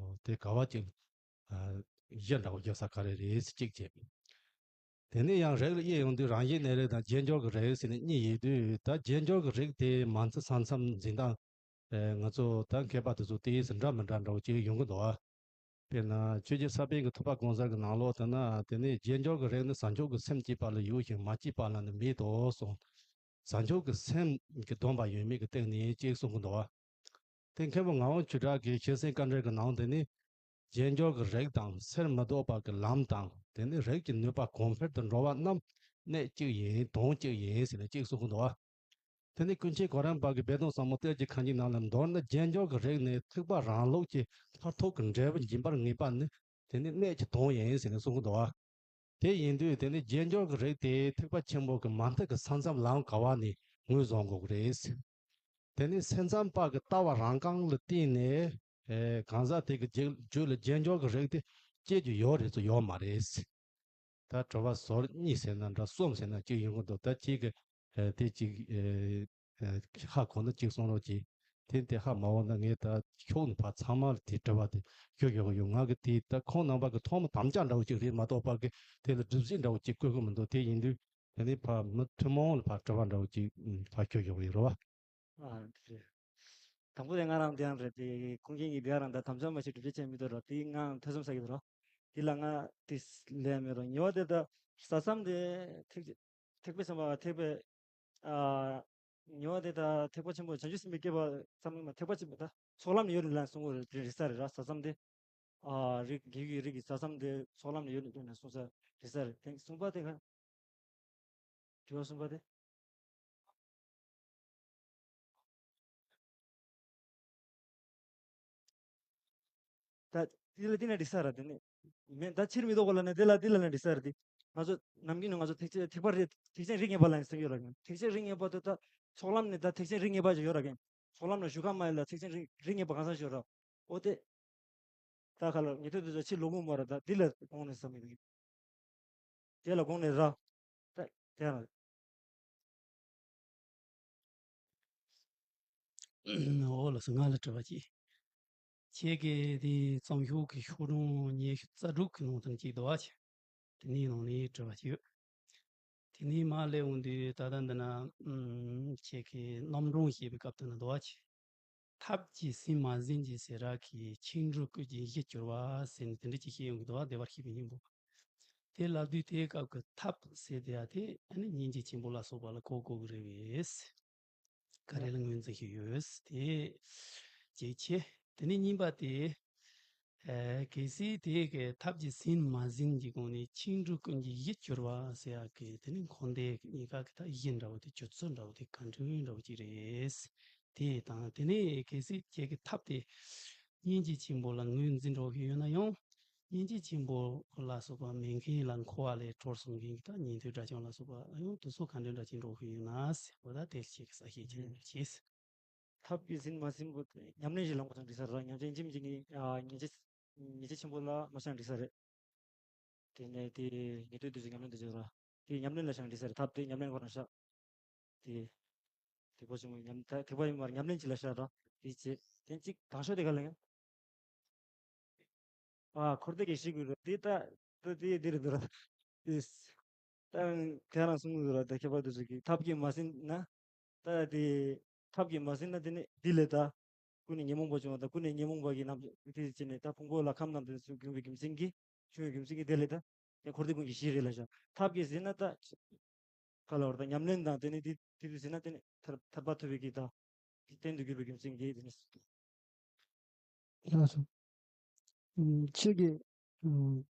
དེ་ག་བ་ཅིག་ཨ་གཞི་འདྲ་བོ་རྒྱག་ས་ག་རེ་རེད་ཟེར་གཅིག་བྱས། དེ་ནས་ཡང་རིགས་ལ་དབྱེ་ཡོང་དུས་རང་བཞིན་གནས་རིགས་དང་རྗེས་འཇུག་གི་རིགས་ཟེར་ནས་གཉིས་ཡོད་དུས། ད་རྗེས་འཇུག་གི་རིགས་དེ་མ་ཚད་ས་མཚམས་འཛིན་སྟངས་ཨེ་ང་ཚོ་ད་མཁས་པ་དེ་ཚོ་དེ་ཡིས་འདྲ་མི་འདྲ་འདྲ་བོ་ཅིག་ཡོང་གི་འདུག་བ། དཔེར་ན་ཆོས་རྗེ་ས་པཎ་གྱི་ཐུབ་པ་གང་ཟག་གི་ནང་ལོགས་དེ་ན། དེ་ནས་རྗེས་འཇུག་གི་རིགས་ནི་བྱང་ཆུབ་ཀྱི་སེམས་སྐྱེས་པ་ལ་ཡོད་ཅིང་མ་སྐྱེས་པ་ལ་ནི་མེད་དོ་གསུངས། བྱང་ཆུབ་ཀྱི་སེམས་ཀྱི་སྡོམ་པ་ཡོད་མེད་ཀྱི་སྟེང་ནས་ཅིག་གསུང་གི་འདུག་བ། དེ་མཁན་པོ་ངག་དབང་ཆོས་གྲགས་ཀྱི་ཤེར་ཕྱིན་དཀའ་འགྲེལ་གྱི་ནང་དུ་ནི། རྗེས་འཇུག་གི་རིགས་དང་ཕྱིར་མི་ལྡོག་པ་གི་ལམ་དང་། དེ་ནི་རིགས་ཀྱི་ནུས་པ་གོང་འཕེལ་དུ་འགྲོ་བ་རྣམས་གནད་གཅིག་ཡིན། དོན་གཅིག་ཡིན་ཟེར་ནས་གཅིག་གསུང་གི་འདུག་བ། དེ་ནི་ཀུན་མཁྱེན་གོ་རམས་པ་གིས་སྦས་དོན་ཟབ་མོ་གཏེར་གྱི་ཁ་འཇུག་ནང་ལ། མདོར་ན་རྗེས་འཇུག་གི་རིགས་ནི་ཐེག་པ་རང་ལུགས་ཀྱི་མཐར་ཐུག་གི་འབྲས་བུ་འབྱིན་པར་ངེས་པ་ནི་དེ་ནི་གནད་ཀྱི་དོན་ཡིན་ཟེར་ནས་གསུང་གི་འདུག་བ། དེ་ཡིན་དུས་དེ་ནི་རྗེས་འཇུག་གི་རིགས་དེ་ཐེག་པ་ཆེན་པོ་གི་མ་མཐའ་གི་ས་མཚམས་ལམ་ག་བ་ནས་ངོས་བཟུང་དགོས་ཀྱི་རེད། དེ་ནི་སེམས་ཙམ་པ་གི་ལྟ་བ་རང་རྐང་ལ་བརྟེན་ནས་ཨེ་གང་ཟག་དེ་གི་རྗེས་རྗེས་ལ་རྗེས་འཇུག་གི་རིགས་དེ་སྐྱེ་རྒྱུ་ཡོད་རེད་ཚོ་ཡོད་མ་རེད། ད་དྲི་བ་ཟུར་གཉིས་ཟེར་ན་འདྲ། གསུམ་ཟེར་ན་གཅིག་ཡོང་གི་འདུག་ད་གཅིག་གི་ཨེ་དེ་གཅིག་ཨེ་ཨེ་ཧ་གོ་ན་གཅིག་གསུང་རོགས་གྱིས། དེ་དེ་ཧ་མ་གོ་ན་ངས་ད་ཤོག་ནི་ཕ་ཚང་མ་ལ་དེ་དྲི་བ་དེ་ཞུ་ཞུ་གི་ཡོད། ང་གི་དེ་ད་ཁོང་རྣམ་པ་གི་ཐོག་མ་དམ་བཅའ་འདྲ་བོ་གཅིག་རེད་མ་གཏོགས་པ་གི་དེ་ལ་སྒྲུབ་བྱེད་འདྲ་བོ་གཅིག་བཀོད་གི་མི་འདུག་དེ་ཡིན་དུས་དེ་ནི་ཕ་མི་ཐུན་མོང་ལ་ཕ་དྲི་བ་འདྲ་བོ་གཅིག་ཕ་ཞུ་ཞུ་གི་ཡོད་རེད་བ། ཨ་དེ་རེད། དང་པོ་དེ་ང་རང་དེ་ཡང་རེད། དེ་ཀུན་མཁྱེན་གྱིས་དེ་ཡང་རང་ད་དམ་བཅའ་མ་བྱེད་སྒྲུབ་བྱེད་ཅན་མི་འདུག་རོགས། དེ་ང་ཐེ་ཚོམ་ཟ་གི་འདུག་རོགས། དེ་ལ་ང་དེ་ལས་མེད་རོགས། ཉེ་བ་དེ་ད་ཟ་ཙམ་དེ་ཐེག་ཐེག་པའི་སེམས་པ་ཐེག་པའི་ཨ་ཉེ་བ་དེ་ད་ཐེག་པ་ཆེན་པོ་བྱང་ཆུབ་སེམས་དཔའི་སྐྱེས་པ་ཙམ་མིན་པ་ཐེག་པ་ཆེན་པོ་ད་ཚོགས་ལམ་ནས་ཡོད་རེད་ལབ་གསུང་གི་རེད། རེད་ས་རེད་ར། ཟ་ཙམ་དེ་ཨ་རིགས་དགེ་བའི་རིགས་ཀྱི་ཟ་ཙམ་དེ་ཚོགས་ལམ་ནས་ཡོད་རེད་ལབ་ནས་གསུང་ས་རེད་ས་རེད། དེ་གསུངས་པ་དེ་ག་དྲི་བ་གསུམ་པ་དེ། ད་དེ་ལ་བལྟས་ན་འགྲིག་ས་རེད། དེ་ནི་མེད། ད་ཕྱིར་མི་ལྡོག་པ་ལབ་ན་དེ་ལ་དེ་ལ་ན་འགྲིག་ས་རེད། དེ་ང་ཚོ་ནམ་རྒྱུན་ནས་ང་ཚོ་ཐེག་ཆེན་ཐེག་པ་རེད། ཐེག་ཆེན་རིགས་ངེས་པ་ལབ་ནས་ཟེར་གྱི་ཡོད་ར། ཐེག་ཆེན་རིགས་ངེས་པ་དེ་ད་ཚོགས་ལམ་ནས་ད་ཐེག་ཆེན་རིགས་ངེས་པ་ཅིག་ཡོད་ར། སྤོ་ལམ་ལ་བཞུགས་ཁ་མ་ཡིན་ལ་ཚེགས་ཆེན་རིགས་རིགས་ངེས་པ་གང་ས་ཞོར་ར། ཨོ་དེ། ད་ཁ་ལ་ཉེ་དུས་དུས་ཚོད་ཕྱི་ལོག་མུ་མ་ར་ད་འདི་ལ་དགོངས་ནས་བསམ་མི་འདུག་དེ་ལ་དགོངས་ནས་ར། ད་དེ་ར། འོ་ལགས་སོ། ང་ལ་དྲི་བ་གཅིག་ཁྱེད་ཀྱིས་དེ་རྩོམ་ཤོག་གི་ཤོག་གྲངས་ཉི་ཤུ་རྩ་དྲུག་གི་ནང་དོན་གཅིག་འདུག་བ། དེ་ནས་ནང་ནས་དྲི་བ་གཅིག་ཡོད། དེ་ནས་མར་སླེབས་འོང་དུས་ད་ལྟ་འདི་ན་ཨམ་ཁྱེད་ཀྱིས་རྣམ་གྲངས་ཞེས་པའི་སྐབས་དེ་ན་འདུག་བ། ཐབས་ཀྱིས་ཟིན་མ་ཟིན་གྱི་ཟེར་ར་གི་འཆིང་གྲོལ་ཀུན་གྱི་གཞི་གྱུར་པ་ཟེར་ནས་དེ་འདྲ་ཅིག་བཤད་ཡོང་གི་འདུག་བ། བདེ་བར་གཤེགས་པའི་སྙིང་པོ། དེ་ལབ་དུས་དེའི་སྐབས་ཀྱི་ཐབས་ཟེར་དེ་ཡ་དེ་ཨ་ནི་སྙིང་རྗེ་ཆེན་པོ་ལ་སོགས་པ་ལ་གོ་དགོས་ཀྱི་རེད་པས། ག་རེ་ལ་ངོས་འཛིན་ཞིག་ཡོད་དེ་གཅིག་བྱས། དེ་ནས་གཉིས་པ་དེ། ཨེ་གལ་སྲིད་དེ་གི་ཐབས་ཀྱིས་ཟིན་མ་ཟིན་གྱི་སྒོ་ནས་འཆིང་གྲོལ་ཀུན་གྱི་གཞི་གྱུར་པ་ཟེར་ཡག་གི་དེ་ནི་འཁོར་འདས་གཉིས་ཀ་གི་ད་གཞི་འདྲ་བོ་དེ་སྤྱོད་ཚུལ་འདྲ་བོ་དེ་ག་འདྲ་འདྲ་བོ་ཅིག་རེད། དེ་དང་དེ་ནས་གལ་སྲིད་ཁྱེད་ཀྱི་ཐབས་དེ་སྙིང་རྗེ་ཆེན་པོ་ལ་ངོས་འཛིན་འགྲོ་གི་ཡོད་ན་ཡང་། སྙིང་རྗེ་ཆེན་པོ་ལ་སོགས་པ་མེད་མཁན་ལ་འཁོར་བ་ལས་གྲོལ་སོང་མཁན་གྱི་ད་ཉན་ཐོས་དགྲ་བཅོམ་ལ་སོགས་པ་ཡང་དེ་ཚོ་ག་འདྲ་འདྲ་ཅིག་འགྲོ་གི་ཡོད་ན་ཟེར་བ་ད་དེ་ཁྱེད་ཀྱི་གསལ་བཤད་ཅིག་བྱས། ཐབས་ཀྱིས་ཟིན་མ་ཟིན་པོ་དེ་ཉམས་ལེན་ཞིག་ལ་མོ་ཚང་འགྲིག་ས་ར། ཉམས་ལེན་ཅིམ་ཅིག་གིས་ཨ་ཉེས་ཅན་ཉེས་ཅན་ཆེན་པོ་ལ་མ་ཤང་འགྲིག་ས་རེད། དེ་ནས་དེ་ཉེ་དུས་དུས་སུ་ཉམས་ལེན་དུ་བྱེད་ར། དེ་ཉམས་ལེན་ལ་ཤང་འགྲིག་ས་རེད། ཐབས་དེ་ཉམས་ལེན་ཁོ་རང་ཤག་དེ་ཐེག་པ་ཆེན་པོ་ཉམས་ཐ་ཐེག་པ་ཡིན་པར་ཉམས་ལེན་ཅིག་ལ་ཤག་ར། དེ་བྱེད་དེ་གཅིག་དང་ཤོས་དེ་ག་ལ་ཡང་། ཨ་འཁོར་འདས་ཀྱི་གཞི་དགོས་རེད། དེ་ལྟ་དེ་དེ་དེ་རེད་འདུག་ར། དེ་ད་ཁྱེད་རང་གསུང་གི་འདུག་ར། ད་ཁྱད་པར་དུ་ཚོད་ཀྱི་ཐབས་ཀྱིས་མ་ཟིན་ན། ད་དེ་ཐབས་ཀྱིས་མ་ཟིན་ན་དེ་ནི་འདི་ལས་ད་ཀུན་ནས་ཉོན་མོངས་པ་བྱུང་བ་དང་ཀུན་ནས་ཉོན་མོངས་པ་གི་རྣམ་དེ་བྱས་ནས་ད་ཕུང་པོ་ལ་ཁམས་རྣམས་དེ་ཚུ་གྱུར་པའི་རྒྱུ་མཚན་གྱིས་བྱུང་བའི་རྒྱུ་མཚན་གྱིས་དེ་ལས་ད་དེ་འཁོར་འདས་ཀུན་གྱི་གཞི་རེད་ལ་བཞག་ཐབས་ཀྱིས་ཟིན་ན་ད། ག་ལ་བར་དང་ཉམས་ལེན་དང་དེ་ནི་དེ་དེ་དུས་ཟིན་ན་དེ་ནི་ཐར་ཐར་པ་ཐོབ་པའི་གི་དང་གི་རྟེན་དུ་གྱུར་པའི་རྒྱུ་མཚན་གྱིས་དེ་ནི། ལགས་སོ། ཁྱེད་ཀྱིས་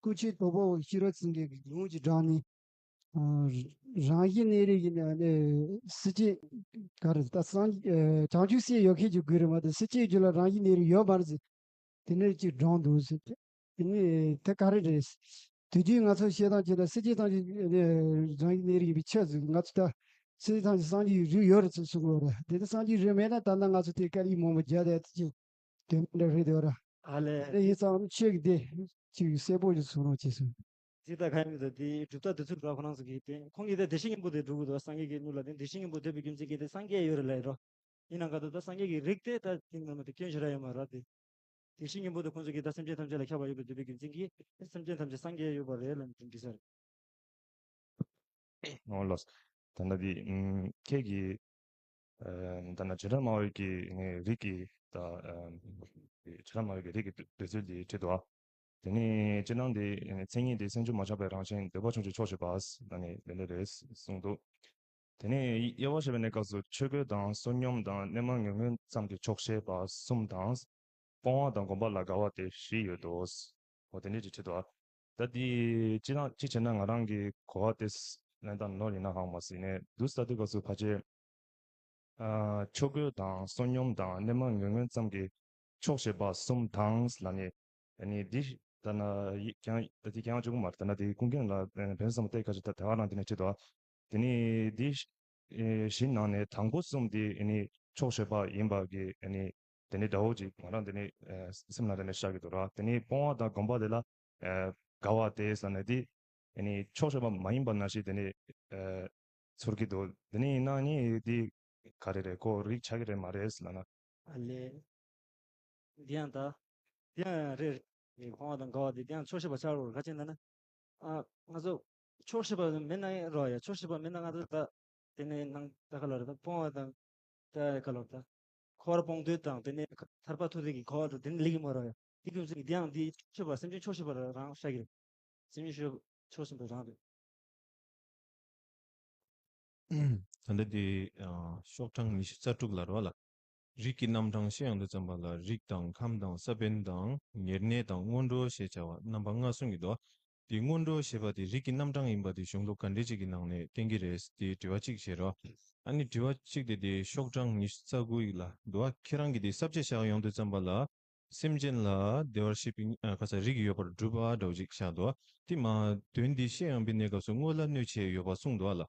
སྐུ་མཆེད་དོལ་པོ་ཤེས་རབ་ཚིག་མཁས་ཀྱི་ལུང་གི་སྒྲ་ནི་རང་བཞིན་གནས་རིགས་ཀྱི་ནང་ནས་སྲིད་ཅེས་ག་རེ་ད་སངས་བྱང་ཆུབ་སེམས་ཡོད་མཁན་གྱི་དགོས་རེད་མ་གཏོགས་སྲིད་ཅེས་རྒྱུད་ལ་རང་བཞིན་གནས་རིགས་ཡོད་མ་རེད་ཟེར། དེ་ནས་ཅིག་བགྲང་འདུག་ཟེར་ཏེ། དེ་ནས་དེ་ག་རེ་རེད། དུས་རྒྱུན་ང་ཚོ་བཤད་སྟངས་བྱས་ན་སྲིད་ཅེས་ཐམས་ཅད་རང་གི་གནས་རིགས་ཡིན་པའི་ཕྱིར་ཟེར། ང་ཚོ་ད་སྲིད་ཅེས་ཐམས་ཅད་སངས་རྒྱས་ཀྱི་རིགས་ཡོད་རེད་ཟེར་གསུང་གི་ཡོད་རེད། དེ་ནི་སངས་རྒྱས་རིགས་མེད་ན་ད་ལྟ་ང་ཚོ་དེ་སྐད་ཡིག་མང་པོ་བརྒྱབ་བསྡད་དེ་ཅིག་དོན་མེད་འདྲ་རེད་འདུག་ར། ཨ་ལས། དེ་ཡིན་ཙང་ཁྱེད་ཀྱིས་དེ་ཅིག་གསལ་པོ་ཞིག་གསུང་རོགས་བྱེད་ཟེར། ཅིག་ད་ག་ཡིན་མིན་ད་དེ་གྲུབ་མཐའ་དེ་ཚོ་འདྲ་ཁོ་རང་ཚོ་གིས་དེ་ཁོང་གིས་ད་བདེ་གཤེགས་སྙིང་པོ་དེ་སྒྲུབ་དགོས་འདུག་སངས་རྒྱས་ཀྱི་ལུགས་ལ་དེ་བདེ་གཤེགས་སྙིང་པོ་འདོད་པའི་རྒྱུ་མཚན་གྱིས་དེ་སངས་རྒྱས་ཡོད་རེད་ལབ་ཡོད་རོ། ཡིན་ནའང་ག་དུས་ད་སངས་རྒྱས་ཀྱི་རིགས་དེ་ད་དེ་ནི་མ་དེ་སྐྱོན་ཞིག་ར་ཡོད་མ་རེད་དེ། དེ་བཤེས་གཉེན་པོ་དེ་ཁོང་ཚོ་གིས་ད་སེམས་ཅན་ཐམས་ཅད་ལ་ཁྱབ་པ་ཡོད་པའི་འདོད་པའི་རྒྱུ་མཚན་གྱིས་སེམས་ཅན་ཐམས་ཅད་སངས་རྒྱས་ཡོད་པ་རེད་ལབ་ནས་འགྲིག་ས་རེད། ཨོ་ལགས། ད་ལྟ་དེ་ཨུམ་ཁྱེད་ཀྱིས་ཨ་ད་ལྟ་བྱེ་བྲག་སྨྲ་བའི་གི་ཨ་རིགས་ཀྱི་ད་ཨ་བྱེ་བྲག་སྨྲ་བའི་གི་རིགས་ཀྱི་འདོད་ཚུལ་དེ་བྲིས་འདུག་ཨ། དེ་ནས་སྤྱིར་བཏང་དེ་མཚན་ཉིད་དེ་སེམས་བྱུང་མ་ཆགས་པའི་རང་བཞིན་འདོད་པ་ཆུང་ཆུང་ཆོག་ཤེས་པ་ཟེར་ནས་དེ་འདྲ་རེད་གསུངས་འདུག་དེ་ནས་དབྱེ་བ་བཤད་པའི་གནས་སྐབས་སུ་ཆོས་གོས་དང་བསོད་སྙོམས་དང་གནས་མལ་ངན་ངོན་ཙམ་གྱི་ཆོག་ཤེས་པ་གསུམ་དང་། སྤོང་བ་དང་སྒོམ་པ་ལ་དགའ་བ་སྟེ་བཞི་ཡོད་དོ། འོ་དེ་འདྲས་ཅིག་བྲིས་འདུག་ད་འདི་སྤྱིར་བཏང་གཅིག་བྱས་ན་ང་རང་གི་གོ་བ་དེ་ལེན་སྟངས་ནོར་ཡིན་ན་ཧང་མ་སྲིད་ནས་འདུག་ས་དུས་སྐབས་སུ་ཕལ་ཆེར། ཨ་ཆོས་གོས་དང་བསོད་སྙོམས་དང་གནས་མལ་ངན་ངོན་ཙམ་གྱི་ཆོག་ཤེས་པ་གསུམ་དང་ལ་ནི། ཨ་ནི་འདི་ལྟ་ན་ཡི་ཀྱང་ད་འདི་ཀྱང་གཅིག་པུ་མ་རེད། ད་ན་དེ་ཀུན་མཁྱེན་ལ་ཕན་བསམ་བཏེག་ཁ་ཅིག་ད་དེ་བ་རང་དེ་ནས་བྲིས་འདུག་དེ་ནི་འདི་ཨེ་བཞི་ནང་ནས་དང་པོ་གསུམ་དེ་ཨ་ནི་ཆོག་ཤེས་པ་ཡིན་པ་གི་ཨ་ནི་དེ་ནི་འདྲ་བོ་ཅིག་ང་རང་དེ་ནི་ཨེ་སེམས་ལ་དེ་ནི་ཤར་གི་འདུག་ར། དེ་ནི་སྤོང་བ་དང་སྒོམ་པ་དེ་ལ་ཨེ་དགའ་བ་དེ་ཟེར་ནས་དེ་ཨ་ནི་ཆོག་ཤེས་པ་མ་ཡིན་པ་ནང་བཞིན་དེ་ནི་ཨེ་ཚོར་གི་འདུག་དེ་ནི་ཡིན་ན་ནི་དེ་ག་རེ་རེད། ཁོ་རིགས་ཆགས་ཀྱི་རེད་མ་རེད་ཟེར་ལབ་ན། ཨ་ལས། འདི་ཡང་ད། འདི་ཡང་རེད། རེད། སྤོང་བ་དང་དགའ་བ་དེ་འདི་ཡང་ཆོག་ཤེས་པ་ཆགས་རོགས་ག་ཅི་ན་ན། ཨ་ང་ཚོ་ཆོག་ཤེས་པ་མེད་ན་རོགས་ཡ། ཆོག་ཤེས་པ་མེད་ན་ང་ཚོ་ད་དེ་ནས་ནང་ད་ག་ལ་རེད། ད་སྤོང་བ་དང་ད་ག་ལ་རེད། ད་འཁོར་བ་སྤོང་འདོད་དང་དེ་ནས་ཐར་པ་ཐོབ་འདོད་ཀྱི་གོ་བ་དང་དེ་ནས་ལེགས་ཀྱི་མ་རོགས་ཡ། དེ་ཀུན་ཚོ་གི་འདི་ཡང་འདི་ཆོག་ཤེས་པ་སེམས་ཅན་ཆོག་ཤེས་པ་རང་ཤ་གི་རེད། སེམས་ཅན་ཆོག་ཤེས་པ་རང་རེད། ད་ལྟ་དེ་ཨ་ཤོག་གྲངས་ཉི་ཤུ་རྩ་དྲུག་ལ་རེད་བ་ལ། རིགས་ཀྱི་རྣམ་གྲངས་བཤད་ཡོང་དུས་ཙམ་པ་ལ་རིགས་དང་ཁམས་དང་ས་བོན་དང་ཉེར་གནས་དང་སྔོན་འགྲོ་ཞེས་བྱ་བ་རྣམ་པ་ལྔ་གསུངས་ཀྱི་འདུག་དེ་སྔོན་འགྲོ་ཞེས་པ་དེ་རིགས་ཀྱི་རྣམ་གྲངས་ཡིན་པ་དེ་གཞུང་ལུགས་ག་འདྲས་ཅིག་གི་ནང་ནས་བསྟན་གྱི་རེད་དེ་དྲི་བ་གཅིག་བྱས་རོགས། ཨ་ནི་དྲི་བ་གཅིག་དེ་དེ་ཤོག་གྲངས་ཉི་ཤུ་རྩ་དགུ་ཡིག་ལ་འདུག་བ། ཁྱེད་རང་གིས་དེ་ས་བཅད་བཞག་ཡོང་དུས་ཙམ་པ་ལ། སེམས་ཅན་ལ་བདེ་བར་གཤེགས་པའི་ཨ་ཁ་ས་རིགས་ཡོད་པར་སྒྲུབ་པ་འདྲ་བོ་ཅིག་བཞག་འདུག་བ། དེ་མ་དོན་འདི་བཤད་ཡོང་པའི་གནས་སྐབས་སུ་དངོས་ལ་གནོད་བྱེད་ཡོད་པ་གསུངས་འདུག་བ་ལ།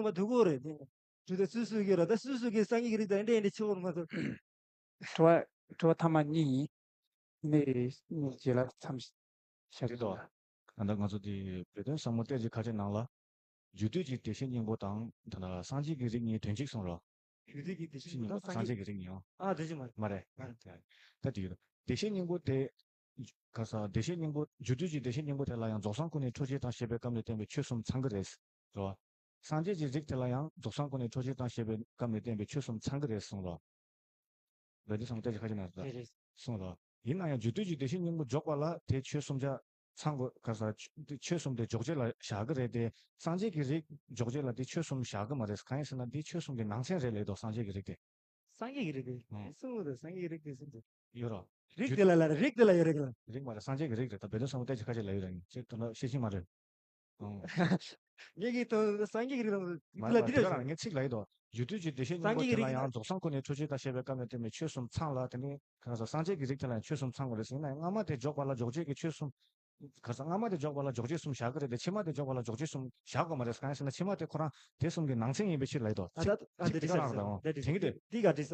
ཡིན་པ་འདུག་གོ་རེད། དེ་ཇུ་དེ་སུ་སུ་གི་ར་ད་སུ་སུ་གི་སངས་རྒྱས་ཀྱི་རིགས་དང་འདྲ་འདྲ་ཆེ་བོར་མ་ཐུབ། དྲི་བ་དྲི་བ་ཐ་མ་གཉིས་ཡིན། ནས་གཉིས་རྗེས་ལ་མཚམས་བཞག་དེ་དོ། ད་ལྟ་ང་ཚོ་དེ་བོད་དོན་བསམ་བློ་བལྟས་ཀྱི་ཁ་ཆེ་ནང་ལ། རྒྱུ་དུས་ཀྱི་བདེ་གཤེགས་སྙིང་པོ་དང་ད་ལྟ་སངས་རྒྱས་ཀྱི་རིགས་གཉིས་དོན་གཅིག་གསུངས་རོ། རྒྱུ་དུས་ཀྱི་བདེ་སྙིང་གཤེགས་པོ་དང་སངས་སངས་རྒྱས། རྒྱས་ཀྱི་རིགས་གཉིས་ཡང་། ཨ་དེ་ཅི་མ་རེད། མ་རེད། ད་དེ་ཡོད། བདེ་གཤེགས་སྙིང་པོ་དེ། ག་ས་བདེ་གཤེགས་སྙིང་པོ་རྒྱུ་དུས་ཀྱི་བདེ་གཤེགས་སྙིང་པོ་དེ་ལ་ཡང་རྫོགས་སངས་སྐུ་ནི་ཐུགས་རྗེ་དང་བཞད་པའི་སྐབས་ནས་བསྟན་པའི་ཆོས་གསུམ་ཚང་གི་རེད། རེད་བ། སངས་རྒྱས་ཀྱི་རིགས་དེ་ལ་ཡང་རྫོགས་སངས་སྐུ་ནི་ཐུགས་རྗེ་དང་བཞད་པའི་སྐབས་ནས་བསྟན་པའི་ཆོས་གསུམ་ཚང་གི་རེད་གསུངས་རོ། བོད་དོན་བསམ་བློ་བལྟས་ཀྱི་ཁ་ཆེ་ན་རེད། དེ་རེད། གསུངས་རོ། ཡིན་ན་ཡང་རྒྱུ་དུས་ཀྱི་བདེ་གཤེགས་སྙིང་པོ་འཇོག་པ་ལ་དེ་ཆོས་གསུམ་ཆ་ཚང་དགོས་ག་ས་ཆོས་གསུམ་དེ་འཇོག་བྱེད་ལ་བཞག་གི་རེད་དེ། སངས་རྒྱས་ཀྱི་རིགས་འཇོག་བྱེད་ལ་དེ་ཆོས་གསུམ་བཞག་གི་མ་རེད། གང་ཡིན་ཟེར་ན་དེ་ཆོས་གསུམ་གྱི་ནང་ཚན་རེད་ལབ་དོ། སངས་རྒྱས་ཀྱི་རིགས་དེ། སངས་རྒྱས་ཀྱི་རིགས་དེ། ཨང་། གསུངས་རེད། སངས་རྒྱས་ཀྱི་རིགས་དེ་གསུངས་རེད། ཡོད་རོ། རིགས་དེ་ལ་ལ་རེད། རིགས་དེ་ལ་ཡོད་རེད་ག་ལ། རིགས་མ་རེད། སངས་རྒྱས་ཀྱི་རིགས་རེད། ད་བོད་དོན་བསམ་བློ་བལྟས་ཀྱི་ཁ་ཆེ་ལབ་ཡོད་རེད། ཅེས་དོན་དག་ཤེས་ཀྱི་མ་རེད། ཨང་། ངེད་ཀྱིས་དོན་སངས་རྒྱས་ཀྱི་རིགས་དང་དེ་ལ་དེ་རེད་ག་རང་། ངས་ཚིག་ལ་ཡོད་དོ། རྒྱུ་དུས་ཀྱི་བདེ་གཤེགས་སྙིང་པོ་དེ་ལ་ཡང་རྫོགས་སངས་སྐུ་ནི་ཐུགས་རྗེ་དང་བཞད་པའི་སྐབས་ནས་བསྟན་པའི་ཆོས་གསུམ་ཚང་ལ་དེ་ནི་ག་ས་སངས་རྒྱས་ཀྱི་རིགས་དེ་ལ་ཡང་ཆོས་གསུམ་ཚང་དགོས་རེད་ཟེར་ན། སྔ་མ་དེ་འཇོག་པ་ལ་འཇོག་བྱེད་ཀྱི་ཆོས་གསུམ་ ག་རེ་ཟེར། སྔ་མ་དེ་འཇོག་པ་ལ་འཇོག་བྱེད་གསུམ་བཞག་གི་རེད་དེ། ཕྱི་མ་དེ་འཇོག་པ་ལ་འཇོག་བྱེད་གསུམ་བཞག་དགོས་མ་རེད། གང་ཡིན་ཟེར་ན་ཕྱི་མ་དེ་ཁོ་རང་དེ་གསུམ་གྱི་ནང་ཚན་ཡིན་པའི་ཕྱིར་ལབ་ཡོད་དོ། ཨ་ད་ཨ་དེ་དེ་ག་རང་རེད་དོ། དེ་དེ་དེང་གི་དེ་དེ་ག་དེ་ས་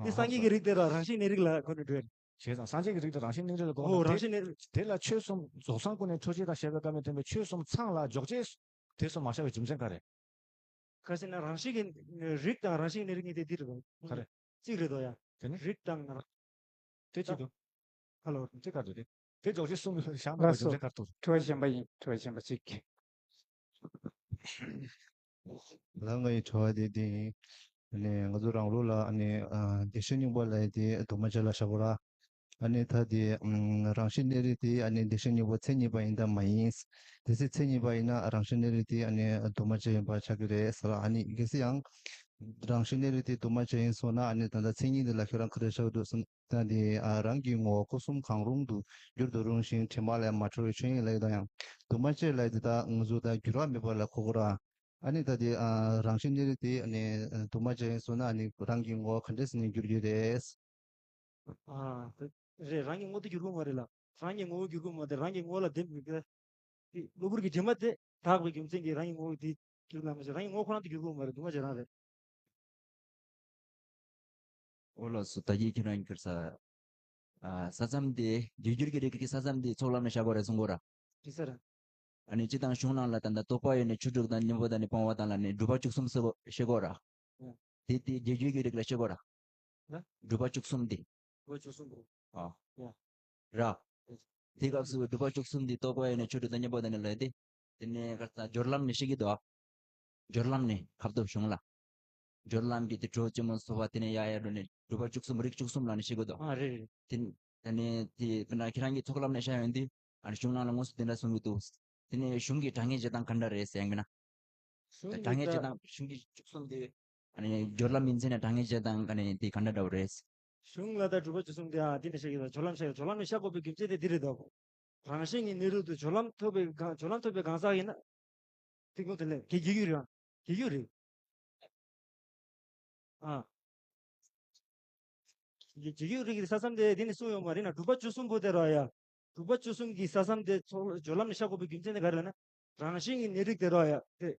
དེ་སངས་རྒྱས་ཀྱི་རིགས་དེ་ར་རང་བཞིན་གནས་རིགས་ལ་གོ་ནས་འགྲོ་ཡ་རེད། བྱས་ཙང་སངས་རྒྱས་ཀྱི་རིགས་དེ་རང་བཞིན་གནས་རིགས་ལ་གོ་ཨོ་ན་རང་བཞིན་གནས་རིགས། དེ་ལ་ཆོས་གསུམ་རྫོགས་སངས་སྐུ་ནས་འཕྲོས་བྱེད་དང་བཤད་པའི་བཀའ་མའི་བསྟན་པའི་ཆོས་གསུམ་ཚང་ལ་འཇོག་བྱེད་དེ་གསུམ་མ་བཞག་པའི་རྒྱུ་མཚན་ག་རེ། ག་ཟེར་ན་རང་བཞིན་གྱི་རིགས་དང་རང་བཞིན་གནས་རིགས་གཉིས་དེ་འདི་རེད་དོ། ག་རེ། གཅིག་རེད་དོ་ཡ། དེ་ནི། རིགས་དང་རང་། དེ་གཅིག་ཏུ། ཧ་ལོ། དེ་ག་རེ་རེད། དེ་འཇོག་བྱེད་གསུམ་བཞག་པ་ལགས་སོ། དེ་ག་རེ་ཐུག་དྲི་བ་གཞན་པ་ཡིན། དྲི་བ་གཞན་པ་གཅིག་ལ་ངའི་དྲི་བ་དེ་དེ་ཡིན། ཨ་ནི་ང་ཚོ་རང་ལུགས་ལ་ཨ་ནི་ཨ་བདེ་གཤེགས་སྙིང་པོ་ལབ་ཡ་དེ་འདུས་མ་བྱས་ལ་བཞག་གོ་ར། ཨ་ནི་ད་དེ་ཨམ་རང་བཞིན་གནས་རིགས་དེ་ཨ་ནི་བདེ་གཤེགས་སྙིང་པོ་མཚན་ཉིད་པ་ཡིན་དམ་མ་ཡིན། གལ་སྲིད་མཚན་ཉིད་པ་ཡིན་ན་རང་བཞིན་གནས་རིགས་དེ་ཨ་ནི་འདུས་མ་བྱས་ཡིན་པ་ཆགས་ཀྱི་རེད་ཟེར། ཨ་ནི་གལ་སྲིད་ཡང་རང་བཞིན་གནས་རིགས་དེ་འདུས་མ་བྱས་ཡིན་སོང་ན་ཨ་ནི་ད་ལྟ་མཚན་ཉིད་དེ་ལ་ཁྱེད་རང་ག་རེ་བཞག་འདུག་ཟེར་ན། ད་དེ་ཨ་རང་གི་ངོ་བོ་སྐུ་གསུམ་གང་རུང་དུ་འགྱུར་དུ་རུང་ཞིང་དྲི་མ་ལས་མ་གྲོལ་བའི་ཆོས་ཉིད་ལ་ཡོད་དང་ཡང་འདུས་མ་བྱས་ལ་དེ་དག་ང་ཚོ་ད་འགྱུར་བ་མེད་པ་ལ་གོ་དགོས་ར། ཨ་ནི་ད་དེ་ཨ་རང་བཞིན་གནས་རིགས་དེ་ཨ་ནི་འདུས་མ་བྱས་ཡིན་སོང་ན་ཨ་ནི་རང་གི་ངོ་བོ་ག་འདྲས་ནས་འགྱུར་རྒྱུ་རེད། ཨ་དེ་རེད། རང་གི་ངོ་བོ་དེ་འགྱུར་གི་མ་རེད་ལ། རང་གི་ངོ་བོ་འགྱུར་གི་མ་རེད། རང་གི་ངོ་བོ་ལ་བདེན་པའི་གི་གློ་བུར་གྱི་དྲི་མ་དེ་དག་པའི་རྒྱུ་མཚན་གྱིས་རང་གི་ངོ་བོ་དེ་འགྱུར་ལ་མ་ཟེར། རང་གི་ངོ་བོ་ཁོ་རང་དེ་འགྱུར་གི་མ་རེད། འདུས་མ་བྱས་རང་རེད། ཨོ་ལགས་སོ། ད་གིན་ཁྱེད་རང་གིས་ཁྱེར་ས། ཨ་ས་མཚམས་དེ་རྒྱུ་འགྱུར་གྱི་རིགས་ཀྱི་ས་མཚམས་དེ་ཚོགས་ལམ་ནས་བཞག་དགོས་རེད་གསུང་གོ་ར། དེ་ས་ར། ཨ་ནི་སྤྱིར་བཏང་གཞུང་ནང་ལ་ད་ལྟ་རྟོག་པ་ཡོད་ནས་ཆོས་དྲུག་དང་གཉེན་པོ་དང་ནི་སྤོང་བ་དང་ལ་ནི་སྒྲུབ་པ་བཅུ་གསུམ་ཟེར་གོ་བཤད་གོ་ར། ཨ་དེ་དེ་རྒྱུ་འགྱུར་གྱི་རིགས་ལ་བཤད་གོ་ར། ཨ་སྒྲུབ་པ་བཅུ་གསུམ་དེ། སྒྲུབ་པ་བཅུ་གསུམ་གོ་ཨ་ཡ། ར། དེ་སྐབས་སུ་སྒྲུབ་པ་བཅུ་གསུམ་འདི་རྟོག་པ་ཡོད་ནས་ཆོས་དྲུག་དང་གཉེན་པོ་དང་ནི་ལས་ཏེ། དེ་ནས་ག་ས་སྦྱོར་ལམ་ནས་བཤད་ཀྱི་འདུག་སྦྱོར་ལམ་ནས་ཁབ་ཏོ་གཞུང་ལ། སྦྱོར་ལམ་གྱི་དེ་གྲོགས་ཅན་མོ་སོ་བ་དེ་ནས་ཡ་ཡ་འགྲོ་ནས་སྒྲུབ་པ་བཅུ་གསུམ་རིགས་བཅུ་གསུམ་ལ་ནི་བཤད་ཀྱི་འདུག་ཨ་རེད་རེད། དེ་དེ་ནས་དེ་དཔེར་ན་ཁྱེད་རང་གིས་ཚོགས་ལམ་ནས་བཤད་ཡོང་དུས་ཨ་ནི་གཞུང་ནང་ལ་དངོས་སུ་དེ་འདྲ་གསུང་གི་འདུག་དེ་ནས་གཞུང་གི་དྲང་ངེས་བྱེད་སྟངས་ག་འདྲ་རེད་ཟེར་ཡང་མིན་ན། གཞུང་གི་དྲང་ངེས་བྱེད་སྟངས་གཞུང་གི་བཅུ་གསུམ་དེ། ཨ་ནི་སྦྱོར་ལམ་ཡིན་ཚེ་ནས་དྲང་ངེས་བྱེད་སྟངས་ཨ་ནི་དེ་ག་འདྲ་འདྲ་བོ་རེད། གཞུང་ལ་ད་སྒྲུབ་པ་བཅུ་གསུམ་དེ་ཨ་དེ་ནས་བཤད་ཀྱི་ཡོད། སྦྱོར་ལམ་བཤད་ཡོད། སྦྱོར་ལམ་ནས་བཤད་དགོས་པའི་རྒྱུ་མཚན་དེ་འདི་རེད་དོ། རང་བཞིན་གྱི་གནས་ལུགས་དུ་སྦྱོར་ལམ་ཐོབ་པའི་གང་སྦྱོར་ལམ་ཐོབ་པའི་གང་ཟག་ཡིན་ན། དེ་ཀུན་དེ་ལས་དེ་རྒྱུ་འགྱུར་རང་རྒྱུ་འགྱུར་རེད། ཨ། རྒྱུ་འགྱུར་རིགས་ཀྱི་ས་མཚམས་དེ་དེ་ནས་གསུངས་ཡོད་མ་རེད་ན། སྒྲུབ་པ་བཅུ་གསུམ་པོ་དེ་ར་ཡ། སྒྲུབ་པ་བཅུ་གསུམ་གྱི་ས་མཚམས་དེ་ཚོགས་སྦྱོར་ལམ་ནས་བཤད་དགོས་པའི་རྒྱུ་མཚན་དེ་ག་རེ་ལབ་ན། རང་བཞིན་གྱི་གནས་རིགས་དེ་ར་ཡ་དེ།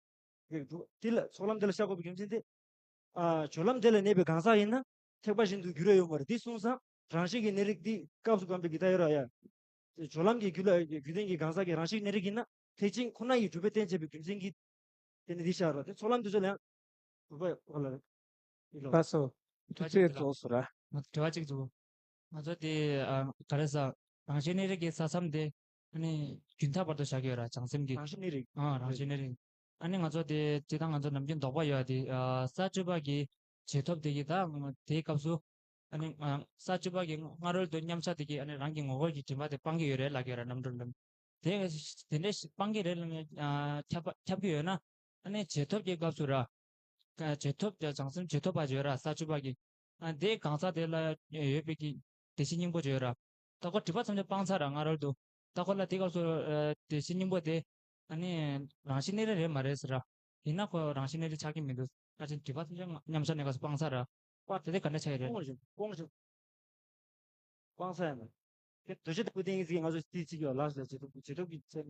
དེ་སྒྲུབ་དེ་ལ་ཚོགས་ལམ་དེ་ལ་བཤད་དགོས་པའི་རྒྱུ་མཚན་དེ། ཨ་སྦྱོར་ལམ་དེ་ལ་གནས་པའི་གང་ཟག་ཡིན་ན་ཐེག་པ་བཞིན་དུ་འགྱུར་ཡ་ཡོད་མ་རེད། དེ་གསུངས་ཙང་རང་བཞིན་གྱི་གནས་རིགས་དེ་སྐབས་སུ་བབ་པའི་གི་ད་ཡོད་ར་ཡ། སྦྱོར་ལམ་གྱི་རྒྱུད་ལ་རྒྱུད་ལྡན་གྱི་གང་ཟག་གི་རང་བཞིན་གནས་རིགས་ཡིན་ན་ཐེག་ཆེན་ཁོ་ན་ཡི་གྲུབ་པའི་རྟེན་བྱེད་པའི་རྒྱུ་མཚན་གྱིས་དེ་ནི་འདི་བཞག་ར། དེ་ཚོགས་ལམ་དེ་ཚོ་ལ་ཡང་གྲུབ་པ་ཡོད་ལ་རེད། ལགས་སོ། དུས་ཚོད་རྫོགས་སོང་ར། དྲི་བ་གཅིག་འདུག་ང་ཚོ་དེ་ཨ་ག་རེ་ཟ། རང་བཞིན་གནས་རིགས་ཀྱི་ས་མཚམས་དེ་ཨ་ནི་རྒྱུན་མཐའ་བར་དུ་བཞག་གི་ཡོད་ར། བྱང་སེམས་ཀྱི། རང་བཞིན་གནས་རིགས། ཨ་རང་བཞིན་གནས་རིགས། ཨ་ནི་ང་ཚོ་དེ་སྤྱིར་བཏང་ང་ཚོ་ནམ་རྒྱུན་དོགས་པ་ཡོད་དེ་ཨ་ས་བཅུ་པ་གི་རྗེས་ཐོབ་དེ་གི་ད་དེའི་སྐབས་སུ་ཨ་ནི་ཨ་ས་བཅུ་པ་གི་སྔ་རོལ་དུ་མཉམ་བཞག་དེ་གི་ཨ་ནི་རང་གི་ངོ་བོ་གི་དྲི་མ་དེ་སྤང་གི་ཡོད་རེད་ལབ་ཀྱི་ཡོད་ར། རྣམ་གྲོལ་ལམ་དེ་དེ་འདྲ་ཞིག་སྤང་གི་རེད་ལབ་ནས་ཨ་ཁྱབ་པ་ཁྱབ་ཀྱི་ཡོད་ན། ཨ་ནི་རྗེས་ཐོབ་ཀྱི་སྐབས་སུ་ར། ཀ་རྗེས་ཐོབ་ཀྱི་བྱང་སེམས་རྗེས་ཐོབ་པ་ཅིག་ཡོད་ར། ས་བཅུ་པ་གི། ཨ་དེའི་གང་ཟག་དེ་ལ་ཡོད་པའི་གི་བདེ་གཤེགས་སྙིང་པོ་ཅིག་ཡོད་ར། ད་ཁོ་སྒྲིབ་པ་ཐམས་ཅད་སྤངས་ཚར་ར། སྔ་རོལ་དུ། ད་ཁོ་ལ་དེའི་སྐབས་སུ་ཨ་བདེ་གཤེགས་སྙིང་པོ་དེ་ཨ་ནི་རང་བཞིན་གནས་རིགས་རེད་མ་རེད་ཟེར་ར། ཡིན་ན་ཁོ་རང་བཞིན་གནས་རིགས་ཆགས་ཀྱི་མི་འདུག་ད་ཅི་སྒྲིབ་པ་ཐམས་ཅད་མཉམ་བཞག་གནས་སྐབས་སུ་སྤངས་ཚར་ར། པ་དེ་དེ་ག་འདྲ་ཆགས་ཡོད་རེད། སྤོང་བཞིན་སྤོང་བཞིན། སྤང་ས་ཡང་མེད། དེ་འདུ་བྱེད་དང་པོ་བསྟན་ཡིན་ཟིག་ང་ཚོ་དེའི་ཚིག་ཡོད་ལགས་སོ། རྗེས་ཐོབ་རྗེས་ཐོབ་ཀྱི་ཚེ་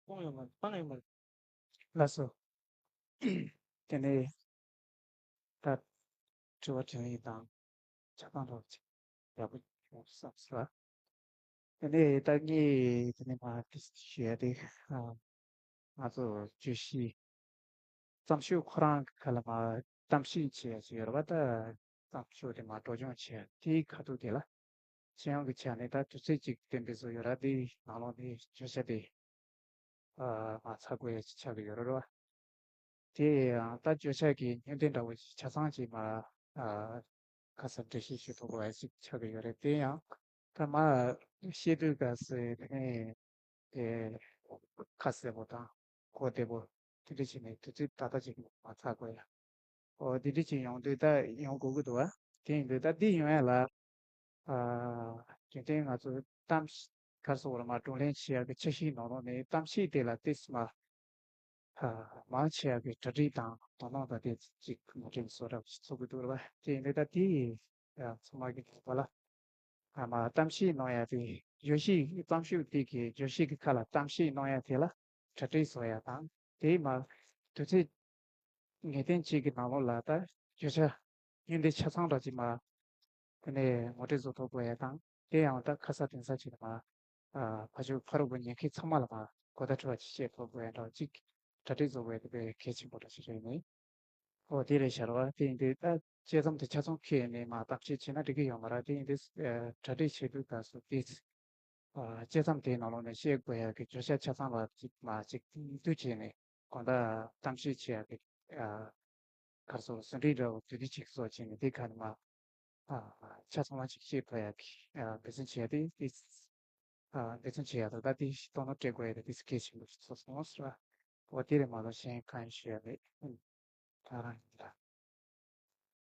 སྤོང་ཡོད་མ་རེད། སྤང་ཡོད་མ་རེད། ལགས་སོ། དེ་ནས་ད་དྲི་བ་དྲི་ཡིན་དང་ཆ་ཚང་འགྲོ་ཅིག་ཡག་པོ་བྱུང་བསམ་སོང་། དེ་ནས་ད་ངས་དེ་ནས་མ་དེ་ཞུ་ཡ་དེ་ང་ཚོ་བརྗོད་གཞི། བརྩམས་ཆོས་ཁོ་རང་གི་ཁ་ལ་མ་གཏམ་བཤད་བྱེད་ཡ་ཅིག་ཡོད་རེད་པ། ད་བརྩམས་ཆོས་དེ་མ་སྒྲོག་སྦྱང་བྱེད་ཡ་དེའི་ཁ་ཐུག་དེ་ལ། སྤྱི་ཡོངས་ཀྱི་ཆ་ནས་ད་དུས་ཚོད་ཅིག་གཏན་འབེབས་བཟོ་ཡོད་ར། དེའི་ནང་ལོགས་ནས་བརྗོད་བྱ་དེ་ཨ་མ་ཚར་དགོས་ཡ་ཅིག་ཆགས་ཀྱི་ཡོད་རེད་པ། དེ་ཡང་ད་བརྗོད་བྱ་གི་སྙིང་དོན་འདྲ་བོ་ཅིག་ཆ་ཚང་ཅིག་མ་ཨ་ཁ་གསལ་འགྲེལ་བཤད་ཞུ་ཐུབ་དགོས་ཡ་ཅིག་ཆགས་ཀྱི་ཡོད་རེད། དེ་ཡང་ད་མ་བཤད་དུས་སྐབས་སུ་དེ་ནས། དེ་ཁ་གསལ་པོ་དང་གོ་བདེ་པོ་དེ་འདྲ་བྱས་ནས་དུས་ཚོད་ཏག་ཏག་ཅིག་མ་ཚར་དགོས་ཡ། ཨོ་དེ་འདྲ་ཅིག་ཡོང་དུས་ད་ཡོང་དགོས་ཀྱི་འདུག་བ། དེ་ཡིན་དུས་ད་འདི་ཡོང་ཡ་ལ་ཨ་རྒྱུན་ལྡན་ང་ཚོ་གཏམ་ག་རེ་ཟེར་དགོས་རེད། མ་བགྲོ་གླེང་བྱེད་ཡ་གི་འཆར་གཞིའི་ནང་ལོགས་ནས་གཏམ་བཤད་དེ་ལ་ཏོག་ཙམ་མ་ཨ་མང་ཆེ་བ་གི་གྲ་སྒྲིག་དང་དོ་སྣང་དང་དེ་ཅིག་ངོ་སྤྲོད་བཟོ་འདྲ་ཞིག་ཚོགས་ཀྱི་འདུག་རེད་བ། དེ་ཡིན་དུས་ད་དེ་ཡང་ཚང་མ་གི་ཐོག་ལ་ ཨ་མ་གཏམ་བཤད་གནང་ཡ་དེ་བརྗོད་གཞི་གཙང་ཤོས་དེ་གི་བརྗོད་གཞི་གི་ཁ་ལ་གཏམ་བཤད་གནང་ཡ་དེ་ལ་གྲ་སྒྲིག་བཟོ་ཡ་དང་དེ་མ་དུས་ཚོད་ངེས་གཏན་གཅིག་གི་ནང་ལོགས་ལ་ད་བརྗོད་བྱ་ཡོན་ཏན་ཆ་ཚང་འདྲ་ཅིག་མ་དེ་ནས་ངོ་སྤྲོད་བཟོ་ཐུབ་དགོས་ཡ་དང་དེ་ཡང་ད་ཁ་ས་དེང་ས་ཅིག་མ་ཨ་ཕ་ཇོ་ཕ་རོགས་པོ་ཉན་མཁན་ཚང་མ་ལ་མ་གོ་བརྡ་འཕྲོད་པ་ཅིག་བྱེད་ཐུབ་དགོས་ཡ་འདྲ་ཅིག་གྲ་སྒྲིག་བཟོ་དགོས་ཡ་དེ་དཔེ་གལ་ཆེན་པོ་འདྲ་ཞིག་རེད་ནི། ཨོ་དེ་རེད་ཤག་ར་བ། དེ་ཡིན་དུས་ད་དཔྱད་རྩོམ་དེ་ཆ་ཚང་ཁྱེར་ནས་མ་གཏམ་བཤད་བྱས་ན་འགྲིག་གི་ཡོད་མ་རེད། དེ་ཡིན་དུས་ཨ་གྲ་སྒྲིག་བྱེད་དུས་ད་སོ་དེ་ཨ་དཔྱད་རྩོམ་དེའི་ནང་ལོགས་ནས་བཤད་དགོས་ཡག་གི་བརྗོད་བྱ་ཆ་ཚང་ལ་གཅིག་མ་གཅིག་བསྡུས་བྱས་ནས་གང་ལྟར་གཏམ་བཤད་བྱེད་ཡག་གི་ཨ་ག་རེ་ཟེར་ཟུང་འབྲེལ་འདྲ་བོ་དེ་འདྲ་ཅིག་བཟོ་བྱས་ནས་དེ་ག་ནས་མ་ཨ་ཆ་ཚང་མ་ཅིག་བཤད་ཐུབ་ཡག་གི་ཨ་འབད་བརྩོན་བྱེད་ཡག་དེ་དེ་ཨ་འབད་བརྩོན་བྱེད་ཡག་དང་ད་དེ་དོ་སྣང་སྤྲད་དགོས་ཡག་དེ་དེ་གལ་ཆེན་པོ་ཞིག་ཚོར་སོང་ཟེར་བ། འོ་དེ་རེད་མ་གཏོགས་གཞན་གང་ཡང་ཞུ་ཡག་མེད། ཨུམ། ད་རང་ཡིན་ད།